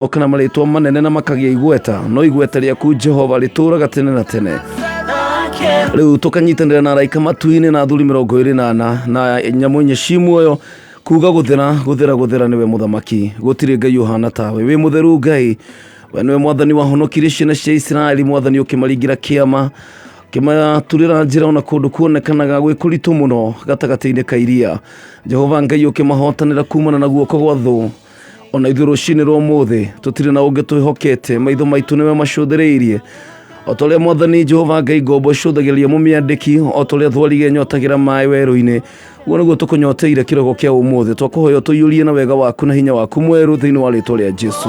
Oka na marĩtwa manene na makagĩa igweta, no igweta rĩaku Jehova rĩtũũraga tene na tene. Rĩu tũkanyitanĩra na araika matu-inĩ na athuri 24 na nyamũ inya ci muoyo kuga gũthera gũthera gũthera nĩwe mũthamaki, gũtirĩ Ngai ũhana tawe, wĩ mũtheru Ngai. We nĩwe mwathani wahonokirie ciana cia Isiraeli, mwathani ũkĩmaringĩra kĩama, ũkĩmaturĩra njĩra ona kũndũ kuonekanaga gwĩ kũritũ mũno gatagatĩ-inĩ ka iria. Jehova Ngai ũkĩmahotanĩra kumana na guoko gwa thũ. Ona ithuĩ rũcinĩ rwa ũmũthĩ tũtirĩ na ũngĩ twĩhokete, maitho maitũ nĩwe macũthĩrĩirie. O ta ũrĩa mwathani Jehova Ngai ngombo icũthagĩrĩria mũmĩandĩki, o ta ũrĩa thwariga ĩnyotagĩra maĩ werũ-inĩ, ũguo nĩguo tũkũnyoteire kĩroko kĩa ũmũthĩ. Twakũhoya ũtũiyũrie na wega waku na hinya waku mwerũ thĩinĩ wa rĩtwa rĩa Jesu.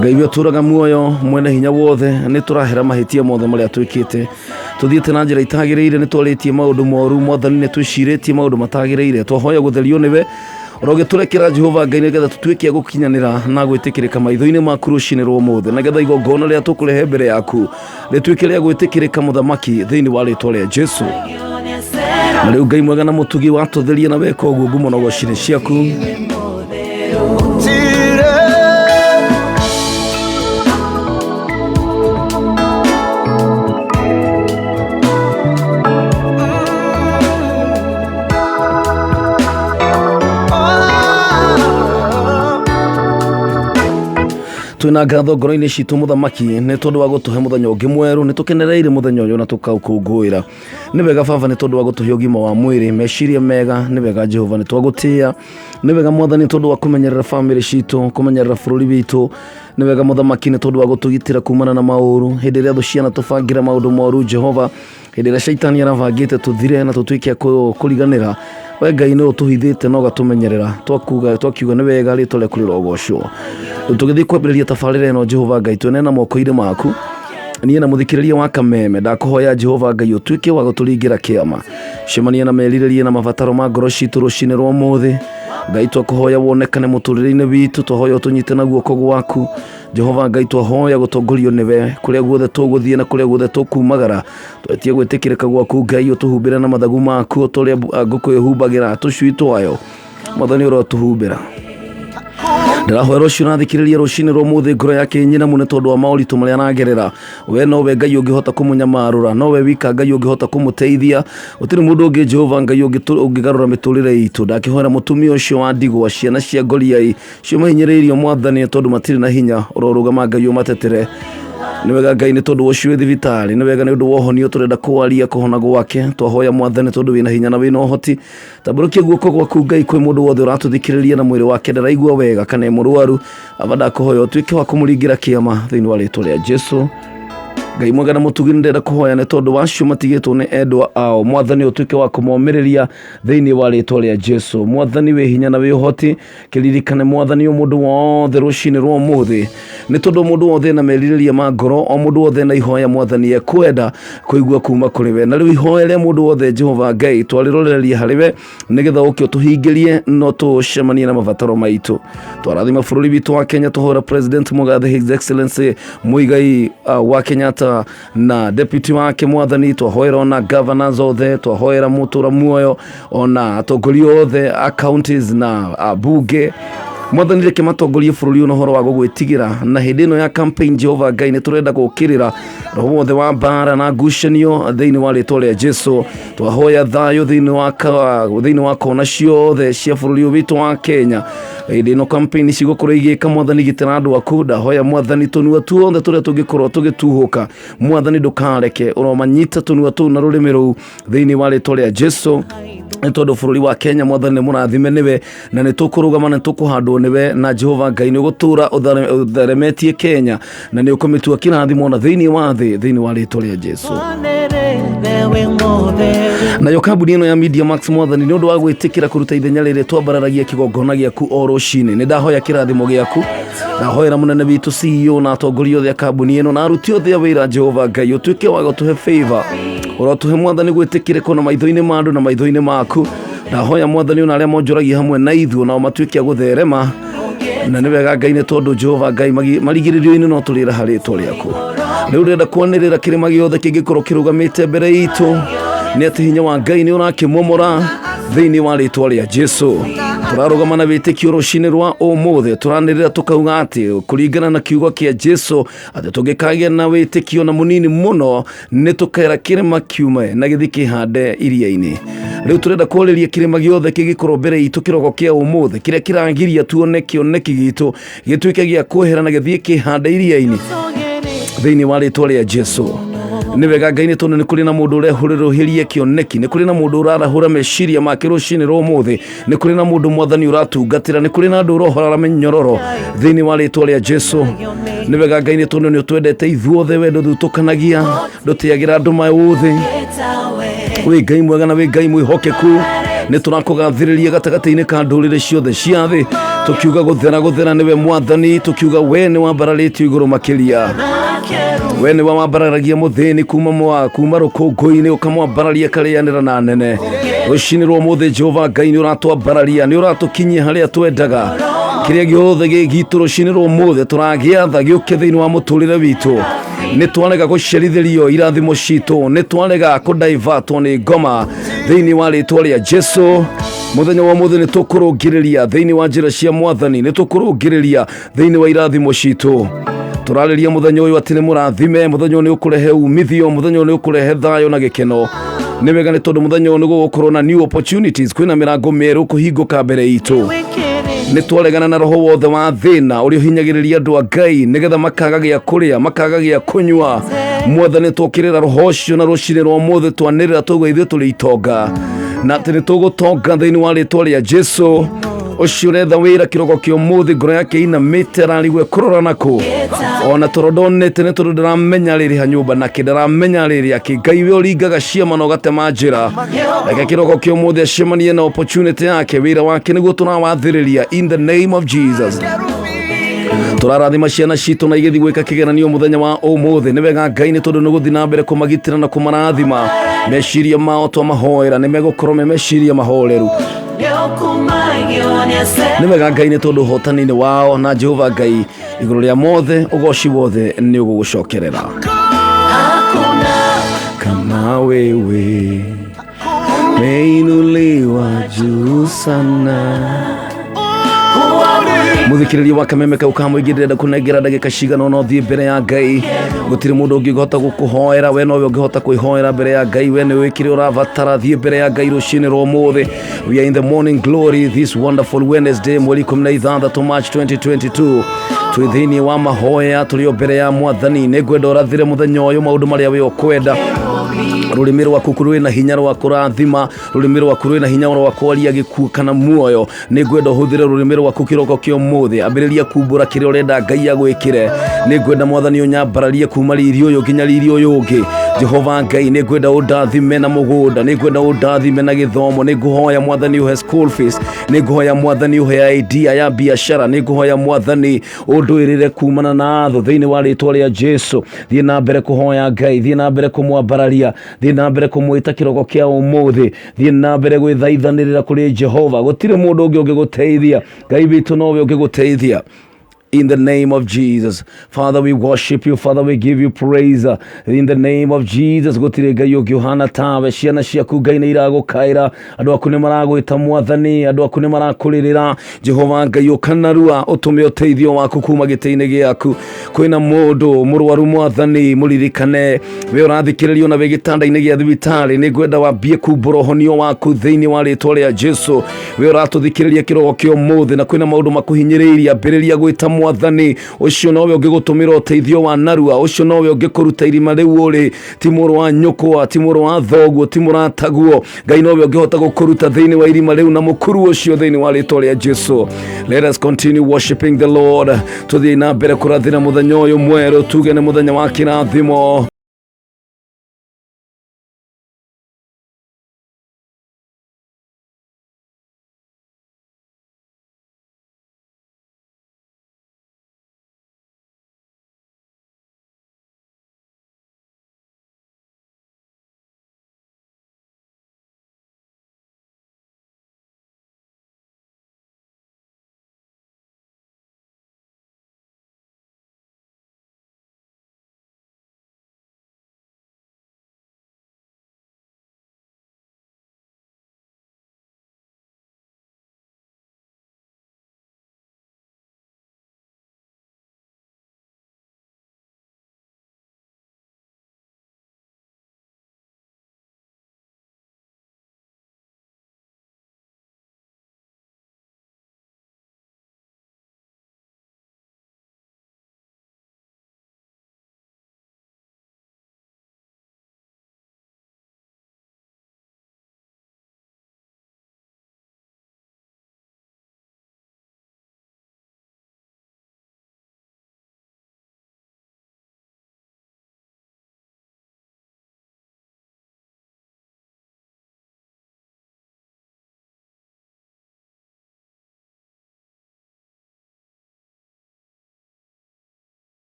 Ngai we ũtũraga muoyo mwene hinya wothe, nĩ tũrahera mahĩtia mothe marĩa twĩkĩte, tũthiĩte na njĩra itagĩrĩire, nĩ twarĩtie maũndũ moru mwathani, nĩ twĩcirĩtie maũndũ matagĩrĩire. Twahoya gũtherio nĩwe, ũrogĩtũrekera Jehova Ngai, nĩgetha tũtuĩke a gũkinyanĩra na gwĩtĩkĩrĩka maitho-inĩ maku rũcinĩ rwa ũmũthĩ, nĩgetha igongona rĩrĩa tũkũrehe mbere yaku rĩtuĩke rĩa gwĩtĩkĩrĩka mũthamaki, thĩinĩ wa rĩtwa rĩa Jesu. Na rĩu Ngai mwega na mũtugi, watũtheria na weka ũguo, ngumo na ũgoci nĩ ciaku. Twĩna ngatho ngoro-inĩ citũ mũthamaki, nĩ tondũ wa gũtũhe mũthenya ũngĩ mwerũ. Nĩ tũkenereire mũthenya ũyũ na tũkaũkũngũĩra. Nĩ wega baba, nĩ tondũ wa gũtũhe ũgima wa mwĩrĩ, meciria mega. Nĩ wega Jehova, nĩ twagũtĩĩa. Nĩ wega mwathani, tondũ wa kũmenyerera bamĩrĩ citũ, kũmenyerera bũrũri witũ. Nĩ wega mũthamaki, nĩ tondũ wa gũtũgitĩra kumana na maũru hĩndĩ ĩrĩa thũ ciana tũbangĩra maũndũ moru. Jehova, hĩndĩ ĩrĩa caitani arabangĩte tũthire na tũtuĩke a kũriganĩra, we Ngai nĩ ũtũhithĩte na ũgatũmenyerera. Twakuga twakiuga nĩ wega, rĩtwa rĩaku rĩrogocwo. Rĩu tũgĩthiĩ kwambĩrĩria tabarĩra ĩno, Jehova Ngai, twĩneana moko-inĩ maku, niĩ na mũthikĩrĩria wa kameme. Ndakũhoya Jehova Ngai ũtuĩke wa gũtũringĩra kĩama, cemania na merirĩria na mabataro ma ngoro citũ rũcinĩ rwa ũmũthĩ. Ngai, twakũhoya wonekane mũtũrĩre-inĩ witũ, twahoya ũtũnyite na guoko gwaku. Jehova Ngai, twahoya gũtongorio nĩwe kũrĩa guothe tũgũthiĩ na kũrĩa guothe tũkumagara. Twetie gwĩtĩkĩrĩka gwaku Ngai, ũtũhumbĩre na mathagu maku o ta ũrĩa ngũkũ ĩhumbagĩra tũcui twayo. Mwathani, ũrotũhumbĩra. Ndĩrahoera ũcio ũrathikĩrĩria rũcinĩ rwa ũmũthĩ, ngoro yake nyinamu nĩ tondũ wa maũritũ marĩa aragerera. We nowe Ngai ũngĩhota kũmũnyamarũra, nowe wika Ngai ũngĩhota kũmũteithia. Gũtirĩ mũndũ ũngĩ Jehova Ngai ũngĩgarũra mĩtũrĩre itũ. Ndakĩhoera mũtumia ũcio wa ndigwa, ciana cia ngoriai cio mahinyĩrĩirio mwathani tondũ matirĩ na hinya, ũrorũgama Ngai ũmatetere. Nĩ wega Ngai, nĩ tondũ wa ũcio wĩ thibitarĩ. Nĩ wega nĩ ũndũ wa ũhonio tũrenda kwaria kũhona gwake. Twahoya mwathani, tondũ wĩna hinya na wĩna ũhoti, tambũrũkia guoko gwaku Ngai kwĩ mũndũ wothe ũratũthikĩrĩria na mwĩrĩ wake ndaraigua wega kana e mũrwaru. Aba ndakũhoya ũtuĩke wa kũmũringĩra kĩama thĩinĩ wa rĩtwa rĩa Jesu. Ngai mwega na mũtugi, nĩ ndĩrenda kũhoya nĩ tondũ wacio matigĩtwo nĩ endwa ao. Mwathani, ũtuĩke wa kũmomĩrĩria thĩinĩ wa rĩtwa rĩa Jesu. Mwathani wĩ hinya na wĩ ũhoti, kĩririkane mwathani o mũndũ wothe rũcinĩ rwa ũmũthĩ, nĩ tondũ mũndũ wothe na merirĩria ma ngoro, o mũndũ wothe na ihoya mwathani ekwenda kũigua kuma kũrĩ we. Na rĩu ihoya rĩa mũndũ wothe Jehova Ngai twarĩrorereria harĩ we, nĩgetha ũke ũtũhingĩrie no tũcemanie na mabataro maitũ. Twarathima bũrũri witũ wa Kenya, tũhũra President Mũgathe His Excellency Muigai wa Kenyatta na deputy wake mwathani. Twahoera ona governors othe, twahoera mũtũra muoyo ona atongoria othe a counties na abunge. Mwathani, reke matongorie bũrũri ũyũ na ũhoro wa gũgwĩtigĩra. Na hĩndĩ ĩno ya campaign, Jehova Ngai, nĩ tũrenda gũkĩrĩra roho wothe wa mbara na ngucanio thĩinĩ wa rĩtwa rĩa Jesu. Twahoya thayũ thĩinĩ wa kona ciothe cia bũrũri ũyũ witũ wa Kenya hĩndĩ ĩno campaign cigũkorwo igĩka. Mwathani, gitĩra andũ aku. Ndahoya mwathani, tũnua tuothe tũrĩa tũngĩkorwo tũgĩtuhũka, mwathani, ndũkareke, ũromanyita tũnua tũu na rũrĩmĩ rũu thĩinĩ wa rĩtwa rĩa Jesu, nĩ tondũ bũrũri wa Kenya mwathani nĩ mũrathime nĩwe, na nĩ tũkũrũgama na tũkũhandwo nĩwe. Na Jehova Ngai, nĩ ũgũtũra ũtheremetie Kenya na nĩ ũkũmĩtua kĩrathimo na thĩinĩ wa thĩ thĩinĩ wa rĩtwa rĩa Jesu. Nayo kambuni ĩno ya Media Max, mwathani, nĩ ũndũ wa gwĩtĩkĩra kũruta ithenya rĩrĩ twambararagia kĩgongona gĩaku o rũcinĩ, nĩ ndahoya kĩrathimo gĩaku. Ndahoera mũnene witũ CEO na atongoria othe a kambuni ĩno na aruti othe a wĩra. Jehova Ngai, ũtuĩke wa gũtũhe favor, ũrotũhe mwathani gwĩtĩkĩrĩka na maitho-inĩ ma andũ na maitho-inĩ maku. Ndahoya mwathani, ona arĩa monjoragia hamwe na ithuĩ nao matuĩke a gũtherema. Na nĩ wega Ngai, nĩ tondũ Jehova Ngai marigĩrĩrio-inĩ no tũrĩra rĩtwa rĩaku. Rĩu ndĩrenda kwanĩrĩra kĩrĩma gĩothe kĩngĩkorwo kĩrũgamĩte mbere itũ, nĩ atĩ hinya wa Ngai nĩ ũrakĩmomora. Thĩinĩ wa rĩtwa rĩa Jesu, tũrarũgama na wĩtĩkio rũcinĩ rwa ũmũthĩ, tũranĩrĩra tũkauga atĩ kũringana na kiugo kĩa Jesu, atĩ tũngĩkagĩa na wĩtĩkio na mũnini mũno, nĩ tũkera kĩrĩma kiume na gĩthiĩ kĩhande iria-inĩ. Rĩu tũrenda kwarĩria kĩrĩma gĩothe kĩngĩkorwo mbere itũ kĩroko kĩa ũmũthĩ, kĩrĩa kĩragiria tuone kĩoneki gitũ gĩtuĩke gĩa kwehera na gĩthiĩ kĩhande iria-inĩ, thĩinĩ wa rĩtwa rĩa Jesu. Nĩ wega Ngai, nĩ tondũ nĩ kũrĩ na mũndũ ũrehũrĩrũhĩrie kĩoneki, nĩ kũrĩ na mũndũ ũrarahũra meciria make rũcinĩ rwa ũmũthĩ, nĩ kũrĩ na mũndũ Mwathani ũratungatĩra, nĩ kũrĩ na andũ ũrohorara mĩnyororo thĩinĩ wa rĩtwa rĩa Jesu. Nĩ wega Ngai, nĩ tondũ nĩ ũtwendete ithuothe, wendo ndũthutũkanagia, ndũtĩagĩra andũ maũthĩ. Wĩ Ngai mwega na wĩ Ngai mwĩhokeku. Nĩ tũrakũgathĩrĩria gatagatĩ-inĩ ka ndũrĩrĩ ciothe cia thĩ, tũkiuga gũthera gũthera nĩwe Mwathani, tũkiuga we nĩ wambararĩtio igũrũ makĩria. We nĩwe wambararagia mũthĩni kuma mwa kuma rũkũngũ-inĩ, ũkamwambararia karĩanĩra na nene. Rũcinĩ rwa ũmũthĩ, Jehova Ngai, nĩ ũratwambararia, nĩ ũratũkinyia harĩa twendaga. Kĩrĩa gĩothe gĩ gitũ rũcinĩ rwa ũmũthĩ tũragĩatha gĩũke thĩinĩ wa mũtũrĩre witũ. Nĩ twarega gũcerithĩrio irathimo citũ, nĩ twarega kũdaivatwo nĩ ngoma thĩinĩ wa rĩtwa rĩa Jesu. Mũthenya wa ũmũthĩ nĩ tũkũrũngĩrĩria thĩinĩ wa njĩra cia Mwathani, nĩ tũkũrũngĩrĩria thĩinĩ wa irathimo citũ. Tũrarĩria mũthenya ũyũ atĩ nĩ mũrathime, mũthenya ũyũ nĩ ũkũrehe umithio, mũthenya ũyũ nĩ ũkũrehe thayũ na gĩkeno. Nĩ wega, nĩ tondũ mũthenya ũyũ nĩ gũgũkorwo na new opportunities, kwĩna mĩrango mĩerũ kũhingũka mbere itũ. Nĩ twaregana na roho wothe wa thĩna ũrĩa ũhinyagĩrĩria andũ a Ngai nĩgetha makaga gĩa kũrĩa, makaga gĩa kũnyua. Mwathani, twokĩrĩra roho ũcio na rũcinĩ rwa ũmũthĩ twanĩrĩra tauga ithuĩ tũrĩ itonga na atĩ nĩ tũgũtonga thĩinĩ wa rĩtwa rĩa Jesu. Ũcio ũretha wĩra kĩroko kĩa ũmũthĩ, ngoro yake inamĩte, ararigwo ekũrora nakũ, ona toro ndonete, nĩ tondũ ndaramenya rĩrĩ ha nyũmba nake, ndaramenya rĩrĩ akĩ. Ngai, we ũringaga ciama na ũgatema njĩra, reke kĩroko kĩa ũmũthĩ acemanie na opportunity yake. Wĩra wake nĩguo tũrawathĩrĩria in the name of Jesus. Tũrarathima ciana citũ na igĩthiĩ gwĩka kĩgeranio mũthenya wa ũmũthĩ. Nĩ wega Ngai, nĩ tondũ nĩ gũthiĩ na mbere kũmagitĩra na kũmarathima. Meciria mao twamahoera nĩ megũkorwo me meciria mahoreru. Nĩ wega Ngai, nĩ tondũ ũhotani-inĩ wao na Jehova Ngai igũrũ rĩa mothe, ũgoci wothe nĩ ũgũgũcokerera. Kama wewe umeinuliwa juu sana. Muthikiriria wa kameme kau ka mũingĩ, ndĩrenda kũnengera ndagĩka cigana ũna ũthiĩ mbere ya Ngai. Gũtirĩ mũndũ ũngĩhota gũkũhoera, we nowe ũngĩhota kwĩhoera mbere ya Ngai. We nĩwe kĩrĩa ũrabatara, thiĩ mbere ya Ngai rũcinĩ rwa ũmũthĩ. We are in the morning glory this wonderful Wednesday, mweri 16, March 2022. Twĩ thĩinĩ wa mahoya, tũrĩ o mbere ya Mwathani. Nĩ ngwenda ũrathĩre mũthenya ũyũ maũndũ marĩa we ũkwenda. Rũrĩmĩ rwaku rwĩna hinya rwa kũrathima, rũrĩmĩ rwaku rwĩna hinya rwa kwaria gĩkuũ kana muoyo. Nĩ ngwenda ũhũthĩre rũrĩmĩ rwaku kĩroko kĩa ũmũthĩ, ambĩrĩria kumbũra kĩrĩa ũrenda Ngai agwĩkĩre. Nĩ ngwenda Mwathani ũnyambararie kuma riri ũyũ nginya riri ũyũ ũngĩ. Jehova Ngai, nĩ ngwenda ũndathime na mũgũnda, nĩ ngwenda ũndathime na gĩthomo, nĩ ngũhoya Mwathani ũhe school fees, nĩ ngũhoya Mwathani ũhe idea ya biacara, nĩ ngũhoya Mwathani ũndũĩrĩre kumana na thũ thĩinĩ wa rĩtwa rĩa Jesu. Thiĩ na mbere kũhoya Ngai, thiĩ na mbere kũmwambararia, thiĩ na mbere kũmwĩta kĩroko kĩa ũmũthĩ, thiĩ na mbere gwĩthaithanĩrĩra kũrĩ Jehova. Gũtirĩ mũndũ ũngĩ ũngĩgũteithia, Ngai witũ nowe ũngĩgũteithia. In the name of Jesus. Father, we worship you. Father, we give you praise. In the name of Jesus. Gũtirĩ Ngai ũngĩ ũhana tawe. Ciana ciaku Ngai nĩ iragũkaĩra. Andũ aku nĩ maragwĩta Mwathani. Andũ aku nĩ marakũrĩrĩra. Jehova Ngai, ũkanarua ũtũme ũteithio waku kuma gĩtĩ-inĩ gĩaku. Kwĩna mũndũ mũrwaru, Mwathani, mũririkane. We ũrathikĩrĩrio na wĩ gĩtanda-inĩ gĩa thibitarĩ, nĩ ngwenda wambie kumbũra ũhonio waku thĩinĩ wa rĩtwa rĩa Jesu. We ũratũthikĩrĩria kĩroko kĩa ũmũthĩ na kwĩna maũndũ makũhinyĩrĩirie, ambĩrĩria gwĩta Mwathani. Ũcio nowe ũngĩgũtũmĩra ũteithio wa narua, ũcio nowe ũngĩkũruta irima rĩu ũrĩ. Ti mũrũ wa nyũkwa, ti mũrũ wa thoguo, ti mũrataguo, Ngai nowe ũngĩhota gũkũruta thĩinĩ wa irima rĩu na mũkuru ũcio thĩinĩ wa rĩtwa rĩa Jesu. Let us continue worshiping the Lord. Tũthiĩ na mbere kũrathĩra mũthenya ũyũ mwerũ, tuge nĩ mũthenya wa kĩrathimo.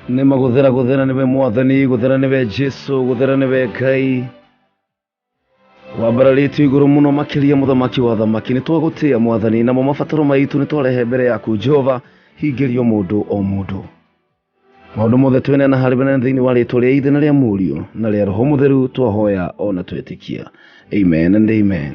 Nĩma gũthera gũthera nĩwe Mwathani, gũthera nĩwe Jesu, gũthera nĩwe Ngai. Wambararĩtio igũrũ mũno makĩria mũthamaki wa thamaki, nĩ twagũtĩĩa Mwathani, namo mabataro maitũ nĩ twarehe mbere yaku Jehova, hingĩrio mũndũ o mũndũ. Maũndũ mothe tweneana harĩ we na thĩinĩ wa rĩtwa rĩa Ithe na rĩa Mũriũ na rĩa Roho Mũtheru twahoya ona twetĩkia. Amen and amen.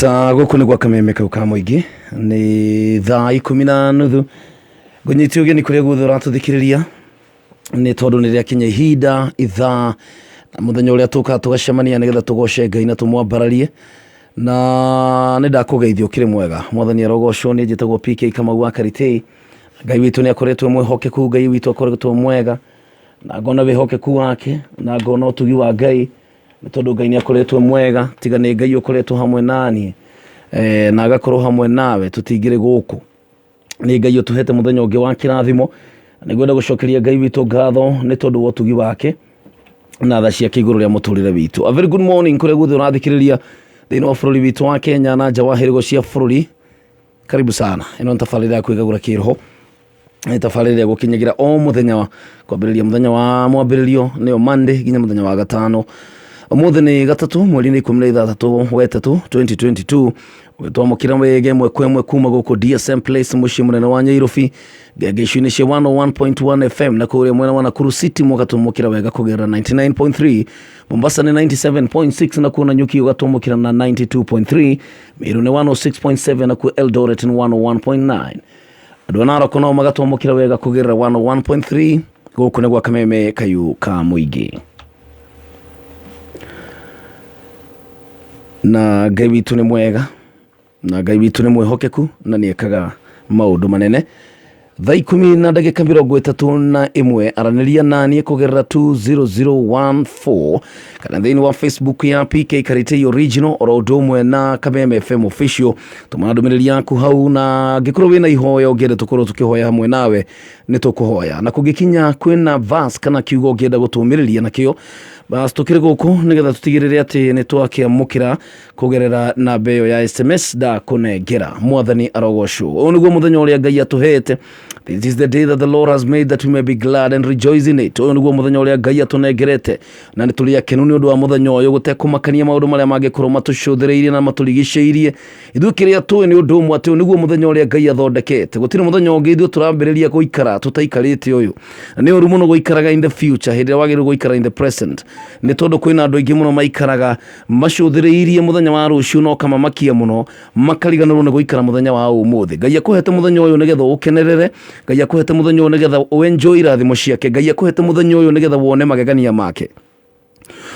Ta gũkũ nĩ gwa kameme kau ka mũingĩ, nĩ thaa ikũmi na nuthu. Ngũnyite ũgeni kũrĩa guothe ũratũthikĩrĩria, nĩ tondũ nĩ rĩakinya ihinda, ithaa na mũthenya ũrĩa tũkaga tũgacemania nĩgetha tũgoce Ngai na tũmwambararie. Na nĩ ndakũgeithia ũkĩrĩ mwega. Mwathani arogocwo. Niĩ njĩtagwo PK Kamau wa Karitei. Ngai witũ nĩ akoretwo e mwĩhokeku, Ngai witũ akoretwo e mwega, na ngona wĩhokeku wake, na ngona ũtugi wa Ngai, nĩ tondũ Ngai nĩ akoretwo e mwega. Tiga nĩ Ngai ũkoretwo hamwe naniĩ na agakorwo hamwe nawe, tũtingĩrĩ gũkũ. Nĩ Ngai ũtũhete mũthenya ũngĩ wa kĩrathimo. Nĩngwenda gũcokeria Ngai witũ ngatho nĩ tondũ wa ũtugi wake na tha ciake igũrũ rĩa mũtũrĩre witũ. A very good morning kũrĩa guothe ũrathikĩrĩria thĩinĩ wa bũrũri witũ wa Kenya na nja wa hĩrĩgo cia bũrũri. Karibu sana. Ĩno nĩ tabarĩra ya kwĩgagũra kĩroho. Nĩ tabarĩra ĩgũkinyagĩra o mũthenya kwambĩrĩria mũthenya wa mwambĩrĩrio nĩyo Monday nginya mũthenya wa gatano. Ũmũthĩ nĩ gatatũ mweri nĩ 16 wetatũ 2022. Twamũkĩra wega ĩmwe kwa ĩmwe kuma gũkũ DSM Place mũciĩ mũnene wa Nyairobi, ngenge icio-inĩ cia 101.1 FM, na kũrĩa mwena wa Nakuru City mũgatũmũkĩra wega kũgerera 99.3, Mombasa nĩ 97.6, na kuo Nanyuki ũgatũmũkĩra na 92.3, Meru nĩ 106.7, na kuo Eldoret nĩ 101.9. Andũ a Narok nao magatwamũkĩra wega kũgerera 101.3. Gũkũ nĩ gwa kameme kayu ka mũingĩ. Na Ngai witũ nĩ mwega, na Ngai witũ nĩ mwĩhokeku, na nĩ ekaga maũndũ manene. Thaa 10:31, aranĩria naniĩ kũgerera 20014 kana thĩinĩ wa Facebook ya PK Karitei Original, oro ũndũ ũmwe na Kameme FM Official. Tũma ndũmĩrĩri yaku hau, na angĩkorwo wĩna ihoya ũngĩenda tũkorwo tũkĩhoya hamwe nawe, nĩ tũkũhoya. Na kũngĩkinya kwĩna verse kana kiugo ũngĩenda gũtũmĩrĩria nakĩo, bas tũkĩrĩ gũkũ nĩgetha tũtigĩrĩre atĩ nĩ twakĩamũkĩra kũgerera namba ĩyo ya SMS ndakũnengera. Mwathani arogocwo. Ũyũ nĩguo mũthenya ũrĩa Ngai atũhete. This is the day that the Lord has made, that we may be glad and rejoice in it. Ũyũ nĩguo mũthenya ũrĩa Ngai atũnengerete, na nĩ tũrĩ akenu nĩ ũndũ wa mũthenya ũyũ, gũtekũmakania maũndũ marĩa mangĩkorwo matũcũthĩrĩirie na matũrigicĩirie. Ithuĩ kĩrĩa tũĩ nĩ ũndũ ũmwe, atĩ ũyũ nĩguo mũthenya ũrĩa Ngai athondekete. Gũtirĩ mũthenya ũngĩ ithuĩ tũrambĩrĩria gũikara tũtaikarĩte ũyũ. Na nĩ ũru mũno gũikaraga in the future hĩndĩ ĩrĩa wagĩrĩirwo gũikara in the present, nĩ tondũ kwĩna andũ aingĩ mũno maikaraga macũthĩrĩirie mũthenya wa rũciũ na ũkamamakia mũno, makariganĩrwo nĩ gũikara mũthenya wa ũmũthĩ. Ngai akũhete mũthenya ũyũ nĩgetha ũkenerere. Ngai akũhete mũthenya ũyũ nĩgetha ũenjoy irathimo ciake. Ngai akũhete mũthenya ũyũ nĩgetha wone magegania make.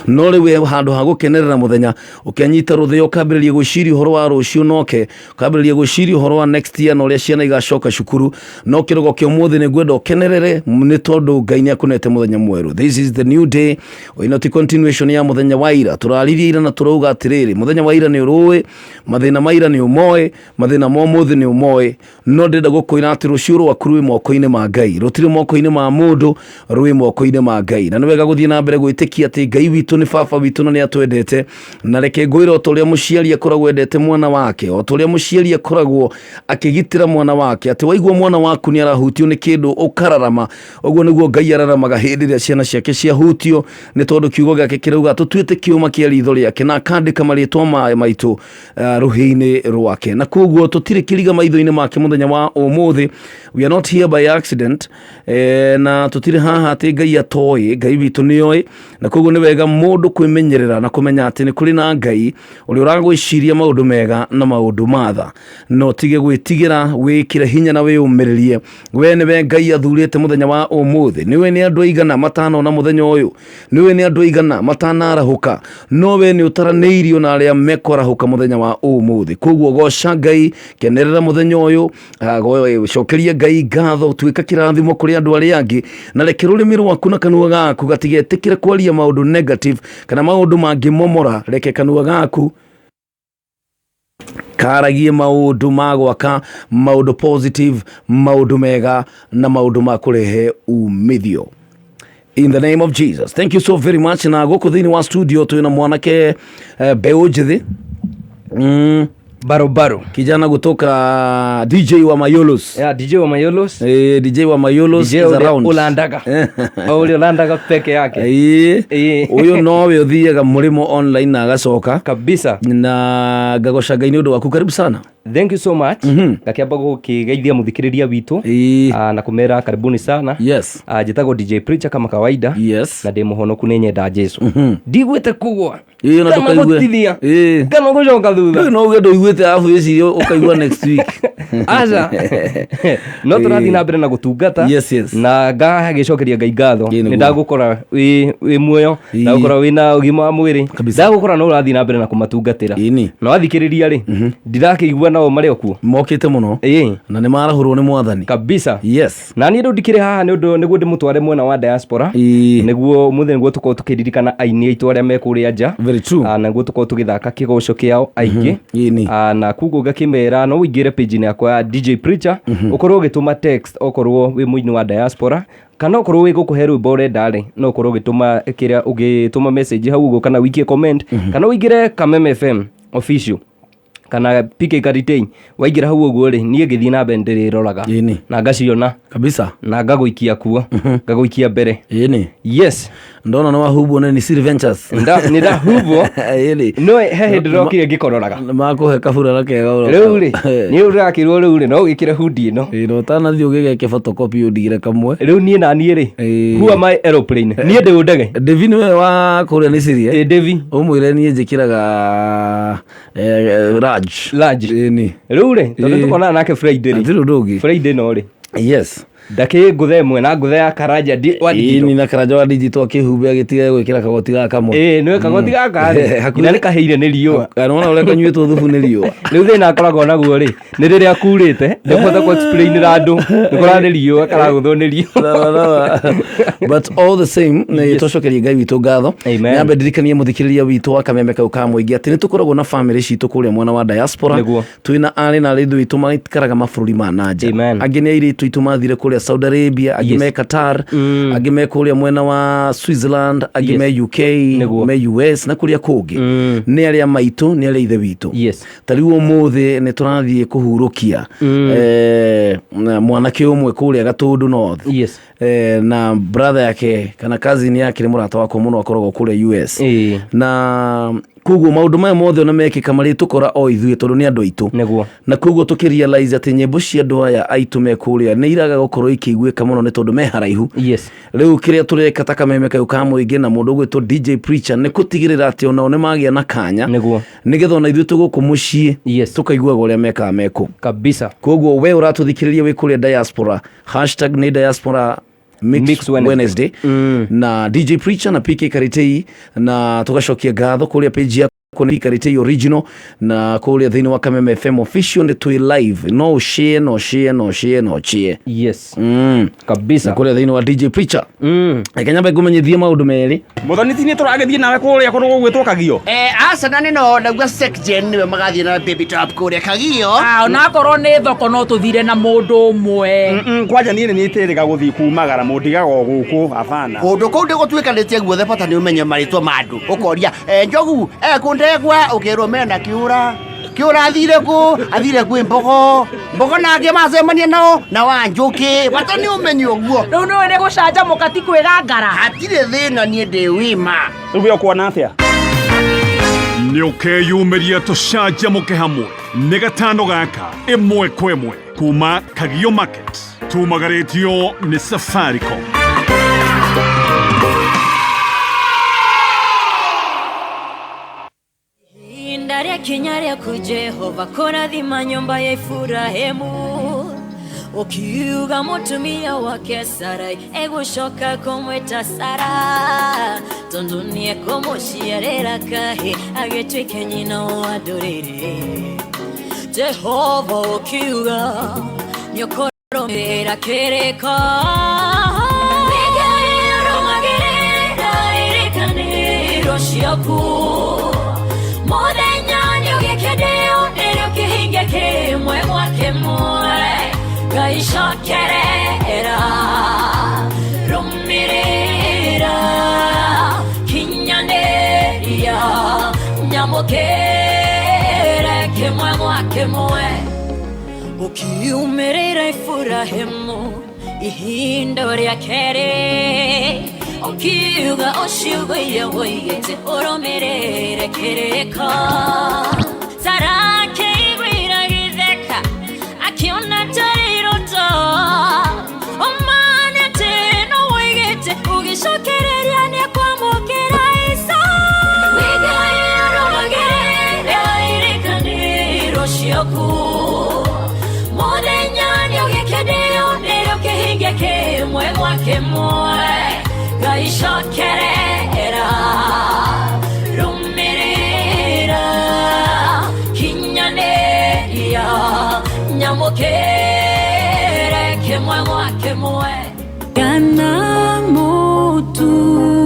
No rĩu we handũ ha gũkenerera mũthenya, ũkenyita rũthĩa, ũkambĩrĩria gwĩciria ũhoro wa rũciũ, noke ũkambĩrĩria gwĩciria ũhoro wa next year na ũrĩa ciana igacoka cukuru. No kĩrogo kĩa ũmũthĩ nĩ ngwenda ũkenerere, nĩ tondũ Ngai nĩ akũnete mũthenya mwerũ. This is the new day. Ĩno ti continuation ya mũthenya wa ira. Tũraririe ira na tũrauga atĩrĩrĩ, mũthenya wa ira nĩ ũrũĩ, mathĩna ma ira nĩ ũmoĩ, mathĩna ma ũmũthĩ nĩ ũmoĩ, no ndĩrenda gũkwĩra atĩ rũciũ rwaku rwĩ moko-inĩ ma Ngai, rũtirĩ moko-inĩ ma mũndũ, rwĩ moko-inĩ ma Ngai. Na nĩ wega gũthiĩ na mbere gwĩtĩkia atĩ Ngai witũ nĩ baba witũ na nĩ atwendete. Na reke ngwĩre, o ta ũrĩa mũciari akoragwo endete mwana wake, o ta ũrĩa mũciari akoragwo akĩgitĩra mwana wake, atĩ waigua mwana waku nĩ arahutio nĩ kĩndũ ũkararama, ũguo nĩguo Ngai araramaga hĩndĩ ĩrĩa ciana ciake ciahutio, nĩ tondũ kiugo gĩake kĩrauga tũtuĩte kĩũma kĩa ritho rĩake na akandĩka marĩtwa maitũ rũhĩ-inĩ rwake. Na koguo tũtirĩ kĩriga maitho-inĩ make mũthenya wa ũmũthĩ. We are not here by accident. Na tũtirĩ haha atĩ Ngai atoĩ, Ngai witũ nĩ oĩ. Na koguo nĩ wega mũndũ kwĩmenyerera na kũmenya atĩ nĩ kũrĩ na Ngai ũrĩa ũragwĩciria maũndũ mega na maũndũ ma tha. Na ũtige gwĩtigĩra, wĩkĩre hinya na wĩyũmĩrĩrie. We nĩwe Ngai athurĩte mũthenya wa ũmũthĩ. Nĩwe nĩ andũ aigana matanona mũthenya ũyũ. Nĩwe nĩ andũ aigana matanarahũka. No we nĩ ũtaranĩirio na arĩa mekwarahũka mũthenya wa ũmũthĩ. Koguo goca Ngai, kenerera mũthenya ũyũ, cokeria Ngai ngatho, tuĩka kĩrathimo kũrĩ andũ arĩa angĩ, na reke rũrĩmĩ rwaku na kanua gaku gatigetĩkĩre kwaria maũndũ negative kana maũndũ mangĩmomora. Reke kanua gaku karagie maũndũ ma gwaka, maũndũ positive, maũndũ mega na maũndũ ma kũrehe umithio. In the name of Jesus. Thank you so very much. Na gũkũ thĩinĩ wa studio twĩna mwanake mbeũ njĩthĩ, Barobaro. Kijana kutoka DJ wa Mayolos. Yeah, DJ wa Mayolos. DJ wa Mayolos DJ is ule around. Ulandaga. Ule ulandaga peke yake. Ũyũ nowe ũthiaga mũrĩmo online na agacoka. Kabisa. Na ngagoca Ngai nĩ ũndũ waku. Karibu sana. Thank you so much. Ngakiamba gukigeithia muthikiriria witu na kumera karibuni sana. Njĩtagwo DJ Preacher kama kawaida. Na ndĩ mũhonoku, nĩ nyenda Jesu. Ndigwĩte kũgwa. Ĩĩ, na kana ndũkaigue. gũtithia. Kana gũcoka thutha. Rĩu no uge ndũiguĩte, arabu wĩcirie ũkaigua next week. Aca, no tũrathiĩ na mbere na gũtungata. Na ngagĩcokeria Ngai ngatho. Nĩguo. Nĩ ndagũkora wĩ muoyo, ndagũkora wĩna ũgima wa mwĩrĩ, ndagũkora no ũrathiĩ na mbere na kũmatungatĩra. Na wathikĩrĩria rĩ, ndirakĩigua nao marĩ o kuo. Mokĩte mũno. Na nĩ marahũrwo nĩ mwathani. Kabisa. Na niĩ rĩu ndikĩrĩ haha nĩ ũndũ nĩguo ndĩmũtware mwena wa diaspora. Nĩguo mũthĩ nĩguo tũkorwo tũkĩririkana aini aitũ arĩa me kũrĩa nja. Very true. Na nĩguo tũkorwo tũgĩthaka kĩgoco kĩao aingĩ. Na koguo ngakĩmera no ũingĩre page-inĩ yakwa ya DJ Preacher, ũkorwo ũgĩtũma text okorwo wĩ mũini wa diaspora, kana okorwo wĩ gũkũhe rwĩmbo ũrenda rĩ, no ũkorwo ũgĩtũma kĩrĩa, ũgĩtũma message hau ũguo, kana ũikie comment, kana ũingĩre Kameme FM official kana PK Karitei. Waingĩra hau ũguo rĩ, niĩ ngĩthiĩ na mbere ndĩrĩroraga na ngaciona na ngagũikia kuo, ngagũikia mbere. Yes. Ndona nĩ wahumbwo nĩ Nisiri Ventures. Nĩ ndahubwo. No he hĩndĩ ndokire ngĩkororaga. Makũhe kaburana kega ũroka. Rĩu rĩ, nĩ ũrakĩrwo rĩu rĩ, no wĩkĩre hundi ĩno. Na ũtanathiĩ ũgĩgeke photocopy ũndigĩre kamwe. Rĩu niĩ na niĩ rĩ, who am I aeroplane, niĩ ndĩ ndege. Devi nĩwe wa kũrĩa Nisiri, eh? Ĩ, Devi. Ũmwĩre niĩ njĩkĩraga large. Large. Rĩu rĩ, tondũ tũkonana nake Friday rĩ. Hatirĩ ũndũ ũngĩ. Friday no rĩ. Ndakĩ ngũthe ĩmwe na ngũthe ya Karanja wa digital. Na Karanja wa digital akĩhumbe agĩtiga gwĩkĩra kagoti gaka kamwe. Ĩĩ, nĩwe kagoti gaka rĩ, nginya nĩ kahĩire nĩ riũa. Kana wona ũrĩa kanyuĩtwo thubu nĩ riũa. Rĩu thĩna akoragwo naguo rĩ, nĩ rĩrĩa kurĩte, ndekũhota kũ explainĩra andũ, nĩ kũrarĩ riũa, karagũthwo nĩ riũa. Sawa, sawa. But all the same, nĩ tũcokerie Ngai witũ ngatho. Amen. Nyambe ndirikanie mũthikĩrĩria witũ wa kameme kau ka mũingĩ atĩ nĩ tũkoragwo na famĩlĩ citũ kũrĩa mwena wa diaspora. Twĩna arĩ na arĩ witũ maikaraga mabũrũri ma nanja. Amen. Angĩ nĩ airĩtu aitũ mathire kũrĩa Saudi Arabia, angĩ me Qatar, angĩ me kũrĩa mwena wa Switzerland, angĩ me UK, me US na kũrĩa kũngĩ. Nĩ arĩa maitũ, nĩ arĩa ithe witũ. Ta rĩu ũmũthĩ nĩ tũrathiĩ kũhurũkia na mwanake ũmwe kũrĩa Gatũndũ North. Na brother yake kana cousin yake nĩ mũrata wakwa mũno, akoragwo kũrĩa US. Na koguo maũndũ maya mothe ona mekĩka marĩtũkora o ithuĩ, tondũ nĩ andũ aitũ. Na koguo tũkĩrealize atĩ nyĩmbo cia andũ aya aitũ me kũrĩa nĩ iraga gũkorwo ikĩiguĩka mũno nĩ tondũ me haraihu. Rĩu kĩrĩa tũreka ta kameme kau ka mũingĩ na mũndũ ũgwĩtwo DJ Preacher nĩ gũtigĩrĩra atĩ onao nĩ magĩa na kanya, nĩgetha ona ithuĩ tũgũkũ mũciĩ tũkaiguaga ũrĩa mekaga mekũ. Kabisa. Koguo we ũratũthikĩrĩria wĩ kũrĩa diaspora, hashtag nĩ diaspora. Mix, Mix Wednesday. Wednesday na DJ Preacher na PK Karitei, na tugacokia ngatho kuria page yakwa nĩ Karitei original, na kuria thĩinĩ wa Kameme FM official nĩ twĩ live, no share, no share, no share, no share. Yes. Kabisa. Na kuria thĩinĩ wa DJ Preacher, reke nyambe ngũmenyithie maũndũ merĩ. Muthoni ti nä tå ragä thiä nawe kå rä a kå ndå gå gwä two kagio. Aca na nĩ no naguo Secgen nĩwe magathiĩ na Baby Top kũrĩa Kagio. Ah, onakorwo nĩ thoko no tũthire na mũndũ ũmwe. Kwanja niä nä nä tä rä ga gå thiä kumagara må ndigaga o gå kå abana. Kũndũ kũu ndĩgũtuĩkanĩtie guothe, bata nĩ ũmenye marĩtwa ma andũ, ũkoria njogu kũndegwa, ũkerwo mena kĩũra kĩũra, athire kũ, athire kwĩ mbogo mbogo nangĩ macemania nao na wa njũkĩ, bata nĩ ũmenye ũguo. Rĩu nĩũĩ nĩ gũcanjamũka ti kwĩgangara. Hatirĩ thĩna, niĩ ndĩ wima. Rä u we å atä a? Nĩ ũkeyumĩria tũcanjamũke hamwe nĩ gatano gaka ĩmwe kwa ĩmwe kuma Kagio Market, tumagarĩtio nĩ Safaricom. Ihinda rĩakinya rĩaku Jehova kũrathima nyũmba ya Iburahĩmu, ũkiuga mũtumia wake Sarai egũcoka kũmwĩta Sara, tondũ nĩekũmũciarĩra kahĩ agĩtuĩke nyina wa ndũrĩrĩ. Jehova ũkiuga nĩũkũrũmĩrĩra kĩrĩko. Ngai ũrũmagĩrĩra irĩkanĩro ciaku, mũthenya nĩũgĩkĩndĩo nĩrĩo kĩhinge kĩmwe gwa kĩmwe. Ngai cokerera, rũmĩrĩra, kinyanĩria, nyamũkĩre kĩmwe gwa kĩmwe. Ũkiumĩrĩra Iburahĩmu ihinda rĩa kerĩ, ũkiuga ũciugo iria woigĩte ũrũmĩrĩre kĩrĩko. Sara akĩiguĩra gĩtheka akĩona tarĩ iroto, ũmane atĩ no woigĩte ũgĩcokereria nĩekwamũkĩra Isaka. Wĩ Ngai ũrũmagĩrĩra irĩkanĩro ciaku, mũthenya nĩũgĩkĩndĩo nĩrĩo kĩhinge kĩmwe gwa kĩmwe. Ngai cokerera, rũmĩrĩra, kinyanĩria, nyamũkĩre kĩmwe gwa kĩmwe. Kana mũtugi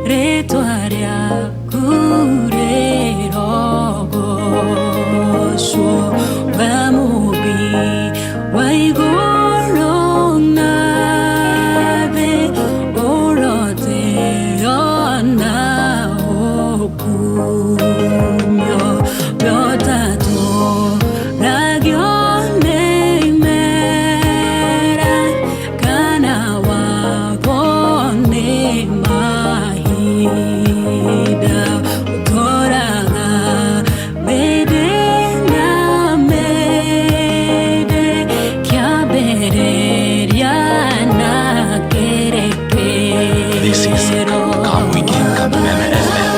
rĩtwa rĩaku rĩrogocwo, we Mũmbi wa igũrũ na thĩ, ũrotĩo na ũkumio, ũtatũragio nĩ imera kana wathwo nĩ mahinda, ũtũũraga mĩndĩ na mĩndĩ, kĩambĩrĩria na This is kĩrĩkĩrĩro. Kamwiki Kameme FM.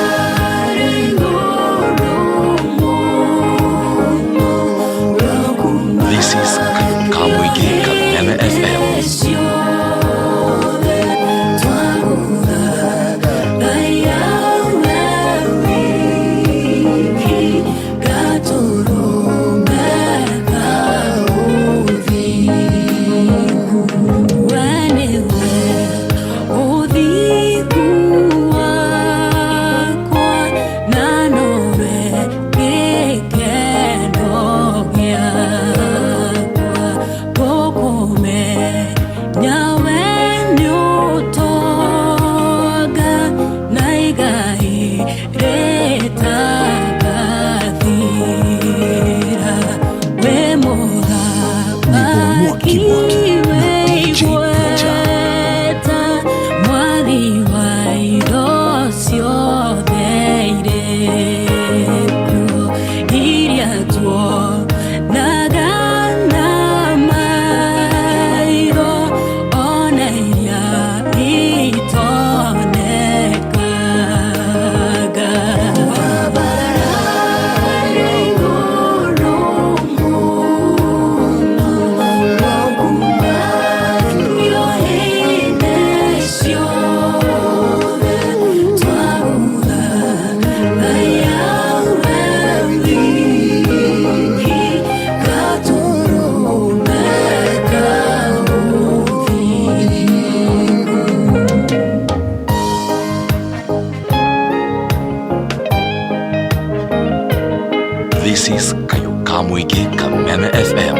This is Kayuka Mũingĩ Kameme FM.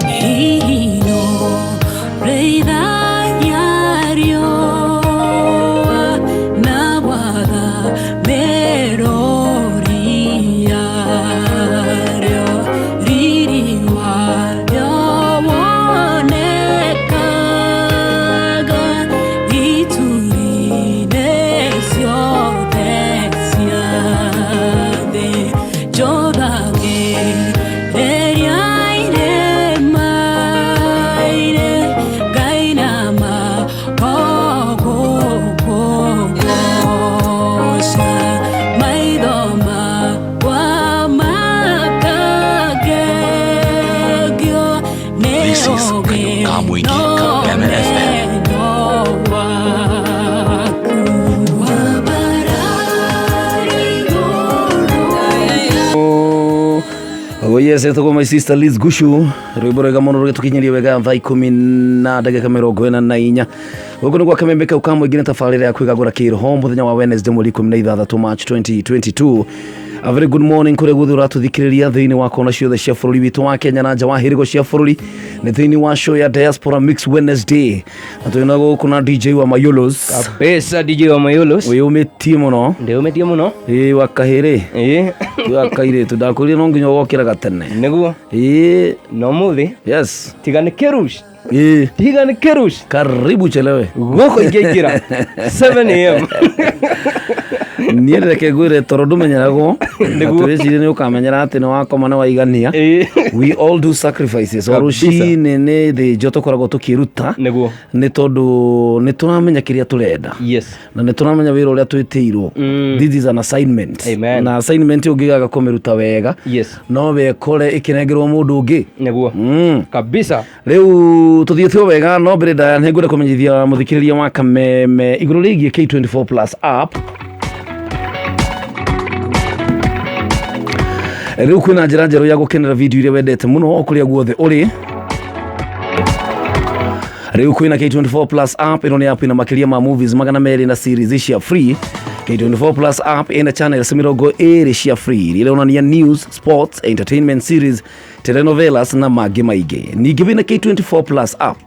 Hino reidaiario na meroriario ririwario wonekaga iturine ciothe cia thĩ njũthagĩrĩria irĩma-inĩ ngainama gũkũgooca maitho makwa makagegio nĩ This is ũũgĩ Kayuka Mũingĩ Kameme FM. ũmenyo waku. Oh yes, etagwo my sister Liz Gushu rwimbo rwega muno rũgĩtũkinyĩria wega thaa ikũmi na ndagĩka mĩrongo ĩna na inya. Gũkũ nĩ gwa Kameme kau ka mũingĩ nĩ tabarĩra ya kwĩgagũra kĩroho mũthenya wa Wednesday mweri 16 March 2022. A very good morning kũrĩa guothe ũratũthikĩrĩria thĩinĩ wa kona ciothe cia bũrũri witũ wa Kenya na nja wa hĩrĩgo cia bũrũri. Nĩ thĩinĩ wa show ya Diaspora Mix Wednesday, na twĩna gũkũ na DJ wa Mayolos. Kabisa DJ wa Mayolos. Wĩyũmĩtie mũno. Ndĩyũmĩtie mũno. Ĩĩ wa kahĩrĩ. Ĩĩ. Wa kairĩtu ndakwĩrire no nginya ũgokĩraga tene. Nĩguo. Ĩĩ. Na ũmũthĩ. Yes. Tiga nĩ kĩrush. Ĩĩ. Tiga nĩ kĩrush. Karibu chelewe. Gũkũ ingĩaingĩra 7 am. Niĩ reke ngwĩre toro ndũmenyeragwo. Nĩguo. Twĩcirie nĩ ũkamenyera atĩ nĩ wakoma nĩ waigania. Ĩĩ. We all do sacrifices. O Kabisa. rũcinĩ nĩ thĩnjo tũkoragwo tũkĩruta. Nĩguo. Nĩ tondũ nĩ tũramenya kĩrĩa tũrenda. Yes. Na nĩ tũramenya wĩra ũrĩa twĩtĩirwo. This is an assignment. Amen. Na assignment ũngĩgaga kũmĩruta wega. Yes. No wekore ĩkĩnengerwo mũndũ ũngĩ. Nĩguo. Kabisa. Rĩu tũthiĩte o wega no mbere ndaya nĩ ngwenda kũmenyithia mũthikĩrĩria wa Kameme igũrũ rĩgiĩ K24 Plus app. Rĩu kwĩna njĩra njerũ ya gũkenera video iria wendete mũno o kũrĩa guothe ũrĩ. Rĩu kwĩna K24 Plus app. Ĩno nĩ app ĩna makĩria ma movies 200 na series cia free. K24 Plus app ĩna channels 20 cia free iria ironania news, sports, entertainment series, telenovelas na mangĩ maingĩ. Ningĩ wĩna K24 Plus app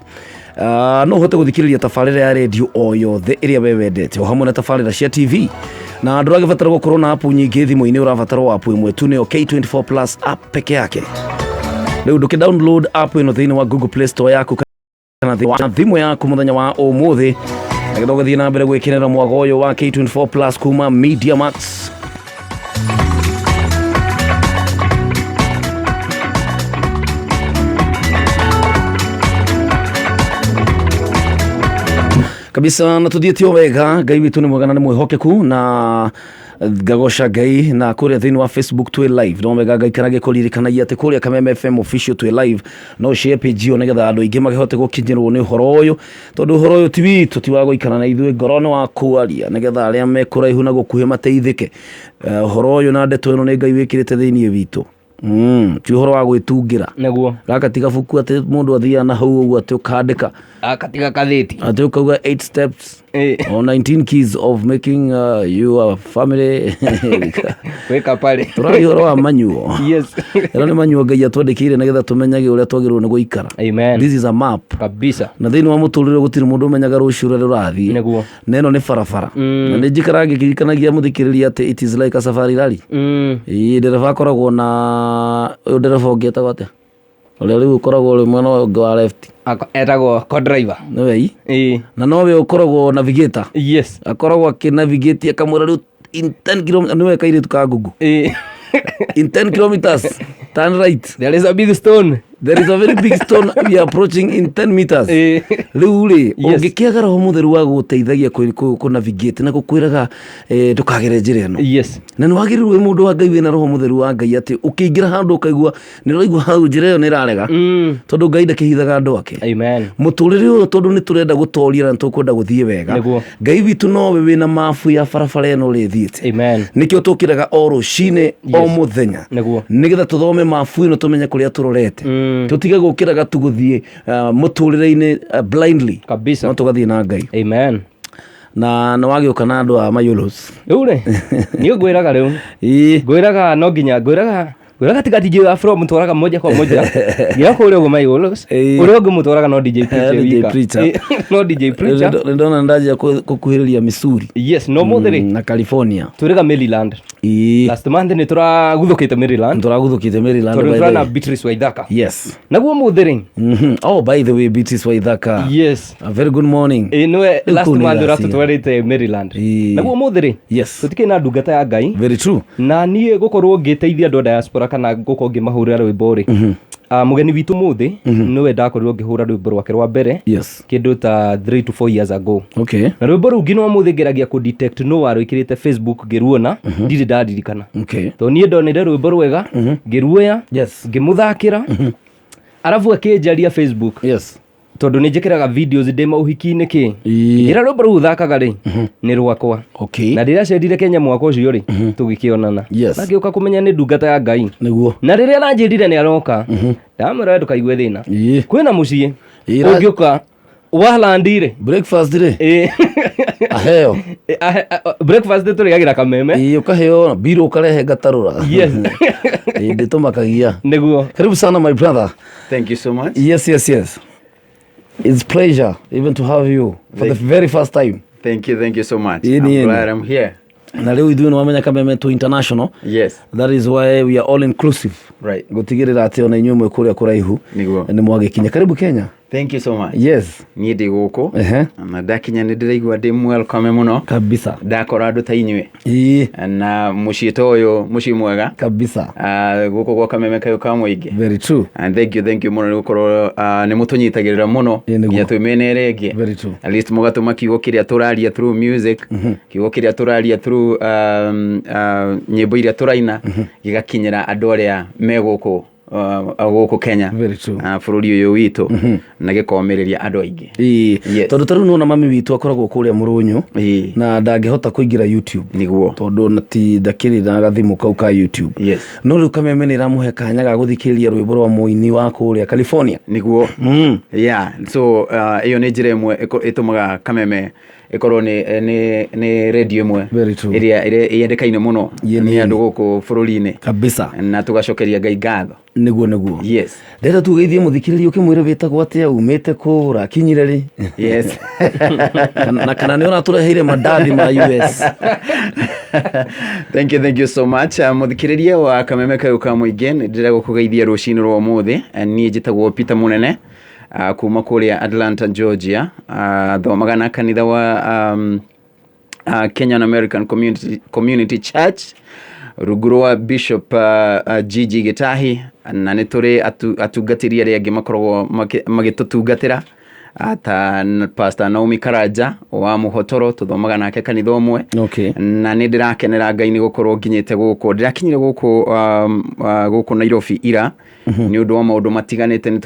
no ũhote gũthikĩrĩria tabarĩra ya redio o yothe ĩrĩa we wendete o hamwe na tabarĩra cia TV, na ndũragĩbatara gũkorwo na app nyingĩ thimũ-inĩ, ũrabatara o app ĩmwe tu, nĩyo K24 Plus app peke yake. Rĩu ndũkĩ download app ĩno thĩinĩ wa Google Play Store yaku kana thĩinĩ wa thimũ yaku mũthenya wa ũmũthĩ nĩgetha ũgĩthiĩ na mbere gwĩkenera mwago ũyũ wa K24 Plus kuma Media Max. Kabisa na tuthiĩte o wega. Ngai witũ nĩ mwega na nĩ mwĩhokeku na ngagoca Ngai. Na kũrĩa thĩinĩ wa Facebook twĩ live, no wega ngaikara ngĩkũririkanagia atĩ kũrĩa Kameme FM official twĩ live. No share page ĩyo nĩgetha andũ aingĩ makĩhote gũkinyĩrwo nĩ ũhoro ũyũ, tondũ ũhoro ũyũ ti witũ, ti wa gũikara na ithuĩ ngoro, nĩ wa kũaria nĩgetha arĩa me kũraihu na gũkuhĩ mateithĩke. Ũhoro ũyũ na ndeto ĩno nĩ Ngai wĩkĩrĩte thĩinĩ witũ. Ti ũhoro wa gwĩtungĩra. Nĩguo. Gaka ti gabuku atĩ mũndũ athiaga na hau ũguo atĩ ũkandĩka. Akatiga kathĩti. Atĩ ũkauga 8 steps or 19 keys of making your family. Wĩka pale. Tũraria ũhoro wa manyuo. Yes. Ĩno nĩ manyuo Ngai atwandĩkĩire nĩgetha tũmenyage ũrĩa twagĩrĩirwo nĩ gũikara. Amen. This is a map. Kabisa. Na thĩinĩ wa mũtũrĩre gũtirĩ mũndũ ũmenyaga rũciũ ũrĩa rũrathiĩ. Nĩguo. Na ĩno nĩ barabara. Na nĩ njikaraga ngĩririkanagia mũthikĩrĩria atĩ it is like a safari rally. Ĩĩ, ndereba akoragwo na ũyũ ndereba ũngĩ etagwo atĩa ũrĩa rĩu ũkoragwo ũrĩ mwena ũyũ ũngĩ wa left? Etagwo co-driver. Nĩwe i. Na nowe ũkoragwo navigator. Yes. Akoragwo akĩnavigate akamwĩra rĩu in 10 kilometers, nĩwe kairĩtu ka Google, in 10 kilometers turn right. There is a big stone. There is a very big stone we are approaching in 10 meters. Rĩu rĩ, ũngĩkĩaga Roho Mũtheru wa gũgũteithagia kũ navigate na gũkwĩraga ndũkagere njĩra ĩno. Na nĩ wagĩrĩirwo wĩ mũndũ wa Ngai wĩna Roho Mũtheru wa Ngai atĩ ũkĩingĩra handũ ũkaigua nĩ ũraigua hau njĩra ĩyo nĩ ĩrarega. Tondũ Ngai ndakĩhithaga andũ ake. Amen. Mũtũrĩre ũyũ tondũ nĩ tũrenda gũtoria na nĩ tũkwenda gũthiĩ wega. Ngai witũ nowe wĩna mabu ya barabara ĩno ũrĩa ĩthiĩte. Amen. Nĩkĩo tũkĩraga o rũcinĩ o mũthenya. Nĩguo. Nĩgetha tũthome mabu ĩno tũmenye kũrĩa tũrorete. Tũtige gũkĩraga tu gũthiĩ mũtũrĩre-inĩ blindly. Kabisa. No tũgathiĩ na Ngai. Amen. Na nĩ wagĩũka na andũ a Mayulos. Rĩu rĩ, niĩ ngwĩraga rĩu. Ngwĩraga no nginya ngwĩraga ngwĩraga tiga DJ Afro mũtwaraga moja kwa moja. Nginya kũrĩa ũguo Mayulos. Ũrĩa ũngĩ mũtwaraga no DJ Preacher DJ wika. Preacher. No DJ Preacher. Nĩ ndona ndanjia gũkuhĩrĩria Missouri. Yes, no mũthĩ rĩ. Na California. Twĩrĩga Maryland. Last month nĩ tũraguthũkĩte Maryland. Tũraguthũkĩte Maryland. Tondũ by the tũrana way. Beatrice Waithaka. Yes. Naguo mũthĩ rĩ. Oh, by the way, Beatrice Waithaka. Yes. A very good morning. Ĩ nĩwe Rĩu last kũu nĩ month thaa cigana? ũratũtwarĩte Maryland. Naguo mũthĩ rĩ. Yes. Tũtikĩrĩ na ndungata ya Ngai. Very true. Na niĩ gũkorwo ngĩteithia andũ a diaspora kana gũkorwo ngĩmahũrĩra rwĩmbo rĩ. Mũgeni witũ mũthĩ nĩwe ndakorirwo ngĩhũra rwĩmbo rwake rwa mbere. Yes. Kĩndũ ta 3 to 4 years ago. Okay. Na rwĩmbo rũu nginya ũmũthĩ ngeragia kũ detect no warwĩkĩrĩte Facebook ngĩruona ndirĩ ndaririkana. Okay. Tondũ niĩ ndonire rwĩmbo rwega ngĩruoya Yes. ngĩmũthakĩra arabu akĩnjaria Facebook. Yes. Tondũ nĩ njĩkĩraga videos ndĩ maũhiki-inĩ kĩ. Njĩra rwĩmbo rũu ũthakaga rĩ nĩ rwakwa. Okay. Na rĩrĩa acerire Kenya mwaka ũcio rĩ tũgĩkĩonana. Yes. Na ngĩũka kũmenya nĩ ndungata ya Ngai. Nĩguo. Na rĩrĩa aranjĩrire nĩ aroka ndamwĩra we ndũkaigue thĩna. Kwĩna mũciĩ ũngĩũka walandi rĩ. Breakfast rĩ. Aheo. Breakfast tũrĩagĩra Kameme. Ĩĩ ũkaheo mbirũ ũkarehe ngatarũra. Yes. Ĩĩ ndĩtũmakagia. Nĩguo. Karibu sana my brother. Thank you so much. Yes, yes, yes. It's pleasure even to have you for the very first time. Thank you so much. Ĩni, I'm ĩni. glad I'm here. Na rĩu ithuĩ nĩwamenya Kameme tũ international. Yes. That is why we are all inclusive. Right. Gũtigĩrĩra atĩ ona inyuĩ mwĩ kũrĩa kũraihu Nĩguo. nĩ mwagĩkinya. Karibu Kenya. Thank you so much. Yes. Niĩ ndĩ gũkũ. Ehe. Na ndakinya nĩ ndĩraigua ndĩ welcome mũno. Kabisa. Ndakora andũ ta inyuĩ. Ĩĩ. Na mũciĩ ta ũyũ mũciĩ mwega. Kabisa. Gũkũ gwa Kameme kayũ ka mũingĩ. Very true. And thank you mũno nĩ gũkorwo nĩ mũtũnyitagĩrĩra mũno nginya twĩ mĩena ĩrĩa ĩngĩ. Very true. At least mũgatũma kiugo kĩrĩa tũraria through music, kiugo kĩrĩa tũraria through nyĩmbo iria tũraina gĩgakinyĩra andũ arĩa me gũkũ gũkũ Kenya. Very true. Bũrũri ũyũ witũ na gĩkomĩrĩria andũ aingĩ. Ĩĩ. Tondũ ta rĩu nĩwona mami witũ akoragwo kũrĩa Mũrũnyũ na ndangĩhota kũingĩra YouTube. Nĩguo. Tondũ ti ndakĩrĩ na gathimũ kau ka YouTube. Yes. No rĩu Kameme nĩ ĩramũhe kanya ga gũthikĩrĩria rwĩmbo rwa mũini wa kũrĩa California. Nĩguo. Yeah. So ĩyo nĩ njĩra ĩmwe ĩtũmaga Kameme ĩkorwo nĩ radio ĩmwe ĩrĩa yendekaine mũno nĩ andũ gũkũ bũrũri-inĩ. Kabisa. Na tũgacokeria Ngai ngatho. Nĩguo nĩguo. Yes. Ndĩrenda tu ũgeithie mũthikĩrĩria ũkĩmwĩre wĩtagwo atĩa umĩte kũ ũrakinyire rĩ. Yes. Na kana nĩ ũratũreheire mandathi ma US. Thank you, thank you so much. Mũthikĩrĩria wa Kameme kayũ ka mũingĩ nĩ ndĩrenda gũkũgeithia rũcinĩ rwa ũmũthĩ. Niĩ njĩtagwo Peter Mũnene kuma kũrĩa Atlanta, Georgia. Thomaga na kanitha wa Kenyan American Community Church rungu rwa Bishop Gigi Gitahi, na nĩ tũrĩ atungatĩri arĩa angĩ makoragwo magĩtũtungatĩra ta Pastor Naomi Karanja wa Mũhotoro, tũthomaga nake kanitha ũmwe. Okay. Na nĩ ndĩrakenera Ngai nĩ gũkorwo nginyĩte gũkũ. Ndĩrakinyire gũkũ Nairobi ira nĩ ũndũ wa maũndũ matiganĩte, nĩ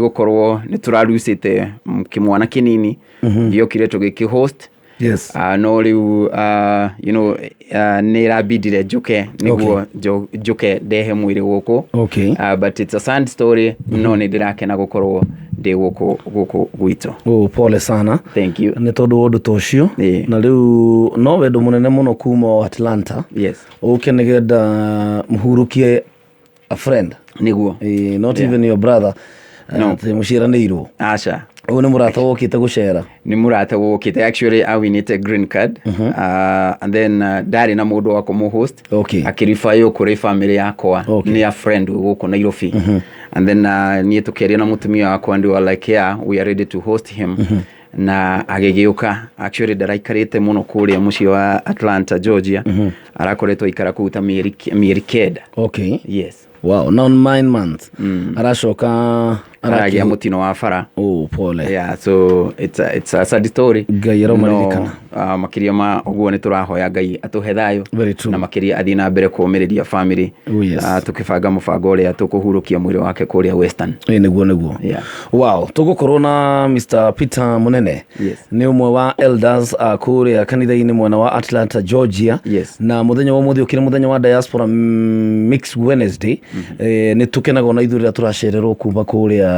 gũkorwo nĩ tũrarucĩte kĩmwana kĩnini gĩokire tũgĩkĩ-host. Yes. No rĩu you know, nĩ ĩrambindire njũke nĩguo njũke ndehe mwĩrĩ gũkũ. Okay. But it's a sad story, no nĩ ndĩrakena gũkorwo ndĩ gũkũ gwitũ. Oh, pole sana. Thank you. Nĩ tondũ wa ũndũ ta ũcio. Na rĩu no wendo mũnene mũno kuma o Atlanta. Yes. Ũke nĩgetha mũhurũkie a friend. Nĩguo. Not Yeah. even your brother. No. Atĩ mũciaranĩirwo. Aca. Ũyũ nĩ mũrata wokĩte gũcera. Nĩ mũrata wokĩte, actually awinĩte green card. And then ndarĩ na mũndũ wa kũmũ-host. Okay. Akĩribayo kũrĩ family yakwa. Okay. Nĩ a friend gũkũ Nairobi. And then niĩ tũkĩaria na mũtumia wakwa and we were like, yeah, we are ready to host him. Na agĩgĩũka. Actually ndaraikarĩte mũno kũrĩa mũciĩ wa Atlanta, Georgia. Arakoretwo aikara kũu ta mĩeri 9. Okay. Yes. Wow, now 9 months aracoka. Aragĩa mũtino wa bara. Oh, pole. Yeah, so it's a sad story. Ngai aromaririkana. No, makĩria ma ũguo nĩ tũrahoya Ngai atũhe thayũ. Very true. Na makĩria athiĩ na mbere kũũmĩrĩria family. Oh, yes. Tũkĩbanga mũbango ũrĩa tũkũhurũkia mwĩrĩ wake kũrĩa Western. Ĩ, nĩguo. Yeah. Wow, tũgũkorwo na Mr Peter Munene. Yes. Nĩ ũmwe wa elders kũrĩa kanitha-inĩ mwena wa Atlanta, Georgia. Yes. Na mũthenya wa ũmũthĩ ũkĩrĩ mũthenya wa diaspora mix Wednesday. Nĩ tũkenaga ona ithuĩ rĩrĩa tũracererwo kuma kũrĩa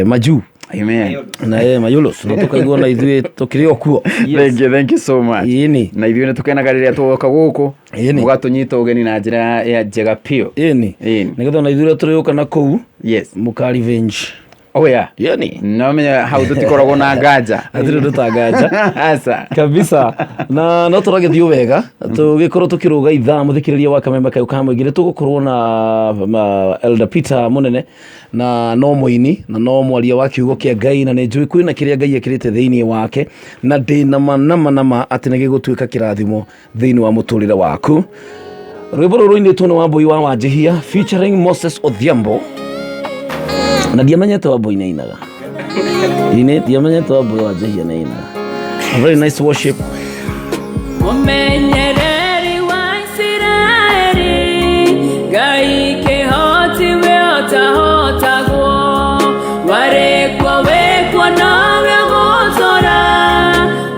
majuu. Amen. Na mayulos na tũkaigua na ithuĩ tũkĩrĩ o kuo. Thank you, thank you so much. Ĩni. Na ithuĩ nĩ tũkenaga rĩrĩa twoka gũkũ. Ĩni. Mũgatũnyita ũgeni na njĩra ya njega biũ. Ĩni. Ĩni. Nĩgetha ona ithuĩ rĩrĩa tũrĩũka na kũu Yes. mũka revenge. Oh yeah. Ĩni. No menya hau tũtikoragwo na nganja. Hatirĩ ũndũ ta nganja. Aca. Kabisa, na no tũragĩthiĩ wega tũgĩkorwo tũkĩrũga ithaa. Mũthikĩrĩria wa Kameme kayũ ka mũingĩ, nĩ tũgũkorwo na Elder Peter Mũnene, na no mũini na no mwaria wa kiugo kĩa Ngai, na nĩ njũĩ kwĩna kĩrĩa Ngai ekĩrĩte thĩinĩ wake, na ndĩ nama nama nama atĩ nĩ gĩgũtuĩka kĩrathimo thĩinĩ wa mũtũrĩre waku. Rwĩmbo rũrũ rũinĩtwo nĩ Wambui wa Wanjihia featuring Moses Odhiambo, na ndiamenyete Wambui nĩ ainaga ini, ndiamenyete Wambui wa Wanjihia nĩ ainaga. A very nice worship. Mũmenyereri wa Isiraeli, Ngai kĩhoti we ũtahotagwo, warĩkuo wĩkuo nowe ũgũtũũra,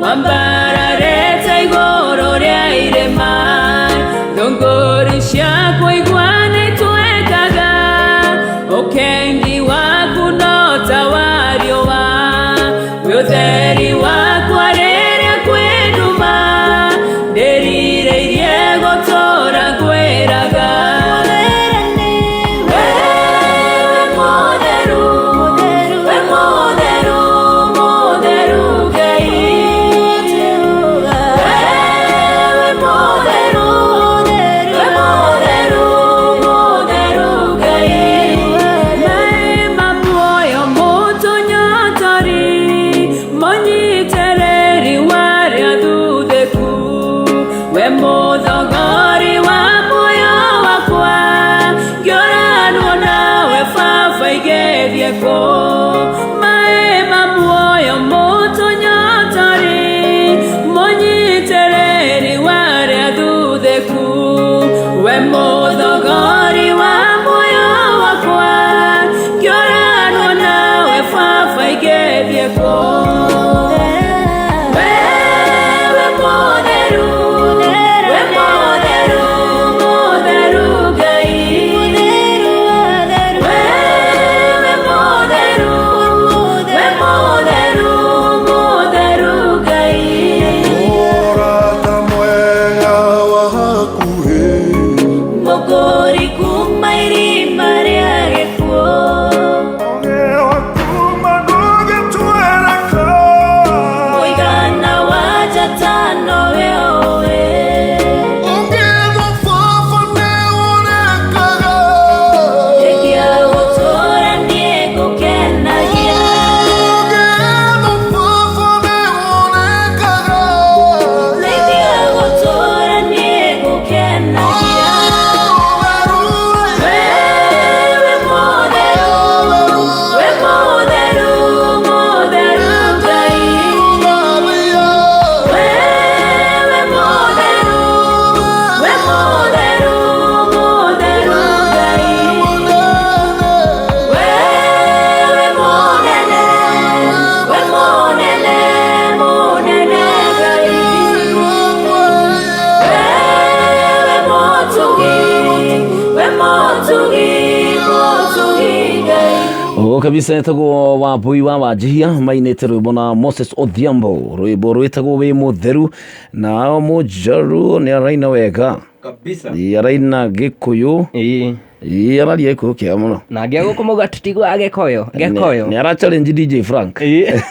wambararĩte igũrũ rĩa irĩma, thũngũri ciaku igua nĩitwekaga, ũkengi waku no ta wa riũa, wĩ ũtheri wakwa rĩrĩa kwĩ nduma, ndĩrirĩirie gũtũũra ngwĩraga. Wewe mũtheru, we mũtheru, mũtheru Ngai. Wewe mũtheru, we mũtheru, mũtheru Ngai. Maĩ ma muoyo mũtũnyotori, mũnyitĩrĩri warĩa thuthĩku, we mũthogori wa muoyo wakwa, ngĩũranwo nawe baba igĩthiĩ kũ? Maĩ ma muoyo mũtũnyotori, mũnyitĩrĩri warĩa thuthĩku, we mũthogori wa muoyo wakwa, ngĩũranwo nawe baba igĩthiĩ kũ? Wewe mũtheru, we mũtheru, mũtheru Ngai. Wewe mũtheru, we mũtheru, mũtheru Ngai. Mũrata mwega wa hakuhĩ. Mũkũri kuma irima rĩa gĩkuũ. Kuma ndũngĩtwereka. Mũigana wa njata nowe ũĩ. Ũngĩethwo baba nĩwonekaga. Rĩkia gũtũũra niĩ ngũkenagia. Ũngĩethwo baba nĩwonekaga. Rĩkia gũtũũra niĩ ngũkenagia. Wewe mũtheru, we mũtheru, mũtheru Ngai. Wewe mũtheru, we mũtheru, mũtheru Ngai. Wewe mũnene, we mũnene, mũnene Ngai. Wewe mũtugi, we mũtugi, mũtugi Ngai. Ũguo kabisa, etagwo Wambui wa Wanjihia mainĩte rwĩmbo na Moses Odhiambo, rwĩmbo rwĩtagwo Wĩ Mũtheru, na mũjaruo nĩ araina wega. Kabisa. Ĩ, araina Gĩkũyũ. Ĩĩ. Ĩ, araria Gĩkũyũ kĩega mũno. Na ngĩa gũkũ mauga tũtiguaga Gĩkũyũ. Gĩkũyũ. Nĩ ara challenge DJ Frank. Ĩĩ.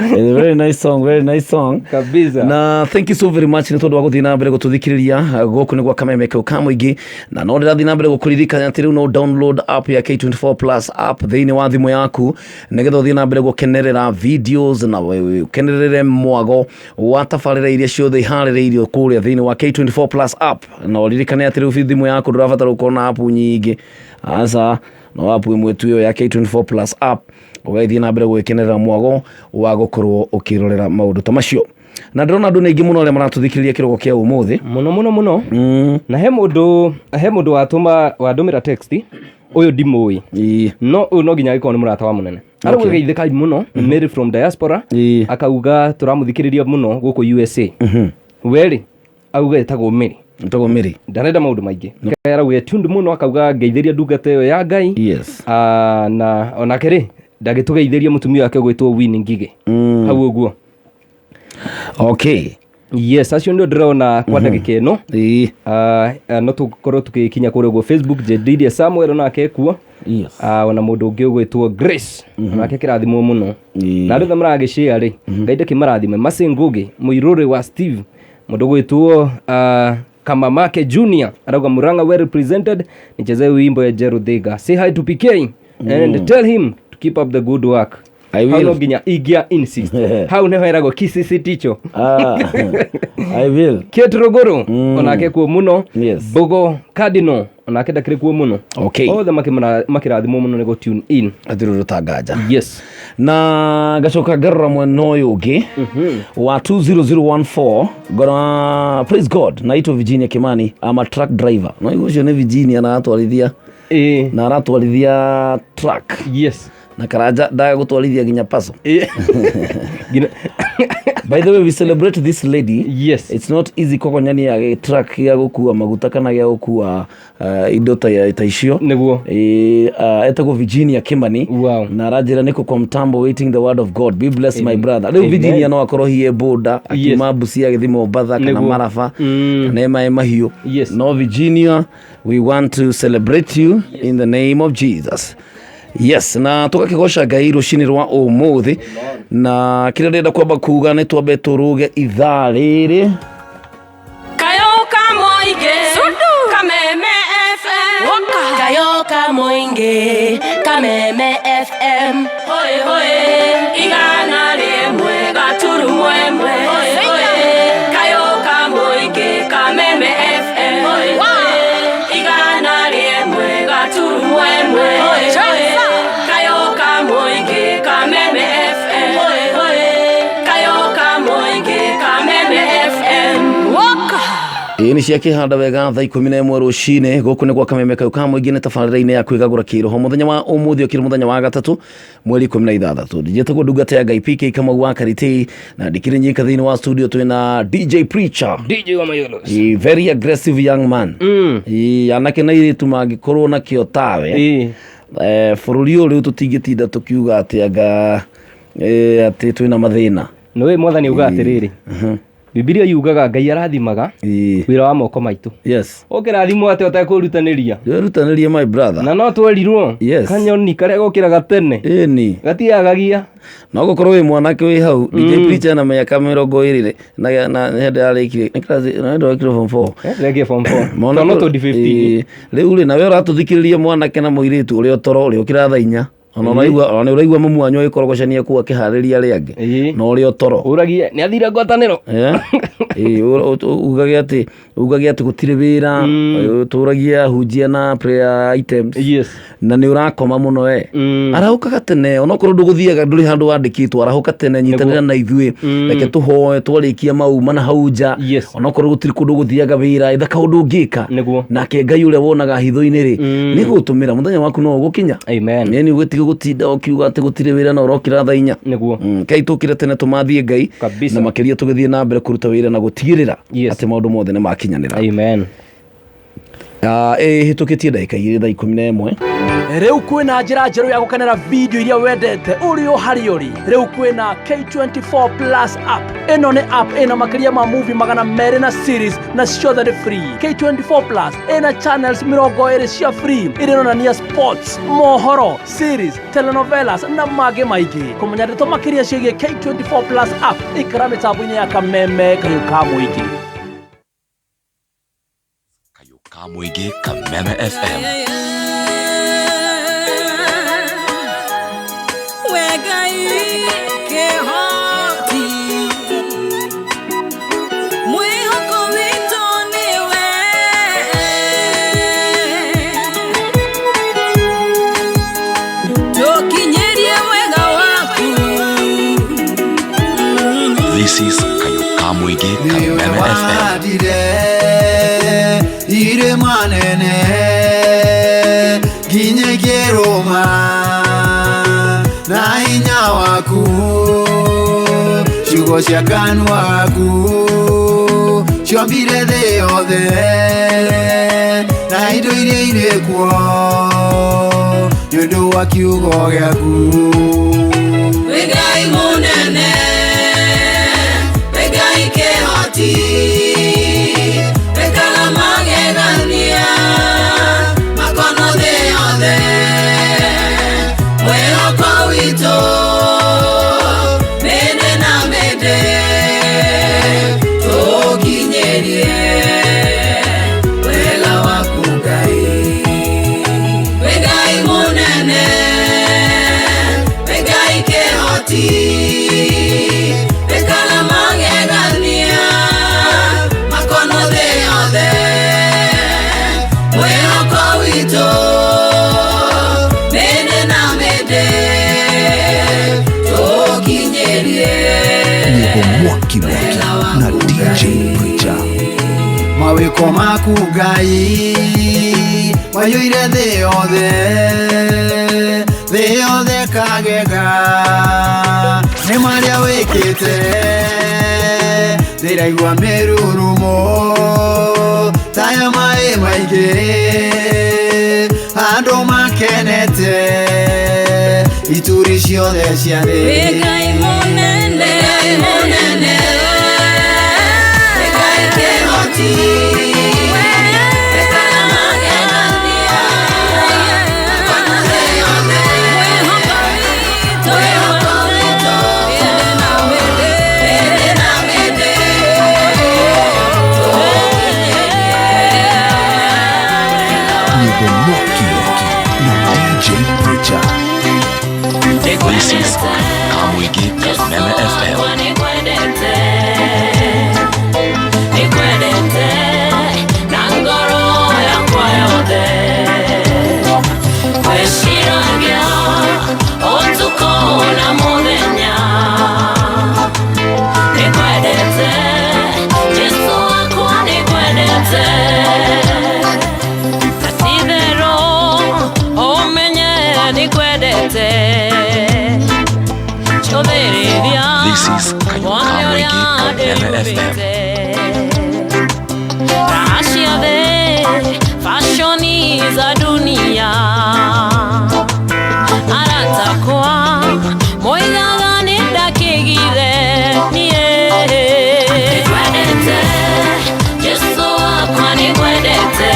It's a very nice song, very nice song. Kabisa. Na thank you so very much nĩ tondũ wa gũthiĩ na mbere gũtũthikĩrĩria gũkũ nĩ gwa kameme kau ka mũingĩ, na no ndĩrathiĩ na mbere gũkũririkania atĩ rĩu no download app ya K24 Plus app thĩinĩ wa thimũ yaku nĩgetha ũthiĩ na mbere gũkenerera videos na ũkenerere mwago wa tabarĩra iria ciothe iharĩrĩirio kũrĩa thĩinĩ wa K24 Plus app. Na ũririkane atĩ rĩu thimũ yaku ndũrabatara gũkorwo na app nyingĩ, aca, no app ĩmwe tu ĩyo ya K24 Plus app, ũgagĩthiĩ na mbere gũgĩkenerera mwago wa gũkorwo ũkĩrorera maũndũ ta macio. Na ndĩrona andũ nĩ aingĩ mũno arĩa maratũthikĩrĩria kĩroko kĩa ũmũthĩ. Mũno mũno mũno. Na he mũndũ watũma wandũmĩra text, ũyũ ndimũĩ, no ũyũ no nginya agĩkorwo nĩ mũrata wa mũnene. Arauga geithĩkai mũno, Mary from diaspora. Akauga tũramũthikĩrĩria mũno gũkũ USA. Werĩ auga etagwo Mary. Etagwo Mary. Ndarenda maũndũ maingĩ. Arauga tundu mũno, akauga ngeithĩria ndungata ĩyo ya Ngai. Ah, na onake rĩ ndagĩtũgeithĩria mũtumia wake ũgwĩtwo Winnie Ngigĩ hau ũguo. Yes, acio ndio ndĩrona kwa ndagĩka ĩno. Ah, ah, no tũkorwo tũgĩkinya kũrĩa ũguo Facebook, Jedidia Samuel onake kuo. Ah, ona mũndũ ũngĩ ũgwĩtwo Grace onake kĩrathimwo mũno. Na andũ othe maragĩshare rĩ, Ngai ndakĩmarathime. Mercy Ngugi mũirũrĩ wa Steve, mũndũ ũgwĩtwo Kamamake Junior arauga Murang'a well represented, nichezee wimbo ya Jeru Thiga. Say hi to PK and tell him to keep up the good work. I Hau will. no nginya ingia insist, hau niho heragwo kisisiticho. Ah, I will. Kate Ruguru onake kuo muno. Mbogo Cardinal onake ndakĩrĩ kuo mũno. Othe makĩrathimwo mũno nĩ gũ tune in. Atirĩ ũtanganja. Na ngacoka ngarora mwena ũyũ ũngĩ wa 20014, ngona praise God, naitwo Virginia Kimani, I'm a truck driver. No igũ ũcio nĩ Virginia na aratwarithia na aratwarithia truck. Na karanja ndaga gũtwarithia nginya paso. By the way, we celebrate this lady. It's not easy kogonyania truck ya gũkua maguta kana gĩa gũkua indo ta icio. Nĩguo. Etagwo Virginia Kimani. Na aranjĩra nĩkũ kwa mtambo waiting the word of God. Be blessed, my brother. Rĩu Virginia no akorwo hiĩ boda akiuma Busia agĩthiĩ Mombatha kana Maraba kana e maĩ mahiũ. No Virginia, we want to celebrate you in the name of Jesus. Yes, na tũgakĩgoca Ngai rũcinĩ rwa ũmũthĩ. Na kĩrĩa ndĩrenda kwamba kuga nĩ twambe tũrũge ithaa rĩrĩ. Kayo kamoinge Kameme FM. Kayo kamoinge Kameme FM. Hoi hoi 101 gaturumu 1. Hoi hoi Kayo kamoinge Kameme FM. Hoi hoi 101 gaturumu 1. Hoi hoi Kayo kamoinge Kameme FM. Hoi hoi Kayo kamoinge Kameme FM. Waka. Ĩĩ, nĩ ciakĩhanda wega thaa 11 rũcinĩ. Gũkũ nĩ gwa kameme kau ka mũingĩ, nĩ tabarĩra-inĩ ya kwĩgagũra kĩroho. Mũthenya wa ũmũthĩ ũkĩrĩ mũthenya wa gatatũ, mweri 16. Njĩtagwo ndungata ya Ngai PK Kamau wa Karitei, na ndikĩrĩ nyika thĩinĩ wa studio, twĩna DJ Preacher. DJ wa Mayolos. A very aggressive young man. Ĩ, anake na airĩtu mangĩkorwo na kĩo tawe, bũrũri ũyũ rĩu tũtingĩtinda tũkiuga atĩ anga atĩ twĩna mathĩna. Nĩwe mwathani auga atĩrĩrĩ, Bibilia yugaga Ngai arathimaga wĩra wa moko maitũ. Ũkĩrathimwo atĩa ũtekũrutanĩria? Wĩrutanĩrie, my brother. Na no twerirwo kanyoni karĩa gokĩraga tene ĩni gatiagagia. No gũkorwo wĩ mwanake wĩ hau. DJ Preacher na mĩaka 20 na hĩndĩ yarĩkirie nĩ class, na hĩndĩ yarĩkirie form 4. Ndĩrekire form 4. Mwana Tono 2015. Ĩĩ, rĩu rĩ, nawe ũratũthikĩrĩria, mwanake na mũirĩtu ũrĩa toro ũrĩa ũkĩra thaa 4, ona ũraigua, ona nĩ ũraigua mũmu wanyu agĩkorogocania kũu akĩharĩria arĩa angĩ, na ũrĩa toro ũragie nĩ athire ngwatanĩro. Ĩĩ, ugage atĩ gũtirĩ wĩra, tũragia hunjia na prayer items. Na nĩ ũrakoma mũno we. Arahũkaga tene, onokorwo ndũgũthiaga, ndũrĩ handũ wandĩkĩtwo, arahũka tene, nyitanĩra na ithuĩ. Reke tũhoe twarĩkia mau mana hau nja. Onokorwo gũtirĩ kũndũ gũthiaga wĩra, etha kaũndũ ũngĩka. Nake Ngai ũrĩa wonaga hitho-inĩ rĩ, nĩ gũtũmĩra mũthenya waku no ũgũkinya. Nĩ ũgĩtige gũtinda ũkiuga atĩ gũtirĩ wĩra na ũrokĩra thaa 4. Kai tũkĩre tene tũmathiĩ Ngai. Na makĩria tũgĩthiĩ na mbere kũruta wĩra na gũtigĩrĩra atĩ maũndũ mothe nĩ makinyanĩra. Amen. Ĩhĩtũkĩtie ndagĩka 2 thaa 11. Rĩu kwĩna njĩra njerũ ya gũkenera video iria wendete ũrĩ o harĩa ũrĩ. Rĩu kwĩna K24 Plus app. Ĩno nĩ app ĩna makĩria ma movie 200 na series na ciothe nĩ free. K24 Plus ĩna channels 20 cia free iria ironania sports, mohoro, series, telenovelas na mangĩ maingĩ. Kũmenya ndeto makĩria ciĩgiĩ K24 Plus app, ikara mĩtambo-inĩ ya Kameme Kayũ ka Mũingĩ. Ka Mũingĩ Kameme FM. This is Kayũ ka Mũingĩ Kameme FM. Irĩma nene nginya ikĩrũma na hinya waku, ciugo cia kanua gaku ciombire thĩ yothe na indo iria irĩ kuo nĩ ũndũ wa kiugo gĩaku. Wĩ Ngai mũnene, wĩ Ngai kĩhoti, wĩkaga magegania makono thĩ yothe, mwĩhoko witũ mĩndĩ na mĩndĩ tũkinyĩrie wega waku Ngai. Wĩ Ngai mũnene, wĩ Ngai kĩhoti, wĩkaga magegania makono thĩ yothe, mwĩhoko witũ mĩndĩ na mĩndĩ tũkinyĩrie Nyĩmbo mwaki mwaki na DJ Preacher. Mawĩko maku Ngai maiyũire thĩ yothe, thĩ yothe kagega nĩ marĩa wĩkĩte, ndĩraigua mĩrurumo ta ya maĩ maingĩ, andũ makenete ituri ciothe cia thĩ. Wĩ Ngai mũnene, wĩ Ngai kĩhoti, wĩkaga magegania makono thĩ yothe, mwĩhoko witũ mĩndĩ na mĩndĩ Nyĩmbo mwaki mwaki na DJ Preacher. This is Kayũ ka Mũingĩ Kameme FM. Nĩngwendete na ngoro yakwa yothe, ngwĩciragia ũtukũ na mũthenya. Nĩngwendete Jesũ wakwa, nĩngwendete na ti itherũ ũmenye nĩngwendete. Cũthĩrĩria This is Kayũ ka wone Mũingĩ ũrĩa Kameme FM. ndĩyũmbĩte, raha cia thĩ, fashoni za dunia, aratakwa moigaga nĩ ndakĩgire niĩ. Nĩngwendete Jesũ wakwa, nĩngwendete,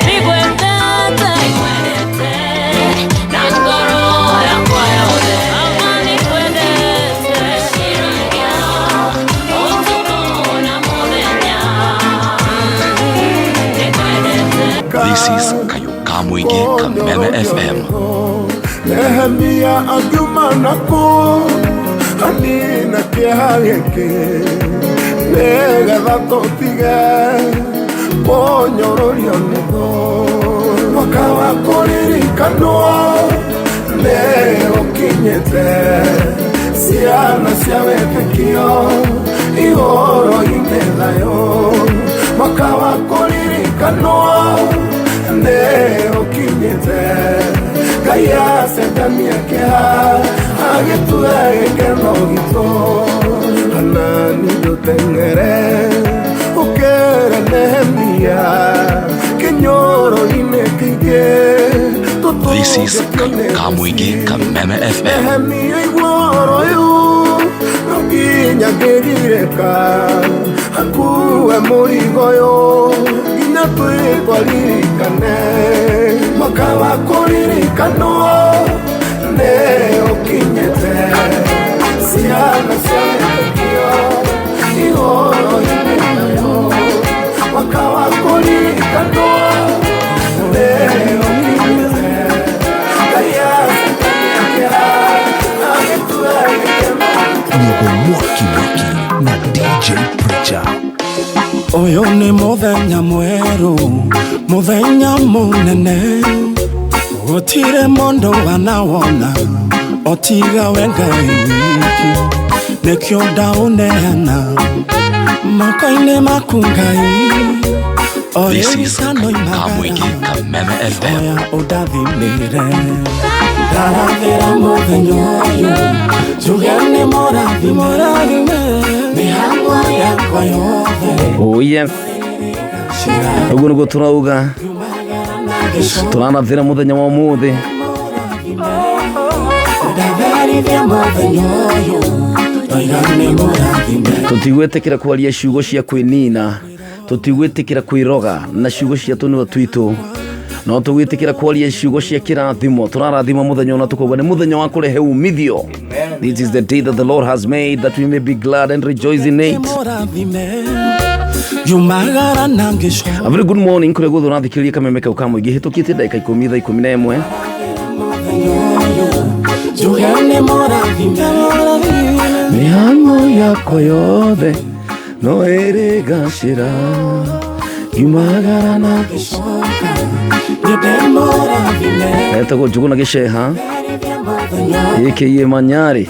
nĩngwendete, nĩngwendete na ngoro yakwa yothe. Baba nĩngwendete, ciragia ũtukũ na mũthenya, nĩngwendete. This is Kayũ ka Mũingĩ Kameme FM. Nehemia akiuma nakũ anina kĩeha gĩkĩ nĩgetha tũtige kũnyũrũrio nĩguo mwaka wa kũririkanwo nĩ ũkinyĩte, ciana cia wĩtĩkio igũrũ-inĩ thayũ, mwaka wa kũririkanwo nĩ ũkinyĩte, Ngai acemania kĩeha agĩtue gĩkeno gitũ, Hanani ndũteng'ere ũkĩre Nehemia kĩnyũrũri Kayo Kamwingi Kameme FM. Nehemia igua ũyũ no nginya ngĩrirĩka akue mũrigo ũyũ nginya twĩtwaririkane mwaka wa kũririkanwo nĩ ũkinyĩte ciana cia wĩtĩkio ihoro-inĩ nayo mwaka wa kũririkanwo nĩ ũkinyĩte Ngai acetania agĩtue gĩkeno. Nyimbo mwaki mwaki na DJ Preacher. Ũyũ nĩ mũthenya mwerũ, mũthenya mũnene, gũtirĩ mũndũ wanawona otiga we Ngai wiki, nĩkĩo ndaũneana moko-inĩ maku Ngai. This is Kamwingi Kameme FM. Oya ũndathimĩre, ndarathĩra mũthenya ũyũ, njuge nĩ mũrathime, mĩhang'o yakwa yothe. Oh yes. Ũguo nĩguo tũrauga tũranathĩra mũthenya wa ũmũthĩ. Ndatherithia mũthenya ũyũ, ndoiga nĩ mũrathime. Tũtigwĩtĩkĩra kwaria ciugo cia kwĩnina, tũtigwĩtĩkĩra kwĩroga na ciugo cia tũnua twitũ, no tũgwĩtĩkĩra kwaria ciugo cia kĩrathimo. Tũrarathima mũthenya ũna tũkauga nĩ mũthenya wa kũrehe umithio. This is the day that the Lord has made, that we may be glad and rejoice in it. Mũrathime, yumagara na ngĩcoka. A very good morning kũrĩa guothe ũrathikĩrĩria kameme kau ka mũingĩ hĩtũkĩtie ndagĩka 10 thaa 11. Njuge nĩ mũrathime, Mĩhang'o yakwa yothe no ĩrĩgacĩra ngiumagara na nyende mũrathime. Etagwo Njũgũna Gĩceha aka Manyarĩ.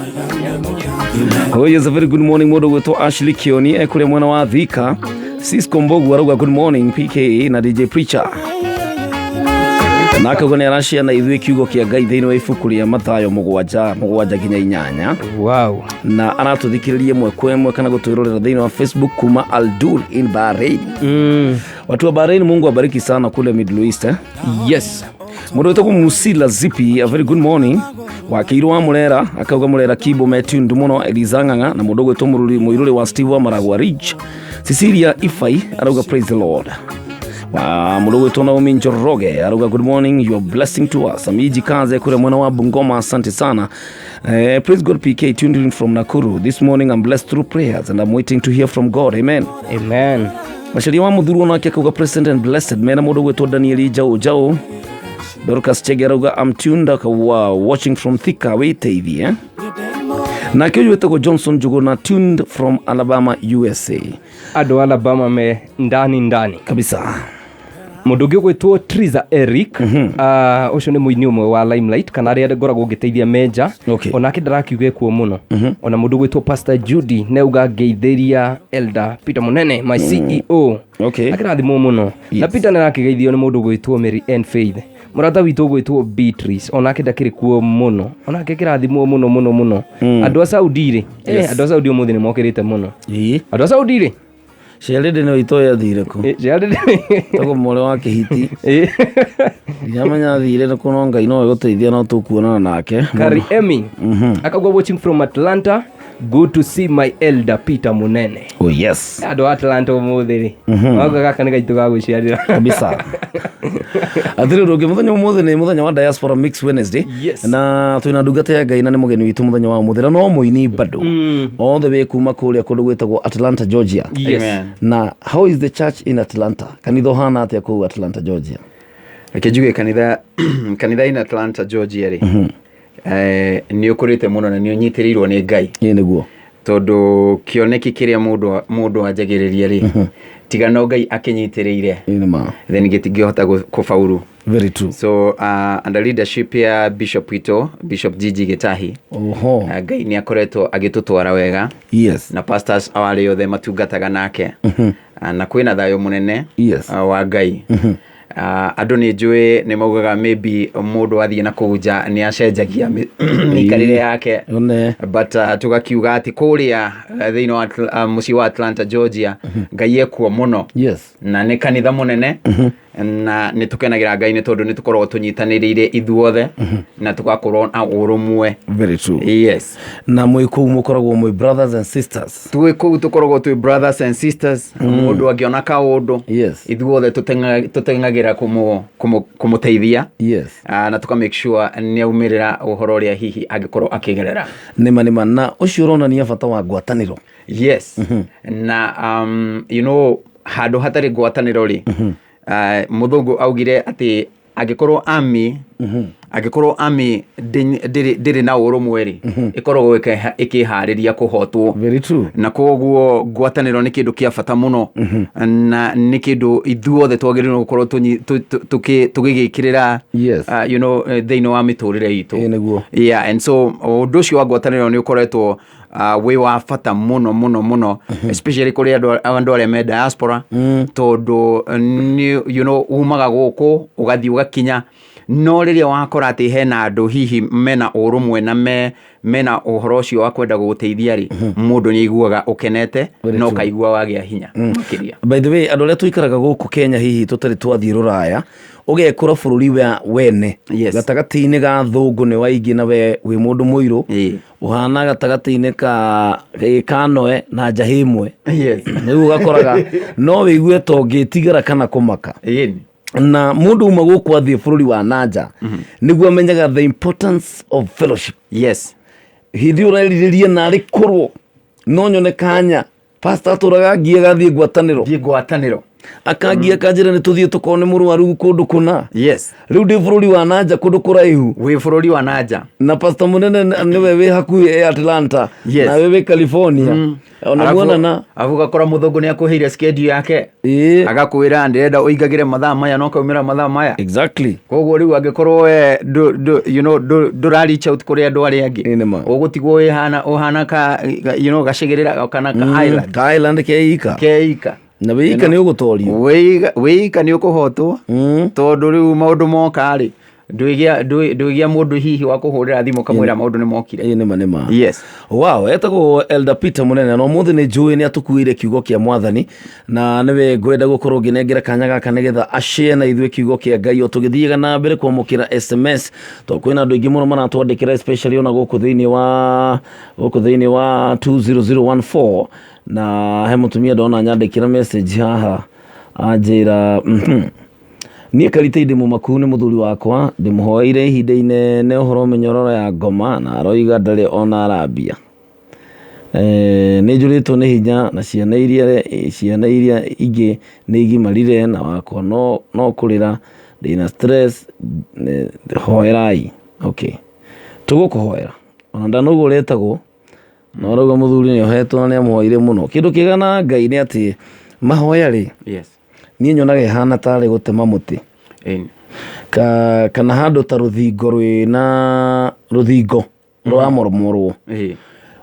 Oh yes, a very good morning mũndũ gwĩtwo Ashley Kioni ekũrĩa mwena wa Thika. Cisco Mbogu arauga good morning PK na DJ Preacher. Na akauga nĩ araciana ithuĩ kiugo kĩa Ngai thĩinĩ wa ibuku rĩa Mathayo 7 7 nginya 8. Wow. Na aratũthikĩrĩria ĩmwe kwa ĩmwe kana gũtwĩrorera thĩinĩ wa Facebook kuma Aldur in Bahrain. Watu wa Bahrain, Mungu abariki sana kule Middle East, eh? Yes. Mũndũ wĩtagwo Musila Zipi, a very good morning. Wakĩirwo wa Mũrera akauga Mũrera Kibo metundu mũno Eliza Ng'ang'a na mũndũ ũgwĩtwo mũirũrĩ wa Steve wa Maragua Ridge. Cecilia Ifai arauga praise the Lord. Wa mũndũ ũgwĩtwo Naomi Njoroge arauga good morning, you are blessing to us. Amiji Kaze kule mwena wa Bungoma, asante sana. Praise God PK, tuned in from Nakuru. This morning I'm blessed through prayers and I'm waiting to hear from God. Amen. Amen. Macaria wa Mũthurwo nake akauga present and blessed. Mena mũndũ ũgwĩtwo Daniel Jau Jau. Dorcas Chege arauga I'm tuned akawa watching from Thika wĩteithie. Nake ũyũ wĩtagwo Johnson Njuguna tuned from Alabama USA. Andũ a Alabama me ndani ndani kabisa. Mũndũ ũngĩ ũgwĩtwo Triza Eric, ũcio nĩ mũini ũmwe wa Limelight kana arĩa ngoragwo ngĩteithia menja. Onake ndarakiuga ekuo mũno. Ona mũndũ ũgwĩtwo Pastor Judy neuga ngeithĩria Elder Peter Munene, my CEO. Akĩrathimwo mũno. Na Peter nĩarakĩgeithio nĩ mũndũ ũgwĩtwo Mary N Faith, mũrata witũ ũgwĩtwo Beatrice, onake ndakĩrĩ kuo mũno, onake kĩrathimwo mũno mũno mũno. Andũ a Saudi rĩ, andũ a Saudi ũmũthĩ nĩ mokĩrĩte mũno. Andũ a Saudi rĩ, Ciarĩndĩ nĩ itoĩ athire kũ? Tagwo mwarĩ wa Kĩhiti. Ndiramenya athire nĩ kũ, no Ngai no egũteithia no tũkuonana nake. Kari Emi akauga watching from Atlanta, good to see my elder Peter Munene. Oh yes. Andũ a Atlanta ũmũthĩ rĩ, wauga gaka nĩ gaitũ ga gwĩciarĩra kabisa. Atĩrĩ ũndũ ũngĩ, mũthenya ũmũthĩ nĩ mũthenya wa Diaspora Mix Wednesday. Na twĩna ndungata ya Ngai na nĩ mũgeni witũ mũthenya wa ũmũthĩ na no mũini bado all the way kuma kũrĩa kũndũ gwĩtagwo Atlanta Georgia. Yes. Amen. Na how is the church in Atlanta? Kanitha ũhana atĩa kũu Atlanta Georgia? Reke njuge kanitha in Atlanta Georgia rĩ, nĩ ũkũrĩte mũno na nĩ ũnyitĩrĩirwo nĩ Ngai. Ĩĩ nĩguo. Tondũ kĩoneki kĩrĩa mũndũ anjagĩrĩria rĩ, tiga no Ngai akĩnyitĩrĩire, Ĩĩ nĩ ma. then gĩtingĩhota kũfaulu. Very true. So under leadership ya Bishop witũ, Bishop Gigi Gitahi, Oho. Ngai nĩ akoretwo agĩtũtwara wega. Yes. Na pastors arĩa othe matungataga nake. Na kwĩna thayũ mũnene, Yes. wa Ngai. Andũ nĩ njũĩ nĩ maugaga maybe mũndũ athiĩ na kũu nja nĩ acenjagia mĩikarĩre yake. One. But tũgakiuga atĩ kũrĩa thĩinĩ wa mũciĩ wa Atlanta Georgia, Ngai ekuo mũno. Yes. Na nĩ kanitha mũnene. Na nĩ tũkenagĩra Ngai nĩ tondũ nĩ tũkoragwo tũnyitanĩrĩire ithuothe na tũgakorwo na ũrũmwe. Very true. Yes. Na mwĩ kũu mũkoragwo mwĩ brothers and sisters. Twĩ kũu tũkoragwo twĩ brothers and sisters. Mũndũ angĩona kaũndũ, yes, ithuothe tũteng'agĩra kũmũteithia. Yes. Na tũka make sure nĩ aumĩrĩra ũhoro ũrĩa hihi angĩkorwo akĩgerera. Nĩma nĩma, na ũcio ũronania bata wa ngwatanĩro. Yes. Na you know, handũ hatarĩ ngwatanĩro rĩ, mũthũngũ augire atĩ angĩkorwo army ndĩrĩ na ũrũmwe rĩ, ĩkoragwo ĩkĩharĩria kũhotwo. Very true. Na koguo ngwatanĩro nĩ kĩndũ kĩa bata mũno, na nĩ kĩndũ ithuothe twagĩrĩirwo gũkorwo tũgĩgĩkĩrĩra, yes, you know, thĩinĩ wa mĩtũrĩre itũ. Nĩguo. Yeah, and so ũndũ ũcio wa ngwatanĩro nĩ ũkoretwo wĩ wa bata mũno mũno mũno, especially kũrĩ andũ arĩa me diaspora, tondũ nĩ you know, umaga gũkũ ũgathiĩ ũgakinya, no rĩrĩa wakora atĩ hena andũ hihi mena ũrũmwe na mena ũhoro ũcio wa kwenda gũgũteithia rĩ, mũndũ nĩ aiguaga ũkenete Very na true. ũkaigua wagĩa hinya makĩria. By the way, andũ arĩa tũikaraga gũkũ Kenya hihi tũtarĩ twathiĩ rũraya, ũgekora bũrũri wa wene, yes, gatagatĩ-inĩ ga thũngũ nĩ waingĩ na we wĩ mũndũ mũirũ, ũhana gatagatĩ-inĩ ka noe na njahĩ ĩmwe. Yes. Rĩu ũgakoraga no wĩigue ta ũngĩtigĩra kana kũmaka. Na mũndũ uma gũkũ athiĩ bũrũri wa nanja nĩguo amenyaga the importance of fellowship. Yes. Hĩndĩ ĩyo ũrerirĩria narĩ korwo no nyone kanya, pastor atũraga ngie gathiĩ ngwatanĩro. Thiĩ ngwatanĩro. Akangia akanjĩra nĩ tũthiĩ tũkone mũrwaru kũndũ kũna. Yes. Rĩu ndĩ bũrũri wa nanja kũndũ kũraihu. Wĩ bũrũri wa nanja. Na pastor mũnene nĩwe wĩ hakuhĩ e Atlanta. Yes. Nawe wĩ California. Ona muonana. Arabu ũgakora mũthũngũ nĩ akũheire schedule yake, agakwĩra ndĩrenda ũingagĩre mathaa maya na ũkaumĩra mathaa maya. Exactly. Koguo rĩu angĩkorwo we you know, ndũra reach out kũrĩ andũ arĩa angĩ, ũgũtigwo wĩhana ũhana ka you know, gacigĩrĩra kana ka island. Ka island keika. Keika. Na wĩika nĩ ũgũtorio. Wĩika nĩ ũkũhotwo, tondũ rĩu maũndũ moka rĩ, ndwĩgĩa mũndũ hihi wa kũhũrĩra thimũ kamwĩra maũndũ nĩ mokire. Ĩĩ nĩma nĩma. Yes. Wow, etagwo Elder Peter Munene na ũmũthĩ nĩ njũĩ nĩ atũkuĩire kiugo kĩa mwathani, na nĩwe ngwenda gũkorwo ngĩnengera kanya gaka nĩgetha ashare na ithuĩ kiugo kĩa Ngai o tũgĩthiaga na mbere kwamũkĩra SMS, tondũ kwĩna andũ aingĩ mũno maratwandĩkĩra, especially ona gũkũ thĩinĩ wa 20014, na he mũtumia ndona nyandĩkĩra message haha anjĩra, niĩ Karite ndĩ mũmaku nĩ mũthuri wakwa, ndĩmũhoeire ihinda inene ũhoro mĩnyororo ya ngoma na aroiga ndarĩ ona arambia. Nĩ njũrĩtwo nĩ hinya na ciana iria ingĩ nĩ igimarire na wakwa no kũrĩra, ndĩna stress, hoerai. Okay, tũgũkũhoera ona ndanauga ũrĩa etagwo, na arauga mũthuri nĩ ohetwo na nĩ amũhoeire mũno. Kĩndũ kĩega na Ngai nĩ atĩ mahoya rĩ, Yes. niĩ nyonaga ĩhana tarĩ gũtema mũtĩ kana handũ ta rũthingo rwĩna rũthingo rũramoromorwo,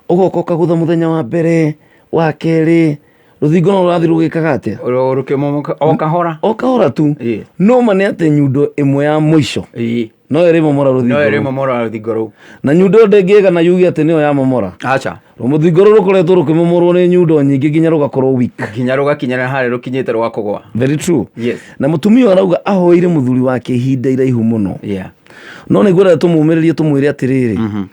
ũgoka ũkagũtha mũthenya wa mbere, wa kerĩ, rũthingo no rũrathiĩ rũgĩkaga atĩa? Rũkĩmomoka o kahora. O kahora tu. No ma nĩ atĩ nyundo ĩmwe ya mũico no ĩrĩmomora rũthingo No rũu. ĩrĩmomora rũthingo rũu. Na nyundo ĩyo ndĩngĩgana yuge atĩ nĩyo yamomora. Aca. Rũthingo rũu rũkoretwo rũkĩmomorwo nĩ nyundo nyingĩ nginya rũgakorwo weak. Nginya rũgakinyĩra harĩa rũkinyĩte rũgakũgwa. Very true. Yes. Na mũtumia ũyũ arauga ahoeire mũthuri wake ihinda iraihu mũno. Yeah. No nĩ ngwenda tũmũmĩrĩrie tũmwĩre atĩrĩrĩ,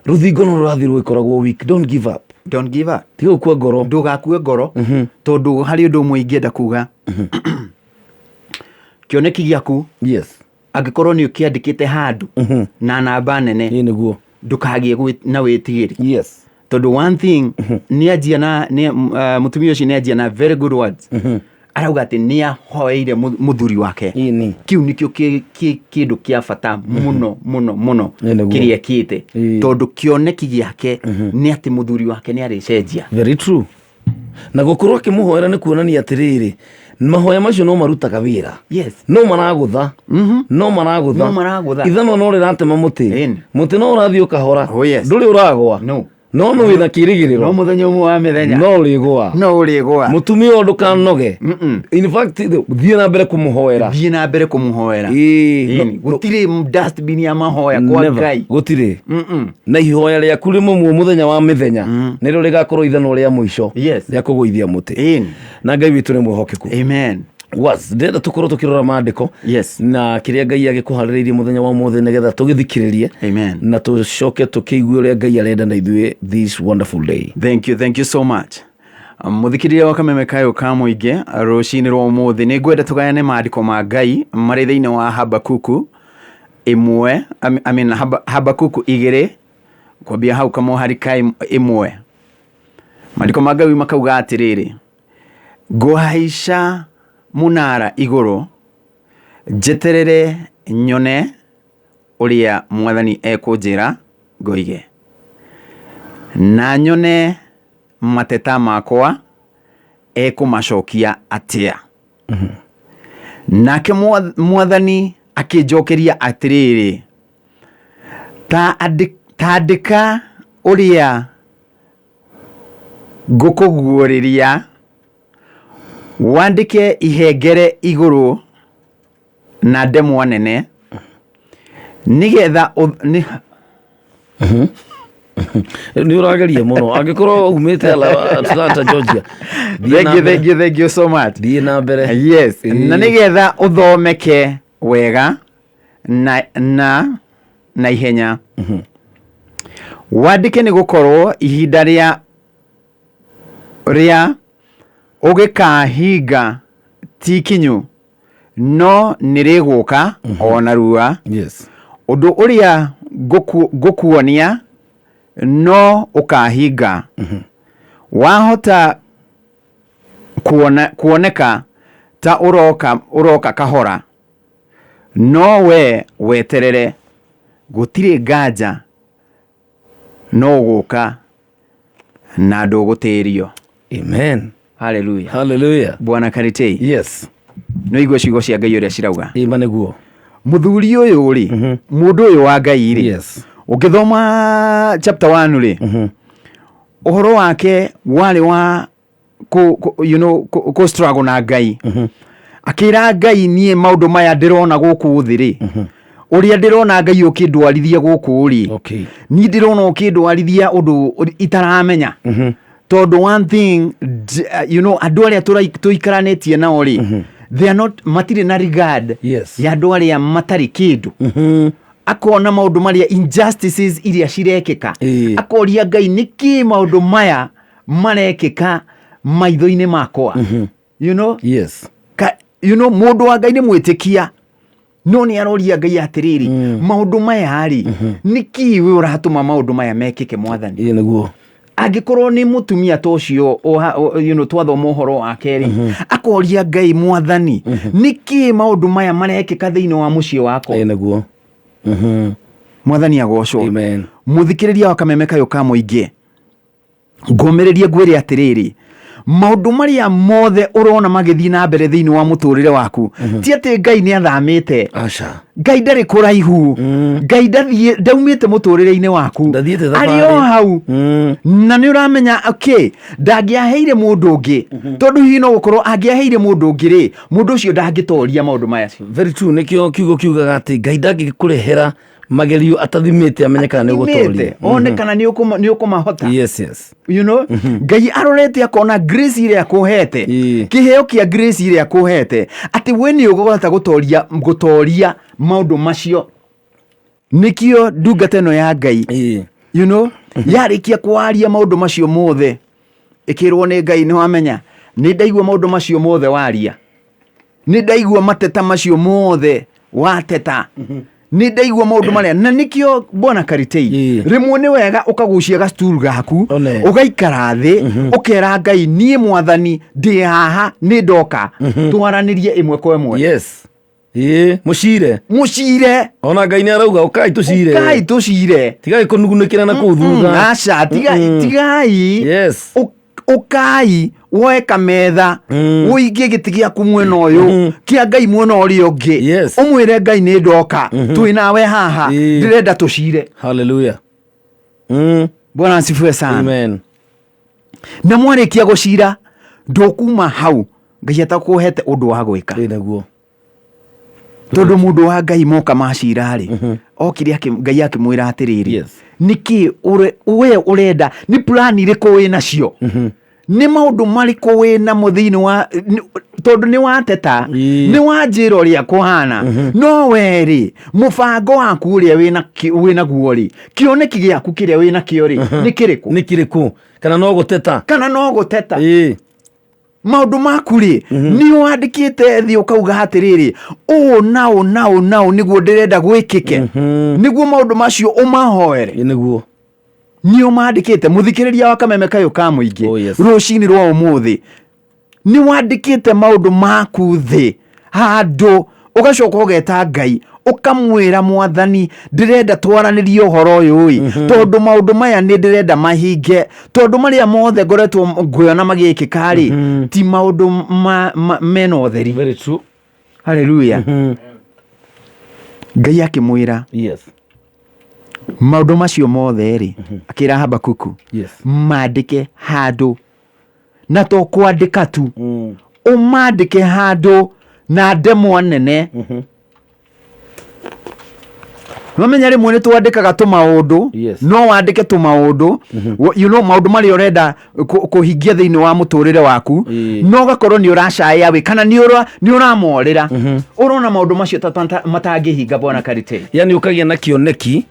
rũthingo no rũrathiĩ rũgĩkoragwo weak, don't give up. Don't give up. Tiga gũkua ngoro. Ndũgakue ngoro, tondũ harĩ ũndũ ũmwe ingĩenda kuga. Kĩoneki gĩaku, yes, angĩkorwo nĩ ũkĩandĩkĩte handũ na namba nene, nĩguo, ndũkagĩe na wĩtigĩri. Yes. Tondũ one thing nĩ anjia na nĩ mũtumia ũcio nĩ anjia na very good words, arauga atĩ nĩ ahoeire mũthuri wake. Kĩu nĩkĩo kĩndũ kĩa bata mũno mũno mũno kĩrĩa ekĩte, tondũ kĩoneki gĩake nĩ atĩ mũthuri wake nĩ arĩcenjia. Very true. Na gũkorwo akĩmũhoera nĩ kuonania atĩrĩrĩ, mahoya macio no marutaga wĩra. Yes. No maragũtha, no maragũtha. No maragũtha. Ithanwa no rĩratema mũtĩ, mũtĩ no ũrathiĩ ũkahora. Oh, yes. Ndũrĩ ũragwa. No. No nĩ wĩna kĩrĩgĩrĩro. No mũthenya ũmwe wa mĩthenya no ũrĩgũa. No ũrĩgũa. Mũtumia ũyũ ndũkanoge. In fact, thiĩ na mbere kũmũhoera. Thiĩ na mbere kũmũhoera. Ĩĩ. Gũtirĩ dustbin ya mahoya kwa Never. Ngai. Gũtirĩ. Na ihoya rĩaku rĩmwe mũthenya wa mĩthenya nĩrĩo rĩgakorwo ithanwa rĩa mũico Yes. rĩa kũgũithia mũtĩ. Na Ngai witũ nĩ mwĩhokeku. Amen. Was ndĩrenda tũkorwo tũkĩrora maandĩko yes. Na kĩrĩa Ngai agĩkũharĩrĩirie mũthenya wa ũmũthĩ nĩgetha tũgĩthikĩrĩrie. Amen. Na tũcoke tũkĩigue ũrĩa Ngai arenda na ithuĩ this wonderful day. Thank you, thank you so much. Mũthikĩrĩria wa kameme kayũ ka mũingĩ rũcinĩ rwa ũmũthĩ nĩ ngwenda tũgayane maandĩko ma Ngai marĩ thĩinĩ wa Habakuku ĩmwe, I mean, Habakuku 2 kwambia hau kamũhari ka 1. Maandĩko ma Ngai makauga atĩrĩrĩ, ngũhaica mũnara igũrũ njeterere nyone ũrĩa mwathani ekũnjĩra ngoige, na nyone mateta makwa ekũmacokia atĩa. Nake mwathani akĩnjokeria atĩrĩrĩ, ta andĩka ũrĩa ngũkũguũrĩria, wandĩke ihengere igũrũ na ndemwa nene, nĩgetha Nĩ ũrageria mũno angĩkorwo umĩte Atlanta, Georgia. Thank you, thank you, thank you so much. Thiĩ na mbere. Yes. Na nĩgetha ũthomeke wega na ihenya. Wandĩke nĩ gũkorwo ihinda rĩa ũgĩkahinga ti kinyu, no nĩ rĩgũka o narua. Yes. Ũndũ ũrĩa ngũkuonia no ũkahinga. Wahota kuoneka ta ũroka kahora, no we weterere, gũtirĩ nganja no ũgũka na ndũgũtĩrio. Amen. Hallelujah. Hallelujah. Bwana Karitei. Yes. Nĩ igua ciugo cia Ngai ũrĩa cirauga. Ĩma nĩguo. Mũthuri ũyũ rĩ, mũndũ ũyũ wa Ngai rĩ, Yes. ũngĩthoma chapter 1 rĩ, ũhoro wake warĩ wa you know, kũ struggle na Ngai. Akĩra Ngai, niĩ maũndũ maya ndĩrona gũkũ thĩ rĩ, ũrĩa ndĩrona Ngai ũkĩndwarithia gũkũ rĩ, Okay. niĩ ndĩrona ũkĩndwarithia ũndũ itaramenya. Tondũ one thing, you know, andũ arĩa tũikaranĩtie nao rĩ, they are not, matirĩ na regard Yes. ya andũ arĩa matarĩ kĩndũ. Akona maũndũ marĩa injustices iria cirekĩka, akoria Ngai nĩkĩ maũndũ maya marekĩka maitho-inĩ makwa. You know? Yes. You know, mũndũ wa Ngai nĩ mwĩtĩkia, no nĩ aroria Ngai atĩrĩrĩ, maũndũ maya rĩ, nĩkĩ we ũratũma maũndũ maya mekĩke mwathani? Ĩĩ nĩguo. Angĩkorwo nĩ mũtumia ta ũcio, you know, twathoma ũhoro wake rĩ, akoria Ngai mwathani, nĩkĩ maũndũ maya marekĩka thĩinĩ wa mũciĩ wakwa? Ĩĩ nĩguo. Mwathani agocwo. Amen. Mũthikĩrĩria wa kameme kayũ ka mũingĩ, ngũmĩrĩrie ngwĩre atĩrĩrĩ, maũndũ marĩa mothe ũrona magĩthiĩ na mbere thĩinĩ wa mũtũrĩre waku, ti atĩ Ngai nĩ athamĩte. Aca. Ngai ndarĩ kũraihu. Ngai ndaumĩte mũtũrĩre-inĩ waku. Ndathiĩte Arĩ o thabarĩ. hau. Na nĩ ũramenya, okay, ndangĩaheire mũndũ ũngĩ. Tondũ hihi no gũkorwo angĩaheire mũndũ ũngĩ rĩ, mũndũ ũcio ndangĩtoria maũndũ maya. Very true. Nĩkĩo kiugo kiugaga atĩ Ngai ndangĩkũrehera magerio atathimĩte amenye kana nĩ ũgũtoria. Athimĩte, one kana nĩ ũkũmahota. Yes, yes. You know? Ngai arorete akona grace ĩrĩa akũhete, kĩheo kĩa grace ĩrĩa akũhete, atĩ we nĩ ũkũhota gũtoria maũndũ macio. Nĩkĩo ndungata ĩno ya Ngai, you know, yarĩkia kwaria maũndũ macio mothe, ĩkĩrwo nĩ Ngai, nĩ wamenya nĩ ndaigua maũndũ macio mothe waria, nĩ ndaigua mateta macio mothe wateta, nĩ ndaigua maũndũ marĩa. Na nĩkĩo Bwana Karitei, rĩmwe nĩ wega ũkagucia gacturu gaku, ũgaikara thĩ, ũkera Ngai, niĩ mwathani ndĩ haha, nĩ ndoka twaranĩrie ĩmwe kwa ĩmwe. Yes. Ĩĩ, mũcire. Mũcire. Ona Ngai nĩ arauga ũkai tũcire. Ũkai tũcire. Tigai kũnugunĩkĩra na kũu thutha. Aca, tigai. Yes. Ũkai woe kametha, ũigie gĩtĩ gĩaku mwena ũyũ, kĩa Ngai mwena ũrĩa ũngĩ. Yes. Ũmwĩre Ngai nĩ ndoka, twĩ nawe haha, ndĩrenda tũcire. Hallelujah. Bwana asifiwe sana. Amen. Na mwarĩkia gũcira, ndũkuma hau Ngai atakũhete ũndũ wa gwĩka. Ĩĩ nĩguo. Tondũ mũndũ wa Ngai moka macira rĩ, okire Ngai akĩmwĩra atĩrĩrĩ, Yes. nĩkĩ we ũrenda, nĩ plan irĩkũ wĩ nacio? Nĩ maũndũ marĩkũ wĩ namo thĩinĩ wa tondũ nĩ wateta, nĩ wanjĩra ũrĩa kũhana, no werĩ mũbango waku ũrĩa wĩ naguo rĩ, kĩoneki gĩaku kĩrĩa wĩ nakĩo rĩ, nĩ kĩrĩkũ? Nĩ kĩrĩkũ? Kana no gũteta? Kana no gũteta? Ĩĩ. Maũndũ maku rĩ, nĩ wandĩkĩte thĩ ũkauga atĩrĩrĩ, ũũ na ũũ na ũũ na ũũ nĩguo ndĩrenda gwĩkĩke, nĩguo maũndũ macio ũmahoere? Nĩguo. Nĩ ũmandĩkĩte, mũthikĩrĩria wa Kameme Kayũ ka Mũingĩ? Oh, yes. Rũcinĩ rwa ũmũthĩ nĩ wandĩkĩte maũndũ maku thĩ handũ, ũgacoka ũgeta Ngai, ũkamwĩra, "Mwathani, ndĩrenda twaranĩrie ũhoro ũyũ ĩ, tondũ maũndũ maya nĩ ndĩrenda mahinge, tondũ marĩa mothe ngoretwo ngĩona magĩkĩka rĩ, ti maũndũ mena ũtheri." Very true. Haleluya. Ngai akĩmwĩra, maũndũ macio mothe rĩ, akĩra Habakuku mandĩke handũ, na to kwandĩka tu, ũmandĩke handũ na ndemwa nene. Wamenya rĩmwe nĩ twandĩkaga tũmaũndũ, no wandĩke tũmaũndũ, maũndũ marĩa ũrenda kũhingia thĩinĩ wa mũtũrĩre waku, no ũgakorwo nĩ ũracaya wĩ kana nĩ ũramorĩra, ũrona maũndũ macio ta matangĩhinga, bwana Karite. Yani ũkagĩa na kĩoneki,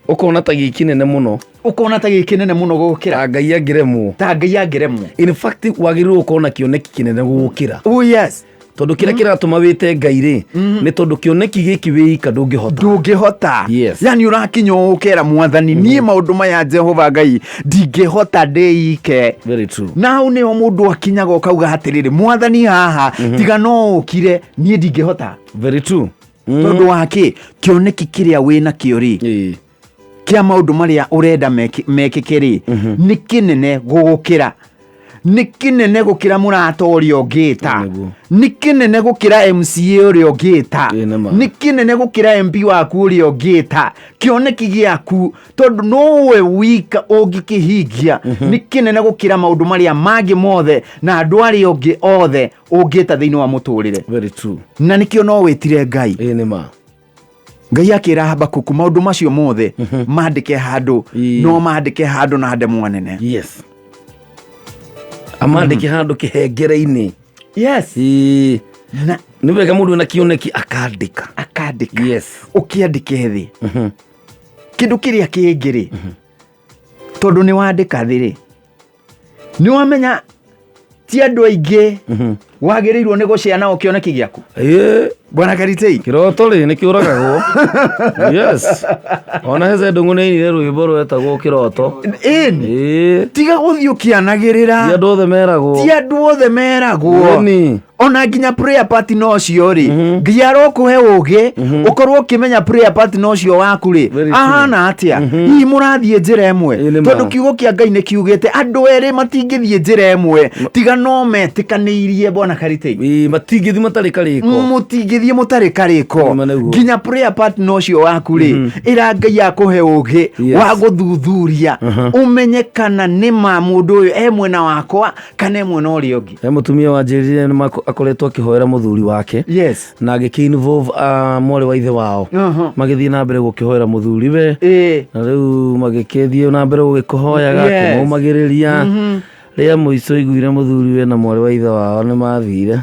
ũkona ta gĩ kĩnene mũno. Ũkona ta gĩ kĩnene mũno gũkĩra. Ta Ngai angĩremwo. Ta Ngai angĩremwo. In fact, wagĩrĩirwo gũkorwo na kĩoneki kĩnene gũgũkĩra. Oh yes. Tondũ kĩrĩa kĩratũma wĩte Ngai rĩ, nĩ tondũ kĩoneki gĩkĩ wĩika ndũngĩhota. Ndũngĩhota. Yani ũrakinya ũkera Mwathani, niĩ maũndũ maya, Jehova Ngai, ndingĩhota ndĩike. Very true. Na hau nĩho mũndũ akinyaga ũkauga atĩrĩrĩ, Mwathani, haha tiga no ũkire, niĩ ndingĩhota. Very true. Tondũ wa kĩ? Kĩoneki kĩrĩa wĩ nakĩo rĩ, kĩa maũndũ marĩa ũrenda mekĩke rĩ, nĩ kĩnene gũgũkĩra, nĩ kĩnene gũkĩra mũrata ũrĩa ũngĩta, nĩ kĩnene gũkĩra MCA ũrĩa ũngĩta, nĩ kĩnene gũkĩra MP waku ũrĩa ũngĩta. Kĩoneki gĩaku, tondũ nowe wika ũngĩkĩhingia, nĩ kĩnene gũkĩra maũndũ marĩa mangĩ mothe na andũ arĩa ũngĩ othe ũngĩta thĩinĩ wa mũtũrĩre. Very true. Na nĩkĩo no wĩtire Ngai. Ĩĩ nĩ ma. Ngai akĩra Habakuku maũndũ macio mothe mandĩke handũ, no mandĩke handũ na ndemwa nene. Amandĩke handũ kĩhengere-inĩ. Na nĩ wega mũndũ wĩna kĩoneki akandĩka. Akandĩka. Ũkĩandĩke thĩ. Kĩndũ kĩrĩa kĩngĩ rĩ, tondũ nĩ wandĩka thĩ rĩ, nĩ wamenya ti andũ aingĩ wagĩrĩirwo nĩ gũcea nao kĩoneki gĩaku. Bwana Karitei. Kĩroto rĩ, nĩ kĩũragagwo. Yes, ona Heze Ndũng'ũ nĩ ainire rwĩmbo rwetagwo Kĩroto. Ĩni. Tiga gũthiĩ ũkĩanagĩrĩra. Ti andũ othe meragwo. Ti andũ othe meragwo. Ĩni. Ona nginya prayer partner ũcio rĩ, Ngai arokũhe ũgĩ ũkorwo ũkĩmenya prayer partner ũcio waku rĩ ahana atĩa, hihi mũrathiĩ njĩra ĩmwe, tondũ kiugo kĩa Ngai nĩ kiugĩte andũ erĩ matingĩthiĩ njĩra ĩmwe tiga no metĩkanĩirie, bwana Karitei. Matingĩthiĩ matarĩ karĩko. Mũtingĩthiĩ mũtarĩ karĩko. Nginya prayer partner ũcio waku rĩ, ĩra Ngai akũhe ũgĩ wa gũthuthuria, ũmenye kana nĩ ma mũndũ ũyũ e mwena wakwa kana e mwena ũrĩa ũngĩ. He mũtumia wanjĩrire nĩ akoretwo akĩhoera mũthuri wake, na agĩkĩ involve mwarĩ wa ithe wao, magĩthiĩ na mbere gũkĩhoera mũthuri we, na rĩu magĩkĩthiĩ na mbere gũgĩkũhoyaga, kũmũmagĩrĩria. Rĩa mũico iguire mũthuri we na mwarĩ wa ithe wao nĩ mathire.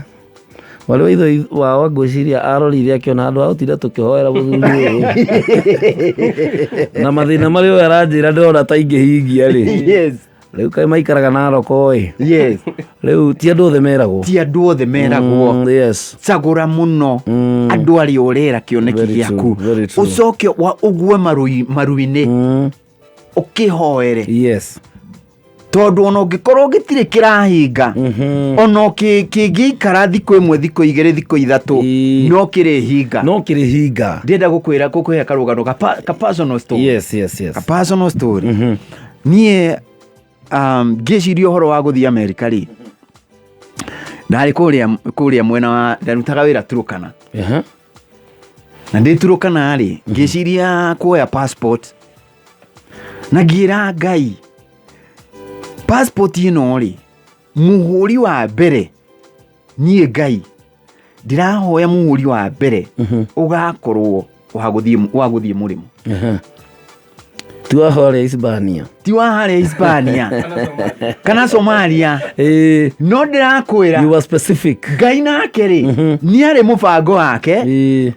Mwarĩ wa ithe wao ngwĩciria arorire akĩona handũ ha gũtinda tũkĩhoera mũthuri ũyũ na mathĩna marĩa ũyũ aranjĩra ndĩrona ta ingĩhingia rĩ, rĩu kaĩ maikaraga Naroko ĩ. Rĩu ti andũ othe meragwo. Ti andũ othe meragwo. Cagũra mũno andũ arĩa ũrera kĩoneki Very true, gĩaku, very true. ũcoke ũgue maru-inĩ ũkĩhoere. Tondũ ona ũngĩkorwo gĩtirĩ kĩrahinga, ona kĩngĩikara thikũ ĩmwe, thikũ igĩrĩ, thikũ ithatũ, no kĩrĩhinga. No kĩrĩhinga. Ndĩrenda gũkwĩra, gũkũhe karũgano ka personal story. Yes, yes, yes. Ka personal story. Niĩ ngĩciria ũhoro wa gũthiĩ Amerika rĩ, ndarĩ kũrĩa mwena wa ndarutaga wĩra Turukana. Na ndĩ Turukana rĩ, ngĩciria kuoya passport, na ngĩra Ngai, passport ĩno rĩ, mũhũri wa mbere, niĩ Ngai ndĩrahoya mũhũri wa mbere ũgakorwo wa gũthiĩ mũrĩmo. Ti wa harĩa Hispania. Ti wa harĩa Hispania kana Somalia. No ndĩrakwĩra, You are specific. Ngai nake rĩ, nĩ arĩ mũbango wake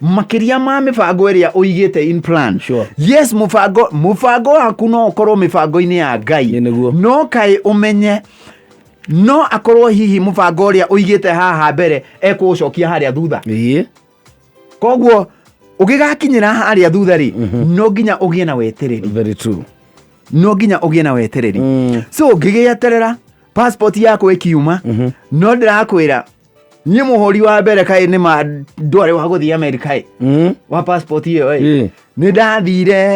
makĩria ma mĩbango ĩrĩa ũigĩte in plan. Sure. Yes, mũbango waku no ũkorwo mĩbango-inĩ ya Ngai, no kaĩ ũmenye no akorwo hihi mũbango ũrĩa ũigĩte haha mbere ekũũcokia harĩa thutha. Koguo ũgĩgakinyĩra harĩa thutha rĩ, no nginya ũgĩe na wetereri. Very true. No nginya ũgĩe na wetereri. So ngĩgĩeterera passport yakwa ĩkiuma. No ndĩrakwĩra niĩ mũhũri wa mbere kaĩ nĩ ma ndwarĩ wa gũthiĩ Amerika ĩ, wa passport ĩyo ĩ. Nĩ ndathire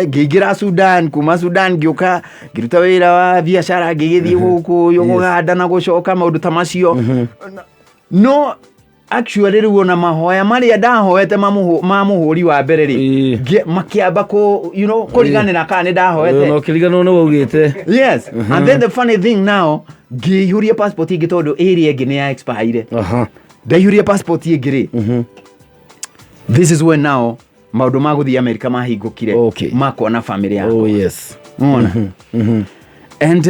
ngĩingĩra Sudan, kuma Sudan ngĩũka ngĩruta wĩra wa biacara, ngĩgĩthiĩ gũkũ Uganda na gũcoka maũndũ ta macio. No actually rĩu ona mahoya marĩa ndahoete ma mũhũri wa mbere rĩ, makĩamba kũ you know kũriganĩra kana nĩ ndahoete. Na ũkĩriganĩrwo nĩ waugĩte. Yes. And then the funny thing now, ngĩihũria passport ĩngĩ tondũ ĩrĩa ĩngĩ nĩ ya expire. Ndaihũria passport ĩngĩ rĩ, this is when now maũndũ ma gũthiĩ Amerika mahingũkire. Ma kuona family yakwa. Oh, yes. Unaona? And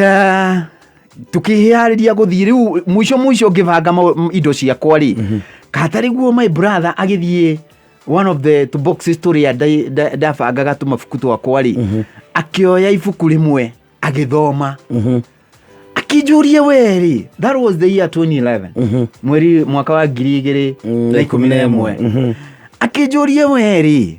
tukĩharĩria gũthiĩ rĩu mũico mũico ngĩbanga indo ciakwa rĩ, katarĩ my brother agĩthiĩ one of the two boxes tũrĩa ndabangaga tũmabuku twakwa rĩ, akĩoya ibuku rĩmwe agĩthoma, akĩnjũria we rĩ, that was the year 2011, mweri mwaka wa 2011, akĩnjũria we rĩ,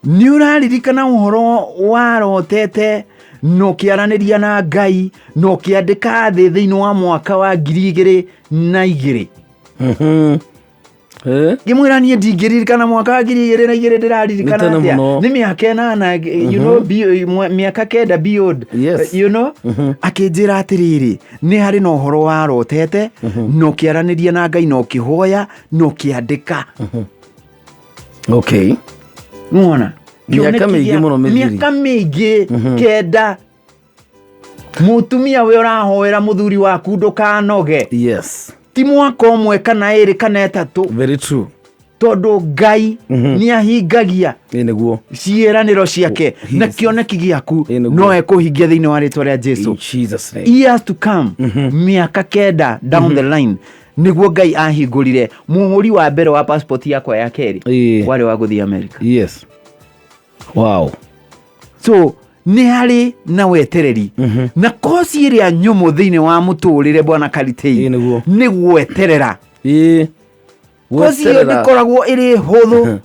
nĩ ũraririkana ũhoro warotete na ũkĩaranĩria na Ngai na ũkĩandĩka thĩ thĩinĩ wa mwaka wa 2002? Ngĩmwĩra niĩ ndingĩririkana mwaka wa 2002, ndĩraririkana Nĩ tene atĩa? mũno. Nĩ mĩaka 8, you know, mĩaka 9 beyond. You know, akĩnjĩra atĩrĩrĩ, nĩ harĩ na ũhoro warotete na ũkĩaranĩria na Ngai na ũkĩhoya na ũkĩandĩka. Nĩwona? Mĩaka Kĩoneki mĩingĩ mũno mĩthiri. Mĩaka mĩingĩ 9. Mũtumia we ũrahoera mũthuri waku ndũkanoge. Ti mwaka ũmwe kana 2 kana 3. Very true. Tondũ Ngai nĩ ahingagia Ĩ nĩguo. ciĩranĩro ciake na kĩoneki gĩaku no ekũhingia thĩinĩ wa rĩtwa rĩa Jesu. In Jesus name. Years to come, mĩaka 9 down the line, nĩguo Ngai ahingũrire mũhũri wa mbere wa passport yakwa ya kerĩ, warĩ wa gũthiĩ America. Yes. Wow. So nĩ harĩ na wetereri na koci ĩrĩa nyũmũ thĩinĩ wa mũtũrĩre, bwana Karitei, nĩ gweterera. Koci ĩyo Gweterera. ndĩkoragwo ĩrĩ hũthũ.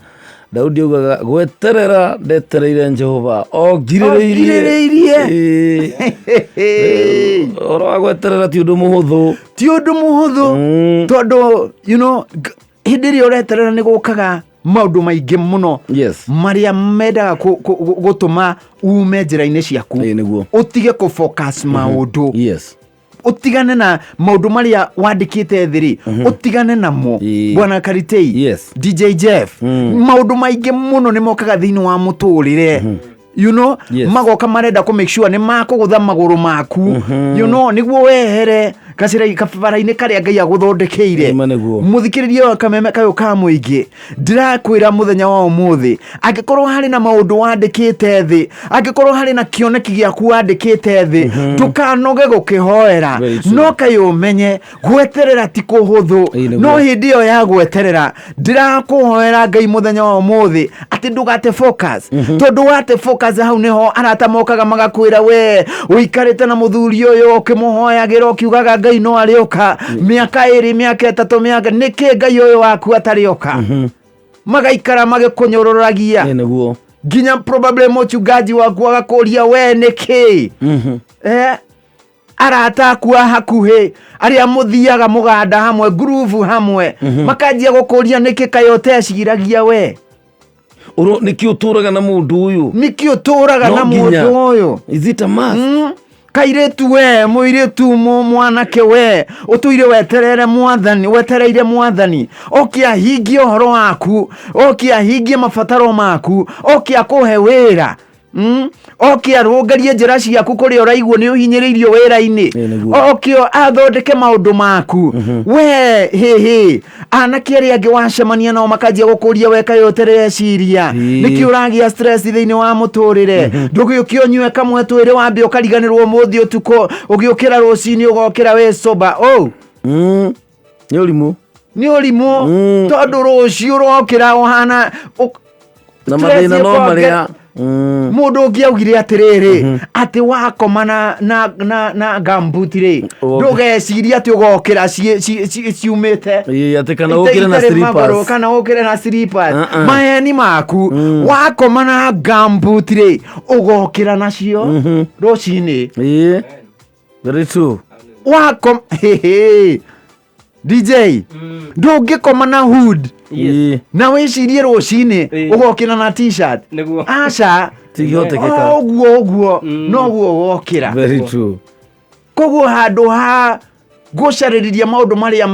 Daudi augaga gweterera ndetereire Jehova o ngirĩrĩirie. Ngirĩrĩirie. Ũhoro wa gweterera ti ũndũ mũhũthũ. Ti ũndũ mũhũthũ tondũ you know hĩndĩ ĩrĩa ũreterera nĩ gũkaga maũndũ maingĩ mũno marĩa mendaga gũtũma ume njĩra-inĩ ciaku, ũtige kũ-focus maũndũ, ũtigane na maũndũ marĩa wandĩkĩte thĩ rĩ, ũtigane namo, bwana Karitei, DJ Jeff. Maũndũ maingĩ mũno nĩ mokaga thĩinĩ wa mũtũrĩre, you know, magoka marenda kũ make sure nĩ makũgũtha magũrũ maku, you know, nĩguo wehere gacĩra kabara-inĩ karĩa Ngai agũthondekeire. Mũthikĩrĩria wa Kameme kayũ ka mũingĩ, ndĩrakwĩra mũthenya wa ũmũthĩ, angĩkorwo harĩ na maũndũ wandĩkĩte thĩ, angĩkorwo harĩ na kĩoneki gĩaku wandĩkĩte thĩ, ndũkanoge gũkĩhoera. No kaĩ ũmenye gweterera ti kũhũthũ. No hĩndĩ ĩyo ya gweterera, ndĩrakũhoera Ngai mũthenya wa ũmũthĩ atĩ ndũgate focus, tondũ wate focus hau nĩho arata mokaga magakwĩra we ũikarĩte na mũthuri ũyũ ũkĩmũhoyagĩra ũkiugaga Ngai no arĩũka mĩaka 2, mĩaka 3, mĩaka nĩkĩ Ngai ũyũ waku atarĩũka? Magaikara magĩkũnyũrũragia nginya probably mũchungaji waku agakũria we nĩkĩ? Arata aku a hakuhĩ arĩa mũthiaga mũganda hamwe, ngurubu hamwe, makanjia gũkũria nĩkĩ kaĩ ũteciragia we? Uro nĩkĩ ũtũraga na mũndũ ũyũ? Nĩkĩ ũtũraga No na nginya. mũndũ ũyũ? Is it a must? Kairĩtu we, mũirĩtu, mwanake we ũtũire weterere mwathani, wetereire mwathani oke ahingie ũhoro waku, oke ahingie mabataro maku, oke akũhe wĩra. Oke arũngarie njĩra ciaku kũrĩa ũraigua nĩ ũhinyĩrĩirio wĩra-inĩ. Oke athondeke maũndũ maku we hĩhĩ. Anake arĩa angĩ wacemania nao makanjia gũkũria we kaĩ ũtereciria, nĩkĩ ũragĩa stress thĩinĩ wa mũtũrĩre? Ndũgĩũke ũnyue kamwe twĩrĩ wambe ũkariganĩrwo ũmũthĩ ũtukũ, ũgĩũkĩra rũcinĩ ũgokĩra wĩ sober. Oh, Nĩ ũrimũ. Nĩ ũrimũ, tondũ rũciũ ũrokĩra ũhana na stress mathĩna no ĩkonge- marĩa. Mũndũ ũngĩ augire atĩrĩrĩ, atĩ wakoma na gambuti rĩ, ndũgecirie atĩ ũgokĩra ciumĩte. Ĩĩ, atĩ kana ũkĩre na Itarĩ magũrũ, slippers. kana ũkĩre na slippers. Uh-uh. Maheni maku. Wakoma na gambuti rĩ, ũgokĩra nacio rũcinĩ. Ĩĩ. Very true. Wakom hehe, DJ, ndũngĩkoma na hood na wĩcirie rũcinĩ ũgokĩra na T-shirt. Nĩguo. Aca. Tingĩhotekeka. O ũguo ũguo noguo ũgokĩra. Very true. Koguo handũ ha gũcarĩrĩria maũndũ marĩa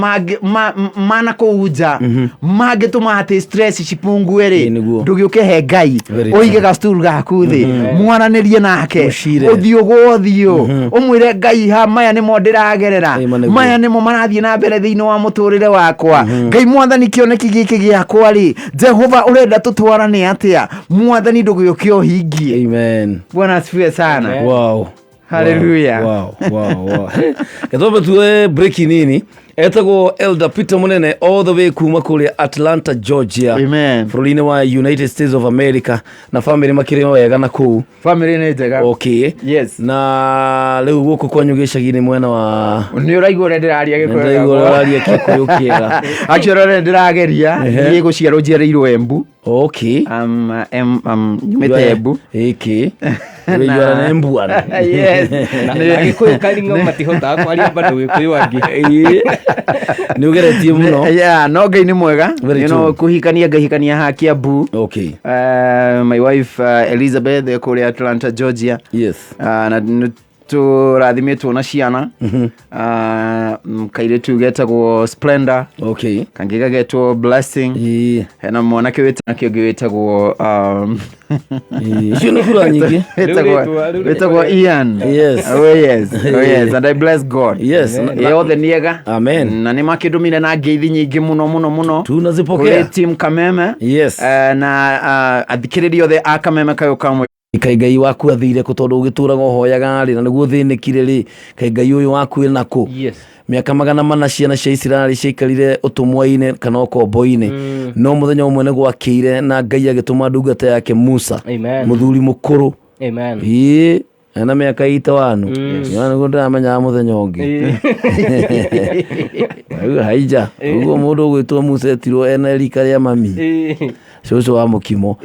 mana kũu nja mangĩtũma atĩ stress cipungue rĩ, ndũgĩũke he Ngai, Very ũige true. gacturu gaku thĩ, mwaranĩrie nake. Mũcire. Ũthiũ gwa ũthiũ, ũmwĩre, "Ngai, ha maya nĩmo ndĩragerera, Ĩma nĩguo. maya nĩmo marathiĩ na mbere thĩinĩ wa mũtũrĩre wakwa. Ngai Mwathani, kĩoneki gĩkĩ gĩakwa rĩ, Jehova, ũrenda tũtwarane atĩa? Mwathani, ndũgĩũke ũhingie." Amen. Bwana asifiwe sana. Wow. Hallelujah. Wow. Getwambe tuoe break nini. Etagwo Elder Peter Munene, all the way kuma kũrĩa Atlanta, Georgia. Amen. Bũrũri-inĩ wa United States of America, na family makĩrĩ wega na kũu? Family nĩ njega. Okay. Yes. Na rĩu gũkũ kwanyu gĩcagi-inĩ mwena wa Nĩ ũraigua ũrĩa ndĩraria Gĩkũyũ? Nĩndĩraigua ũrĩa ũraria Gĩkũyũ kĩega. Actually, ũrĩa ndĩrageria, niĩ gũciarwo njiarĩirwo Embu. Okay. Nyumĩte Embu. Ĩkĩ. Ũraiguana na Embu ana. Yes. Na Gĩkũyũ karinga matihotaga kwaria bado Gĩkũyũ angĩ. Nĩ ũgeretie mũno. Yeah, no Ngai nĩ mwega. Very You know, true. Kũhikania ngahikania ha Kiambu. Okay. My wife, Elizabeth, kũrĩa Atlanta, Georgia. Yes. Na nĩ tũrathimĩtwo na ciana. Kairĩtu getagwo Splendor. Okay. Kangĩ gagetwo Blessing. Hena mwanake wĩtagwo ũngĩ wĩtagwo Icio nĩ kura nyingĩ. Wĩtagwo Ian. Yes. Oh yes. Oh yes. And I bless God. Yes. Othe nĩ ega. Amen. Na nĩ makĩndũmire na ngeithi nyingĩ mũno mũno mũno. Tunazipokea. Kũrĩ team Kameme. Yes. Na athikĩrĩria othe a Kameme kayũ kamwe. Kaĩ Ngai waku athire kũ? Tondũ ũgĩtũraga ũhoyaga rĩ, na nĩguo ũthĩnĩkire rĩ, kaĩ Ngai ũyũ waku ĩ nakũ? Yes. Mĩaka 400 ciana cia Isiraeli ciaikarire ũtũmwa-inĩ kana ũkombo-inĩ, no mũthenya ũmwe nĩ gwakĩire na Ngai agĩtũma ndungata yake Musa. Amen. Mũthuri mũkũrũ. Amen. Ĩĩ, ena mĩaka 81. Nĩguo ndĩramenyaga mũthenya ũngĩ. Rĩu haija ũguo mũndũ ũgwĩtwo Musa etirwo ena rika rĩa mami cũcũ wa mũkimo.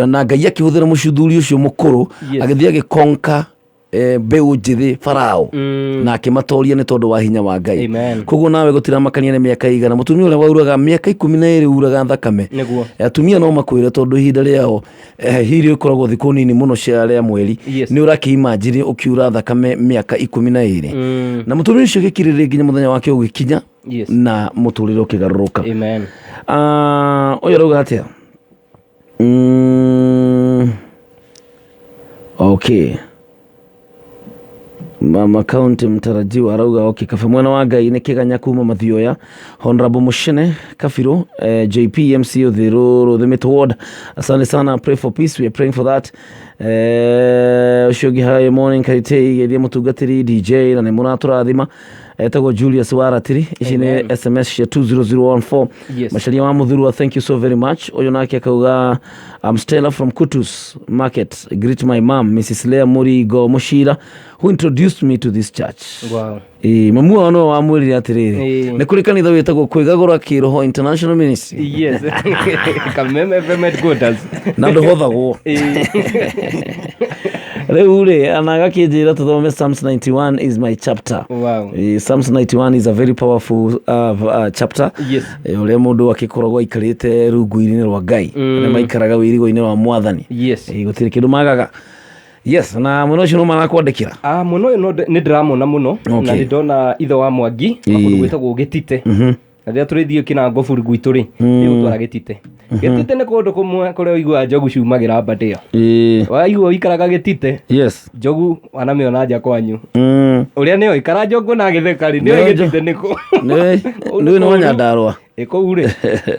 Na Ngai akĩhũthĩra mũcuthuri ũcio mũkũrũ, agĩthiĩ agĩkonka mbeũ njĩthĩ Farao, na akĩmatoria nĩ tondũ wa hinya wa Ngai. Amen. Koguo nawe gũtiramakania nĩ mĩaka igana. Mũtumia ũrĩa wauraga mĩaka 12 uraga thakame. Nĩguo. Atumia no makwĩre, tondũ ihinda rĩao hiri ĩkoragwo thikũ nini mũno cia rĩa mweri. Nĩ ũrakĩimagine ũkiura thakame mĩaka 12, na mũtumia ũcio agĩkirĩrĩria nginya mũthenya wake ũgĩkinya, na mũtũrĩre ũkĩgarũrũka. Amen. Ah, ũyũ arauga atĩa? Okay, Mama County mtarajiwa arauga, okay, kabe mwena wa Ngai nĩ kĩganya kuma Mathioya. Honorable Mushene Kabiro, JP MC Uthiru Ruthimit Ward, asante sana. Pray for peace, we are praying for that. Ũcio ũngĩ, hi, morning Karitei, geithia mũtungatĩri DJ na nĩ mũratũrathima. Etagwo Julius Waratiri. Ici nĩ Amen. SMS cia 20014. Macaria wa Muthurwa, thank you so very much. Ũyũ nake akauga, "I'm Stella from Kutus Market. Greet my mom, Mrs. Lea Murigo Mushira, who introduced me to this church." Ĩĩ, mamu wao no wamwĩrire atĩrĩrĩ, nĩ kũrĩ kanitha wĩtagwo Kwĩgagũra Kĩroho International Ministry. Yes. Kameme FM headquarters. Na ndũhothagwo. Rĩu rĩ, ana agakĩnjĩra tũthome Psalms 91 is my chapter. Psalms 91 is a very powerful chapter. Ũrĩa mũndũ akĩkoragwo aikarĩte rungu-inĩ rwa Ngai, arĩa maikaraga wĩirigo-inĩ wa Mwathani. Gũtirĩ kĩndũ magaga. Yes, na mwena ũcio no marakwandĩkĩra. Ah, mwena ũyũ no nĩ ndĩramona mũno, na nĩ ndona ithe wa Mwangi wa kũndũ gwĩtagwo Gĩtite. Na rĩrĩa tũrĩthiĩ kĩnango buru gwitũ rĩ, nĩ gũtwara Gĩtite. Gĩtite nĩ kũndũ kũmwe kũrĩa ũiguaga njogu ciumagĩra mbatĩa. Waigua ũikaraga gĩtite, Yes. Njogu wanamĩona nja kwanyu. Ũrĩa nĩoĩ ikara njogu na gĩtheka rĩ, nĩoĩ Nĩoĩ gĩtite nĩkũ. Nĩ nĩ wa Nyandarũa. Ĩ kũu rĩ,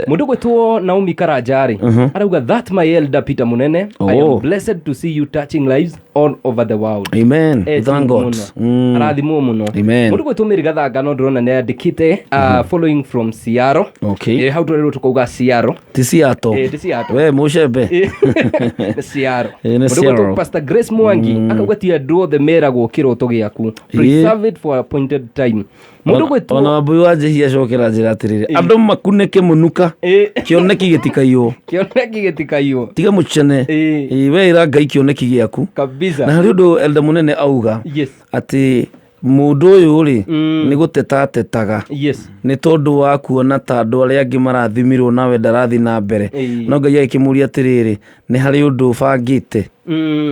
mũndũ gwĩtwo Naomi Karanja rĩ, arauga that my elder Peter Munene, I am Oh. blessed to see you touching lives all over the world. Amen. Eh, Thank God. mũno. Arathimwo mũno. Amen. Mũndũ gwĩtwo Mary Gathanga no ndĩrona nĩ andĩkĩte following from Seattle. Okay. Hau tũrerirwo tũkauga Seattle. Ti Seattle. Ti Seattle. We mũcembe. Nĩ Seattle. Nĩ Mũndũ gwĩtwo Seattle. Pastor Grace Mwangi akauga ti andũ othe meragwo kĩroto gĩaku. Preserve it for appointed time. Mũndũ gwĩtwo Ona wambui wa njĩhia acokera njĩra atĩrĩrĩ, andũ makunĩke mũnuka, kĩoneki gĩtikaiywo. Kĩoneki gĩtikaiywo. Tiga mũcene. Ĩ, we ĩra Ngai kĩoneki gĩaku. Kabisa. Na harĩ ũndũ elder mũnene auga Yes. atĩ mũndũ ũyũ rĩ nĩ gũteta atetaga. Yes. Nĩ tondũ wa kuona ta andũ arĩa angĩ marathimirwo nawe ndarathiĩ na mbere. No Ngai agĩkĩmũria atĩrĩrĩ, nĩ harĩ ũndũ ũbangĩte?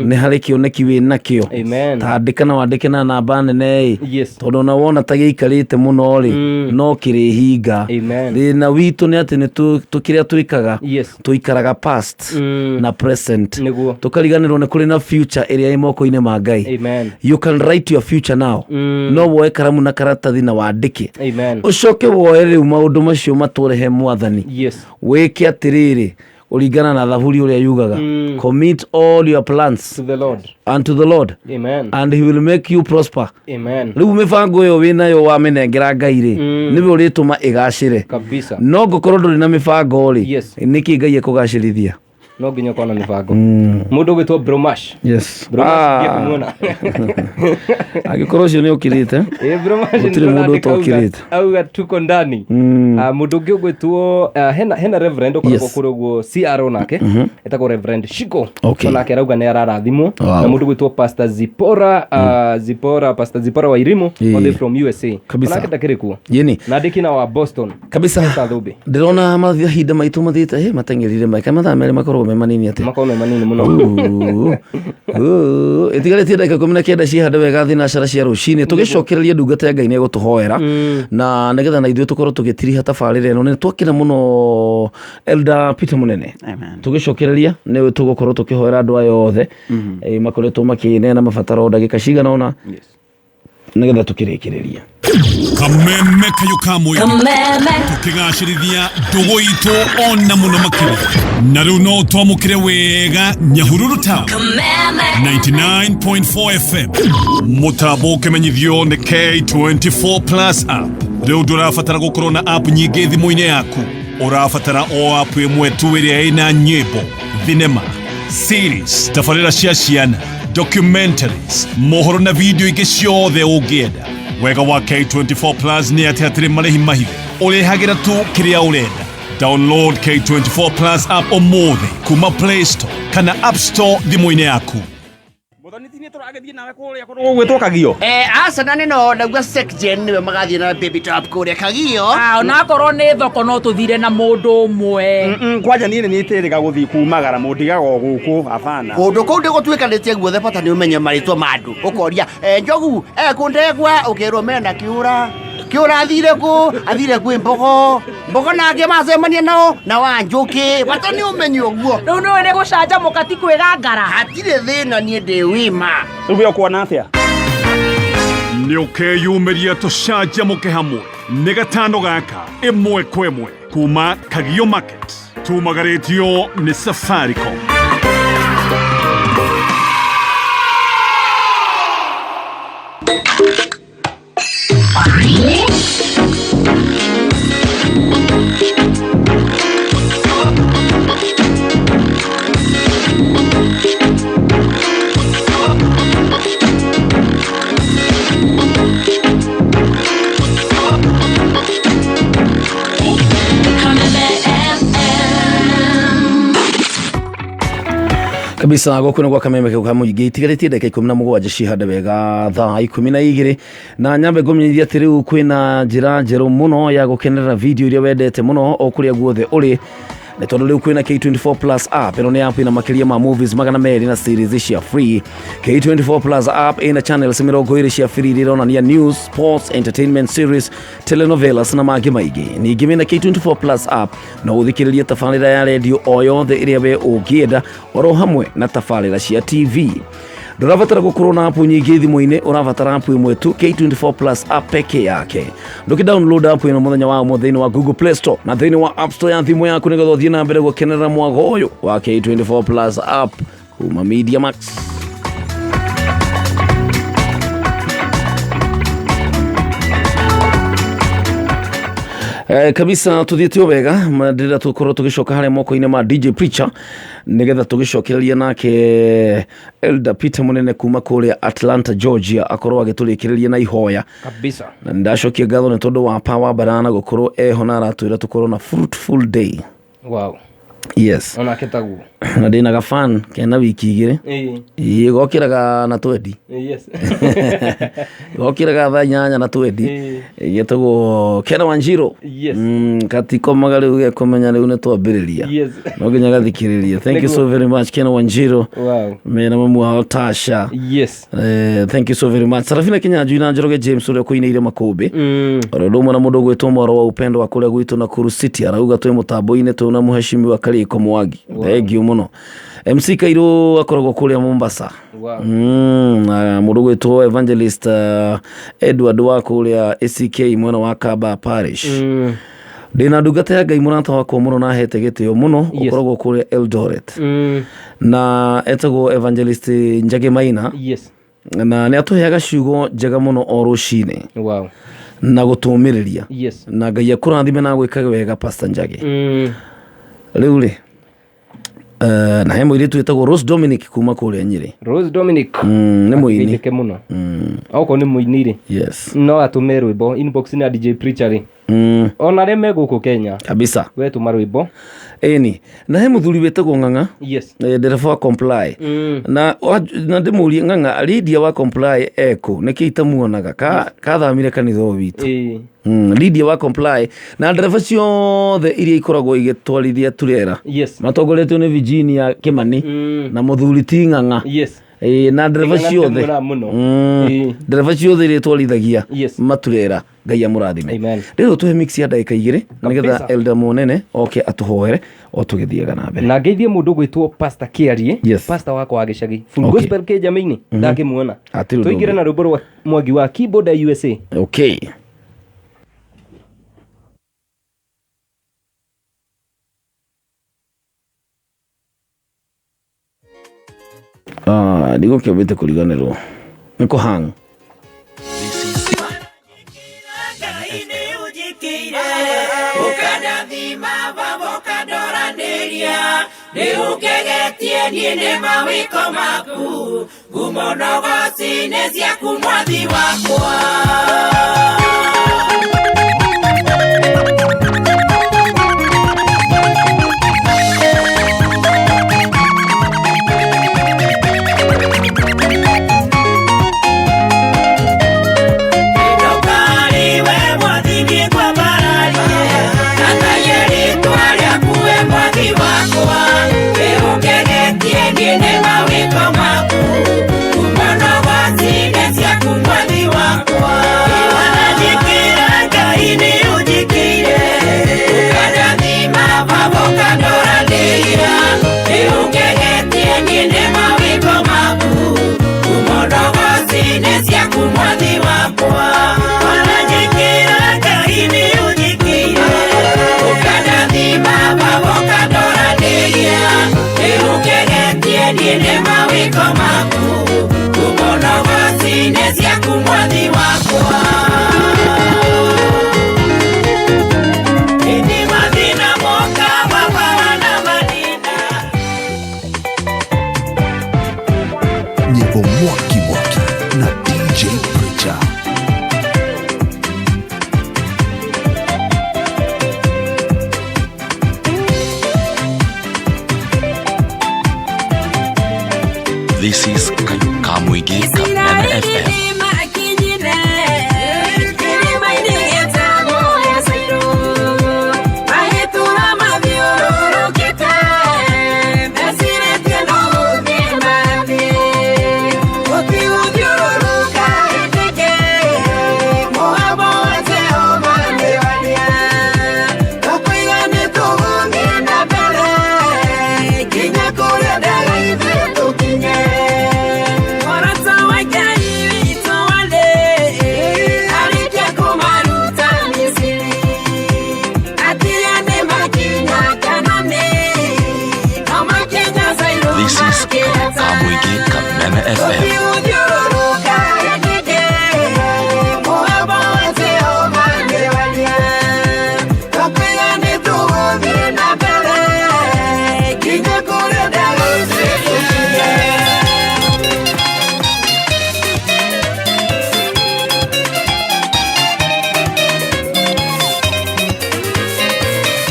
Nĩ harĩ kĩoneki wĩ nakĩo? Amen. Ta andĩka na wandĩke na namba nene ĩ. Yes. Tondũ ona wona ta gĩikarĩte mũno rĩ, no kĩrĩhinga. Amen. Thĩna witũ nĩ atĩ nĩ kĩrĩa twĩkaga, Yes. tũikaraga past na present. Nĩguo. Tũkariganĩrwo nĩ kũrĩ na future ĩrĩa ĩ moko-inĩ ma Ngai. Amen. You can write your future now. No woe karamu na karatathi na wandĩke. Amen. Ũcoke woe rĩu maũndũ macio matũrehe mwathani. Yes. Wĩke atĩrĩrĩ, ũringana na thaburi ũrĩa yugaga, commit all your plans to the Lord. Unto the Lord. Amen. And he will make you prosper. Amen. Rĩu mĩbango ĩyo wĩnayo wamĩnengera Ngai rĩ, nĩwe ũrĩtũma ĩgacĩre. Kabisa. No ngũkorwo ndũrĩ na mĩbango rĩ, Yes. nĩkĩ Ngai ekũgacĩrithia? No nginya ũkorwo na mĩbango. Mũndũ ũgwĩtwo Bromash. Yes. Bromash Ah. ndiye kũmuona. Angĩkorwo ũcio nĩ ũkĩrĩte, Ĩ, Bromash gũtirĩ nĩndĩrona mũndũ andĩka auga- ũtokĩrĩte. Auga tuko ndani. Mũndũ ũngĩ ũgwĩtwo hena reverend ũkoragwo Yes. kũrĩa ũguo CRO nake etagwo Reverend Shiko. Okay. Onake arauga nĩ ararathimwo. Wow. Na mũndũ ũgwĩtwo Pastor Zipora, Zipora, Pastor Zipora Wairimu all the way from USA. Kabisa. Onake ndakĩrĩ kuo. Yeni. Na ndĩkina wa Boston. Kabisa. Esther Thũmbĩ. Ndĩrona mahinda maitũ mathiĩte mateng'erire maika mathaa merĩ makoragwo me manini atĩa? Makoragwo me manini mũno. Ĩtigarĩtie ndagĩka 19 ciĩhande wega thinacara cia rũcinĩ tũgĩcokereria ndungata ya Ngai nĩ egũtũhoera na nĩgetha na ithuĩ tũkorwo tũgĩtiriha tabarĩra ĩno. Nĩ twakena mũno Elder Peter Mũnene. Tũgĩcokereria nĩ tũgũkorwo tũkĩhoera andũ aya othe makoretwo makĩneana mabataro ndagĩka cigana ũna nĩgetha tũkĩrĩkĩrĩria. Kameme kayo ka mũingĩ tũkĩgacĩrithia ndũgũ itũ ona mũno makĩria na rĩu no twamũkĩre wega Nyahururu Town 99.4 FM mũtambo ũkĩmenyithio nĩ K24 Plus app. Rĩu ndũrabatara gũkorwo na app nyingĩ thimũ-inĩ yaku, ũrabatara o app ĩmwe tu ĩrĩa ĩna nyĩmbo, thinema, series, tabarĩra cia ciana, documentaries, mohoro na video ingĩ ciothe ũngĩenda. Wega wa K24 Plus nĩ atĩ hatirĩ marĩhi mahithe, ũrĩhagĩra tu kĩrĩa ũrenda. Download K24 Plus app ũmũthĩ kuma Play Store kana App Store thimũ-inĩ yaku. Gũgwĩtwo Kagio. Aca na nĩno ndaigua Secgen nĩwe magathiĩ na Baby Top kũrĩa Kagio. Onakorwo nĩ thoko no tũthire na mũndũ ũmwe. Kwanja niĩ nĩ nĩtĩrĩga gũthiĩ kumagara mũndigaga o gũkũ abana. Kũndũ kũu ndĩgũtuĩkanĩtie guothe bata nĩ ũmenye marĩtwa ma andũ. Ũkoria njogu kũndegwa ũkerwo mena kĩũra. Kĩũra athire kũ? Athire kwĩ mbogo. Mbogo nake macemania nao na wa njũkĩ. Bata nĩ ũmenye ũguo. Rĩu nĩũĩ nĩ gũcanjamũka ti kwĩgangara. Hatirĩ thĩna niĩ ndĩ wima. Rĩu we ũkuona atĩa? Nĩ ũkeyumĩria tũcanjamũke hamwe nĩ gatano gaka ĩmwe kwa ĩmwe kuma Kagio Market tumagarĩtio nĩ Safaricom. Kabisa gũkũ nĩ gwa kameme kau ka mũingĩ itigarĩtie ndagĩka 17 cihande wega thaa 12 na nyambe ngũmenyithia atĩ rĩu kwĩna njĩra njerũ mũno ya gũkenerera video iria wendete mũno o kũrĩa guothe ũrĩ. Nĩ tondũ rĩu kwĩna K24 Plus app. Ĩno nĩ app ĩna makĩria ma movies 200 na series cia free. K24 Plus app ĩna channels 20 cia free iria ironania news, sports, entertainment series, telenovelas na mangĩ maingĩ. Ningĩ wĩna K24 Plus app no ũthikĩrĩrie tabarĩra ya redio o yothe ĩrĩa we ũngĩenda, oro hamwe na tabarĩra cia TV. Ndũrabatara gũkorwo na app nyingĩ thimũ-inĩ, ũrabatara app ĩmwe tu, K24 Plus app peke yake. Ndũkĩ download app ĩno mũthenya wa ũmũthĩ thĩinĩ wa Google Play Store na thĩinĩ wa App Store ya thimũ yaku, nĩgetha ũthiĩ na mbere gũkenerera mwago ũyũ wa K24 Plus app kuma Media Max. Kabisa tuthiĩte o wega. Ndĩrenda tũkorwo tũgĩcoka harĩa moko-inĩ ma DJ Preacher, nĩgetha tũgĩcokereria nake Elder Peter Mũnene kuma kũrĩa Atlanta, Georgia, akorwo agĩtũrĩkĩrĩria na ihoya. Kabisa. Na nĩndacokia ngatho nĩ tondũ wa Power Barana gũkorwo eho na aratwĩra tũkorwo na fruitful day. Wow. Yes. Onake taguo. Na ndĩna gafan kena wiki 2. Ĩĩ. Ĩĩ, gokĩraga na twendi. Yes. Gokĩraga thaa 8 na twendi, getagwo Kena Wanjiro. Yes. Katikomaga rĩu, gekũmenya rĩu nĩ twambĩrĩria. Yes. No nginya gathikĩrĩria. Thank you so very much, Kena Wanjiro. Wow. Mena mamu wao Tasha. Yes. Thank you so very much. Sarafina Kinyanjui na Njoroge James ũrĩa ũkũinĩire makũmbĩ. Oro ũndũ ũmwe na mũndũ ũgwĩtwo Mwaro wa Upendo wa kũrĩa gwitũ Nakuru City, arauga twĩ mũtambo-inĩ twĩna mũheshimiwa Karĩko Mwangi. Thank you mũno. MC Kairũ akoragwo kũrĩa Mombasa. Wow. Na mũndũ ũgwĩtwo Evangelist Edward wa kũrĩa ACK mwena wa Kaba Parish. Ndĩna ndungata ya Ngai, mũrata wakwa mũno na ahete gĩtĩo mũno, ũkoragwo kũrĩa Eldoret, na etagwo Evangelist Njagi Maina. Yes. Na nĩ atũheaga ciugo njega mũno o rũcinĩ. Wow. Na gũtũmĩrĩria. Yes. Na Ngai akũrathime na gwĩkage wega, Pastor Njagi. Rĩu rĩ, na he mũirĩtu wĩtagwo Rose Dominic kuma kũrĩa Nyĩrĩ. Rose Dominic. Nĩ mũini. Ageithĩke mũno. Okorwo nĩ mũini rĩ. Yes. No atũme rwĩmbo inbox na DJ Preacher rĩ. Ona arĩa me gũkũ Kenya. Kabisa. We tũma rwĩmbo. Ĩni na he mũthuri wĩtagwo Ng'ang'a. Yes. Ndereba wa Comply. Na na ndĩmũrie Ng'ang'a, Lydia wa Comply ekũ? Nĩkĩ itamuonaga? Kathamire kanitha o witũ. Lydia wa Comply na ndereba ciothe iria ikoragwo igĩtwarithia turera. Yes. Matongoretio nĩ Virginia Kimani na mũthuri ti Ng'ang'a. Yes. Na ndereba Ng'ang'a ciothe. ndĩmwĩraga mũno. Ndereba ciothe iria itwarithagia Yes. maturera, Ngai amũrathime. Amen. Rĩu tũhe mix ya ndagĩka 2 nĩgetha Kabisa. Elder Mũnene oke atũhoere o tũgĩthiaga na mbere. Na ngeithie mũndũ ũgwĩtwo Pastor Kĩarie. Yes. Pastor wakwa wa gĩcagi. Full Okay. gospel kĩnjamĩ-inĩ. Ndakĩmuona. Hatirĩ ũndũ Tũingĩre ũngĩ. na rwĩmbo rwa Mwangi wa Keyboard ya USA. Okay. Ndigũkĩambĩte kũriganĩrwo nĩ kũhang. Ũkandathima baba, ũkandoranĩria, nĩ ũngegetie niĩ nĩ mawĩko maku, ngumo na ũgoci nĩ ciaku mwathi wakwa. Ndũkariwe mwathi niĩ ngwambararie, tataie rĩtwa rĩaku we mwathi wakwa, nĩ ũngegetie niĩ nĩ mawĩko maku, ngumo na ũgoci nĩ ciaku mwathi wakwa. Wananjĩkĩra Ngai nĩ ũnjĩkĩire, ũkandathima baba, ũkandoranĩria, nĩ ũngegetie niĩ nĩ mawĩko maku, ngumo na ũgoci nĩ ciaku mwathi wakwa. Wananjĩkĩra Ngai nĩ ũnjĩkĩire, ũkandathima baba, ũkandoranĩria, nĩ ũngegetie niĩ nĩ mawĩko maku, ngumo na ũgoci nĩ ciaku mwathi wakwa. Ĩndĩ mathĩna moka baba na manina. Nyimbo mwaki mwaki na DJ Preacher. This is Kamwigi Kameme FM. Kĩrĩma-inĩ gĩtagwo ya Cairũ, mahĩtũra mathiũrũrũkĩirie.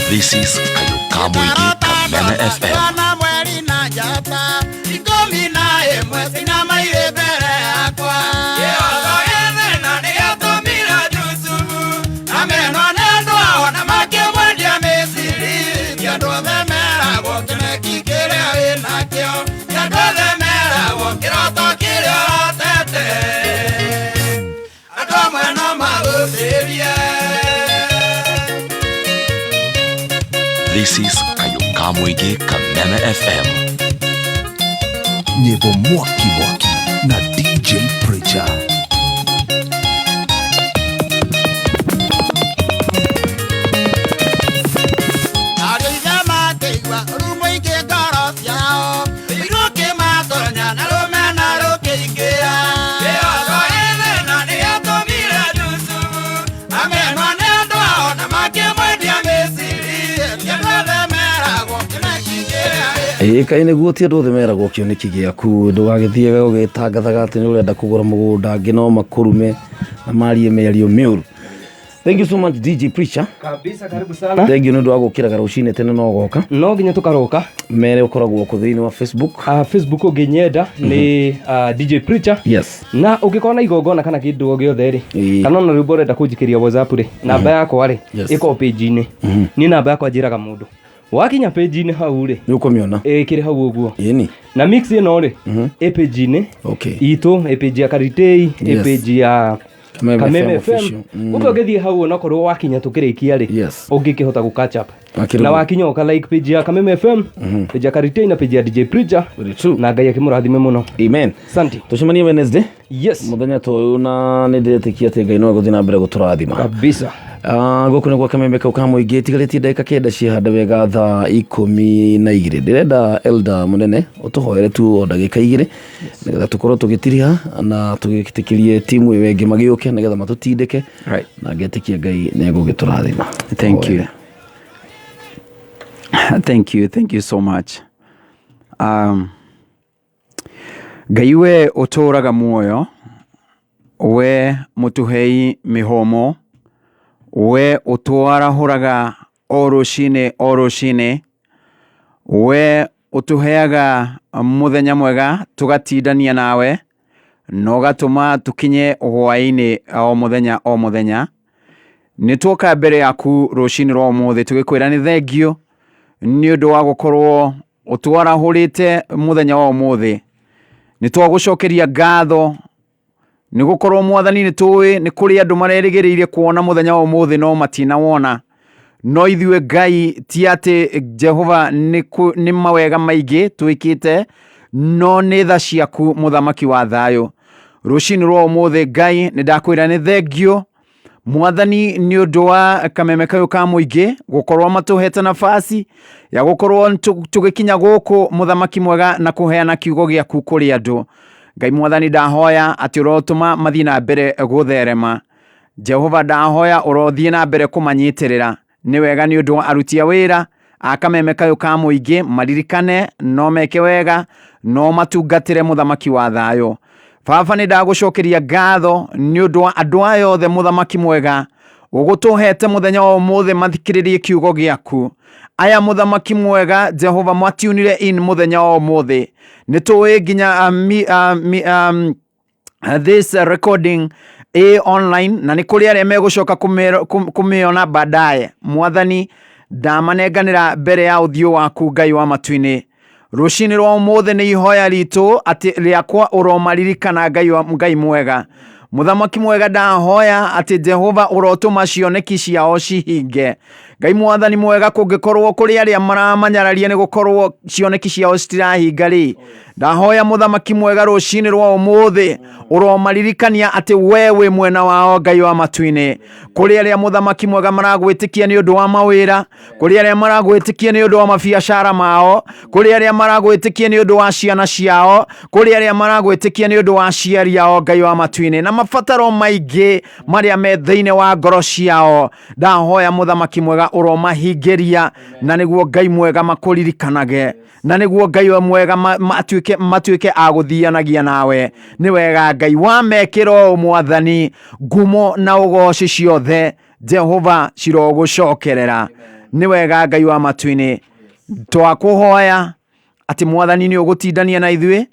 This is Kayo Kamwingi Kameme FM. Na mweri na njata 11 cinamaire mbere yakwa kĩroto gĩthĩna nĩgĩatũmire Jusufu amenwo nĩ andũ ao na makĩmwendia Misiri. Ti andũ othe meragwo kĩoneki kĩrĩa wĩnakĩo, ti andũ othe meragwo kĩroto kĩrĩa ũrotete, andũ amwe no magũthĩrie. This is Kayo Kamwingi Kameme FM. Nyimbo mwaki mwaki na DJ Preacher. Ariũ ithe makĩigua ũru mũingĩ ngoro ciao, rũkĩmatonya na rũmena rũkĩingĩra. Kĩroto gĩthĩna nĩgĩatũmire Jusufu amenwo nĩ andũ ao na makĩmwendia Misiri. Ti andũ othe meragwo kĩoneki kĩrĩa Ĩĩ kaĩ nĩguo ti andũ othe meragwo kĩoneki gĩaku ndũgagĩthiage ũgĩtangathaga atĩ nĩ ũrenda kũgũra mũgũnda angĩ no makũrume na marie mĩario mĩũru. Thank you so much DJ Preacher. Kabisa, karibu sana. Thank you nĩ ũndũ wa gũkĩraga rũcinĩ tene no ũgoka. No nginya tũkaroka. Mere ũkoragwo kũ thĩinĩ wa Facebook. Facebook ũngĩnyenda nĩ DJ Preacher. Yes. Na ũngĩkorwo na igongona kana kĩndũ o gĩothe rĩ, kana ona rwĩmbo ũrenda kũnjikĩria WhatsApp rĩ, namba yakwa rĩ Yes. ĩkorwo page-inĩ. Niĩ namba yakwa njĩraga mũndũ wakinya page-inĩ hau rĩ, nĩ ũkũmĩona ĩkĩrĩ hau ũguo. Ĩni. Na mix ĩno rĩ ĩ page-inĩ itũ, ĩ page ya Karitei, ĩ Yes. page ya Kameme Kameme FM FM. official. Ũguo ũngĩthiĩ hau onakorwo wakinya tũkĩrĩkia rĩ, ũngĩkĩhota gũ catch up. Akĩrĩ Na ũguo. wakinya ũka like page ya Kameme FM, page ya Karitei na page ya DJ Preacher. Na Ngai akĩmũrathime mũno. Amen. Asante. Tucemanie Wednesday. Yes. Mũthenya ta ũyũ na nĩ ndĩretĩkia atĩ Ngai no egũthiĩ na mbere gũtũrathima. Kabisa. Gũkũ nĩ gwa Kameme kau ka mũingĩ tigarĩtie ndagĩka 9 ciahanda wega thaa 12. Ndĩrenda Elder mũnene ũtũhoere tu o ndagĩka 2 nĩgetha tũkorwo tũgĩtiriha na tũgĩtĩkĩrie timu ĩyo ĩngĩ magĩũke nĩgetha matũtindĩke na ngetĩkia Ngai nĩ egũgĩtũrathima. Thank you. Thank you, thank you so much. Ngai we ũtũũraga muoyo, we mũtũhei mĩhũmũ, we ũtwarahũraga o rũcinĩ o rũcinĩ, we ũtũheaga mũthenya mwega tũgatindania nawe na ũgatũma tũkinye hwaĩ-inĩ o mũthenya o mũthenya. Nĩ tuoka mbere yaku rũcinĩ rwa ũmũthĩ tũgĩkwĩra nĩ thengio nĩ ũndũ wa gũkorwo ũtwarahũrĩte mũthenya wa ũmũthĩ. Nĩ twagũcokeria ngatho nĩ gũkorwo mwathani nĩ tũĩ nĩ kũrĩ andũ marerĩgĩrĩire kuona mũthenya wa ũmũthĩ no matinawona. No ithuĩ Ngai ti atĩ Jehova nĩ mawega maingĩ twĩkĩte, no nĩ tha ciaku mũthamaki wa thayũ. Rũcinĩ rwa ũmũthĩ Ngai nĩ ndakwĩra nĩ thengio mwathani nĩ ũndũ wa Kameme kayũ ka mũingĩ gũkorwo matũhete nafasi ya gũkorwo tũgĩkinya gũkũ mũthamaki mwega na kũheana kiugo gĩaku kũrĩ andũ. Ngai mwathani ndahoya atĩ ũrotũma mathiĩ na mbere gũtherema. Jehova ndahoya ũrothiĩ na mbere kũmanyitĩrĩra. Nĩ wega nĩ ũndũ wa aruti a wĩra a Kameme kayũ ka mũingĩ maririkane no meke wega no matungatĩre mũthamaki wa thayũ. Baba nĩ ndagũcokeria ngatho nĩ ũndũ wa andũ aya othe mũthamaki mwega ũgũtũhete mũthenya wa ũmũthĩ mathikĩrĩrie kiugo gĩaku. Aya mũthamaki mwega Jehova matiunire in mũthenya wa ũmũthĩ. Nĩ tũĩ nginya this recording ĩ online na nĩ kũrĩ arĩa megũcoka kũmĩona baadaye. Mwathani ndamanenganĩra mbere ya ũthiũ waku Ngai wa matu-inĩ. Rũcinĩ rwa ũmũthĩ nĩ ihoya ritũ atĩ rĩakwa ũromaririkana Ngai wa Ngai mwega. Mũthamaki mwega ndahoya atĩ Jehova ũrotũma cioneki ciao cihinge. Ngai mwathani mwega kũngĩkorwo kũrĩ arĩa maramanyararia nĩ gũkorwo cioneki ciao citirahinga rĩ, ndahoya mũthamaki mwega rũcinĩ rwa ũmũthĩ ũromaririkania atĩ we wĩ mwena wao Ngai wa matu-inĩ. Kũrĩ arĩa mũthamaki mwega maragwĩtĩkia nĩ ũndũ wa mawĩra, kũrĩ arĩa maragwĩtĩkia nĩ ũndũ wa mabiacara mao, kũrĩ arĩa maragwĩtĩkia nĩ ũndũ wa ciana ciao, kũrĩ arĩa maragwĩtĩkia nĩ ũndũ wa aciari ao Ngai wa matu-inĩ, na mabataro maingĩ marĩa me thĩinĩ wa ngoro ciao. Ndahoya mũthamaki mwega ũromahingĩria, na nĩguo Ngai mwega makũririkanage, na nĩguo Ngai we mwega matuĩke a gũthianagia nawe. Nĩ wega Ngai wamekĩra ũũ mwathani, ngumo na ũgoci ciothe Jehova cirogũcokerera. Nĩ wega Ngai wa matu-inĩ, twakũhoya atĩ Mwathani nĩ ũgũtindania na ithuĩ,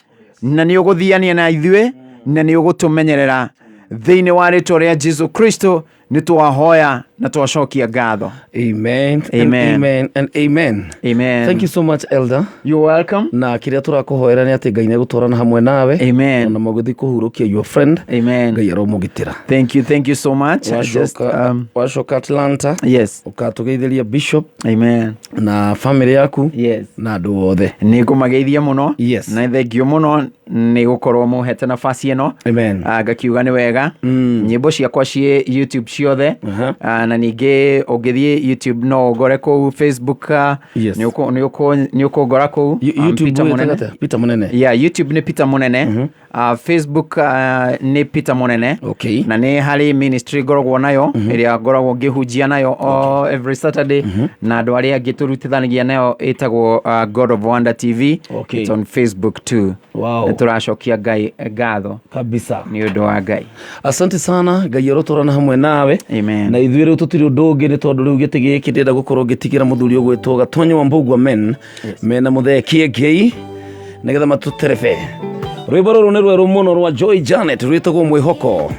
na nĩ ũgũthiania na ithuĩ, na nĩ ũgũtũmenyerera. Thĩinĩ wa rĩtwa rĩa Jesu Kristo nĩ twahoya na twacokia ngatho. Amen. And Amen. amen and amen. Amen. Thank you so much, Elder. You're welcome. Na kĩrĩa tũrakũhoera nĩ atĩ Ngai nĩ egũtwarana hamwe nawe. Amen. Ona mũgĩthiĩ kũhurũkia your friend. Amen. Ngai aromũgitĩra. Thank you, thank you so much. Just, Wacoka Atlanta. Yes. Ũkatũgeithĩria Bishop. Amen. Na family yaku. Yes. Na andũ othe. Nĩ ngũmageithia mũno. Yes. Na thengio mũno nĩ gũkorwo mũhete nafasi ĩno. Amen. Ngakiuga nĩ wega. Nyĩmbo ciakwa ciĩ YouTube ciothe. Na ningĩ ũngĩthiĩ YouTube no ũngore kũu, Facebook Yes. nĩ ũkũngora kũu. YouTube Peter wĩtaga Mũnene. atĩa? Peter Mũnene. Yeah, YouTube nĩ Peter Mũnene. Facebook nĩ Peter Mũnene. Okay. Na nĩ harĩ ministry ngoragwo nayo ĩrĩa ngoragwo ngĩhunjia nayo every Saturday, na andũ arĩa angĩ tũrutithanagia nayo ĩtagwo God of Wonder TV. Okay. It's on Facebook too. Wow. Nĩ tũracokia Ngai ngatho kabisa nĩ ũndũ wa Ngai. Asante sana, Ngai arotwarana hamwe nawe. Amen. Na ithuĩ rĩu tũtirĩ ũndũ ũngĩ, nĩ tondũ rĩu gĩtĩ gĩkĩ ndĩrenda gũkorwo ngĩtigĩra mũthuri ũgwĩtwo Gatonyo wa Mbũgua men mena mũthee Kĩengei nĩgetha matũterebe. Rwĩmbo rũrũ nĩ rwerũ mũno rwa Joy Janet, rwĩtagwo Mwĩhoko.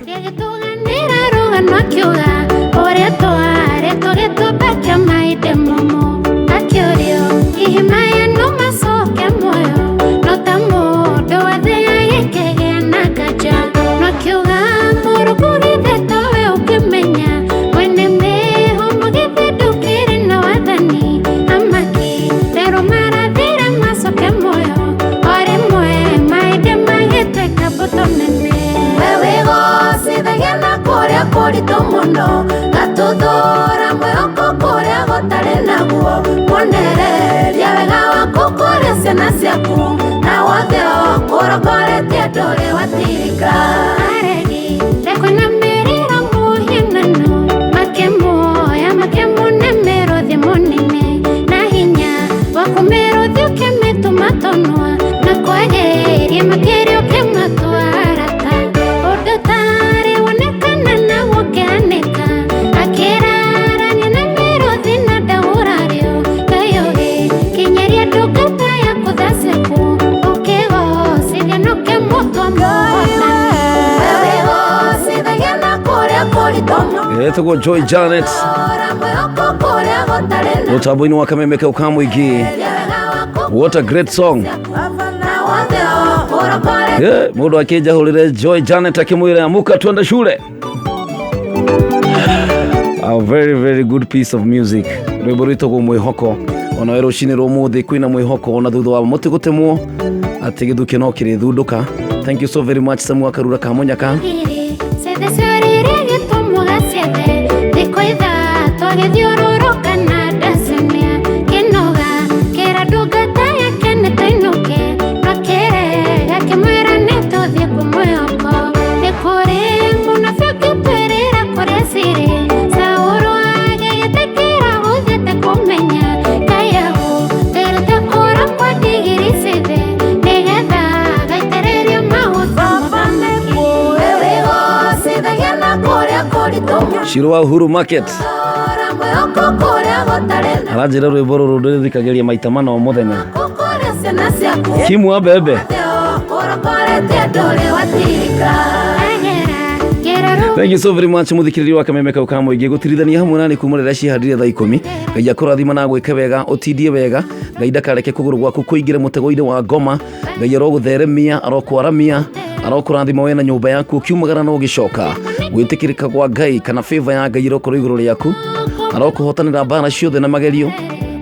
Nĩra rũgano akiuga ũrĩa twarĩ tũgĩtumba kĩa maithe mũmũ, akĩũrio hihi maya no macoke muoyo, no ta mũndũ wathĩa gĩkĩgĩa na nganja, no akiuga mũrũkũ githĩ towe ũkĩmenya mwene mĩhũmũ githĩ ndũkĩrĩ na wathani, amaki rero marathira macoke muoyo o rĩmwe maĩndĩ magĩtuĩka mbũtũ nene. Wewĩgocithagia na kũrĩa kũritũ mũno, gatuthũra mwĩhoko kũrĩa gũtarĩ naguo, muonereria wega waku kũrĩ ciana ciaku, na wothe ũkũrongoretie ndũrĩ watirika. Aregi rekwĩna mĩrĩro mũhianano, makĩmuoya makĩmũne mĩrũthi mũnene, na hinya waku mĩrũthi ũkĩmĩtũma tũnua, na kwagĩria makĩria ũkĩmatwara ta ũndũ ũtarĩ wonekana na gũkĩanĩka, akĩrarania na mĩrũthi na ndagũrario, Ngai ũgĩkinyeria ndungata yaku tha ciaku, ũkĩgocithia na ũkĩmũtua mũhotani. Wewĩgocithagia na kũrĩa kũritũ mũno, Ĩtagwo Joy Janet mwĩhoko kũrĩa gũtarĩ na mũtambo-inĩ wa Kameme kau ka mũingĩ. What a great song. wothe ũkũrongoretie. Yeah, mũndũ akĩnjahũrĩre Joy Janet akĩmwĩra amuka twende shule. A very very good piece of music. Rwĩmbo rwĩtagwo Mwĩhoko. Ona we rũcinĩ rwa ũmũthĩ kwĩna mwĩhoko, ona thutha wa mũtĩ gũtemwo atĩ gĩthukĩ no kĩrĩthundũka. Thank you so very much, Samu Akarura Kamunyaka. Ciothe ciorire gĩtũmũga ciothe, thikũ ithatũ agĩthiũrũrũka na ndacemia, kĩnoga kĩra ndungata yake nĩ tũinũke, no kĩrega kĩmwĩra nĩ tũthiĩ kwĩ mwĩhoko. Nĩ kũrĩ mũnabii ũngĩtwĩrĩra kũrĩa cirĩ, Saũlũ agĩgĩtĩkĩra gũthiĩte kũmenya, Ngai agũtĩrĩte kũra kwa ndigiri ciothe, nĩgetha agaitĩrĩrio maguta mũthamaki. Wewĩgocithagia na kũrĩa kũritũ mũno, Shiro wa Uhuru Market mwĩhoko kũrĩa gũtarĩ na aranjĩra rwĩmbo rũrũ ndĩrĩthikagĩria maita mana o mũthenya. kũrĩa ciana ciaku Kimu wa mbembe. ũrongoretie ndũrĩ watirika. Thank you so very much muthikiriria wa Kameme kau ka mũingĩ gũtirithania hamwe nani kuma rĩrĩa cihandire thaa 10. Ngai akũrathima na agwĩke wega, ũtindie wega. Ngai ndakareke kũgũrũ gwaku kũingĩre mũtego-inĩ wa ngoma. Ngai arogũtheremia, arokwaramia, arokũrathima we na nyũmba yaku ũkiumagara na ũgĩcoka. Gwĩtĩkĩrĩka kwa Ngai kana favor ya Ngai ĩrokorwo igũrũ rĩaku. Arokũhotanĩra mbara ciothe na magerio.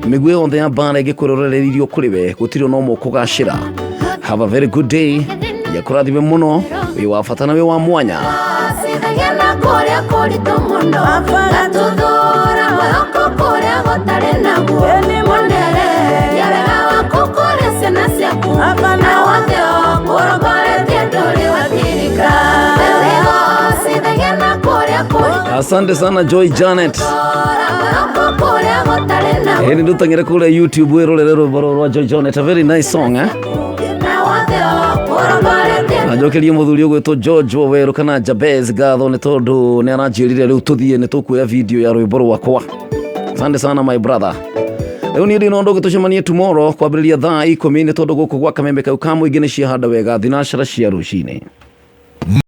Mĩguĩ yothe ya mbara ĩngĩkũrorereirio kũrĩ we, gũtirĩ ona ũmwe ũkũgacĩra. Have a very good day. Ngai akũrathime mũno, wĩ wa bata na wĩ wa mwanya. Cithagia na kũrĩa kũritũ mũno, gatuthũra mwĩhoko kũrĩa gũtarĩ naguo, muonereria wega waku kũrĩ ciana ciaku, na wothe ũkũrongoretie ndũrĩ watirika. Wewĩgocithagia na kũrĩa kũritũ Asante sana Joy Janet. mwĩhoko kũrĩa gũtarĩ naguo, Hĩndĩ ndũtang'ere kũrĩa YouTube wĩrorere rwĩmbo rũrũ rwa Joy Janet, a very nice song, eh? na wothe ũkũrongoretie Na njokerie mũthuri ũgwĩtwo George Waweru kana Jabez ngatho nĩ tondũ nĩ aranjĩrire rĩu tũthiĩ nĩ tũkuoya video ya rwĩmbo rwakwa. Asante sana, my brother. Rĩu niĩ ndina ũndũ ũngĩ, tũcemanie tomorrow kwambĩrĩria thaa 10, nĩ tondũ gũkũ gwa Kamembe kau ka mũingĩ nĩ ciahanda wega thinacara cia rũcinĩ.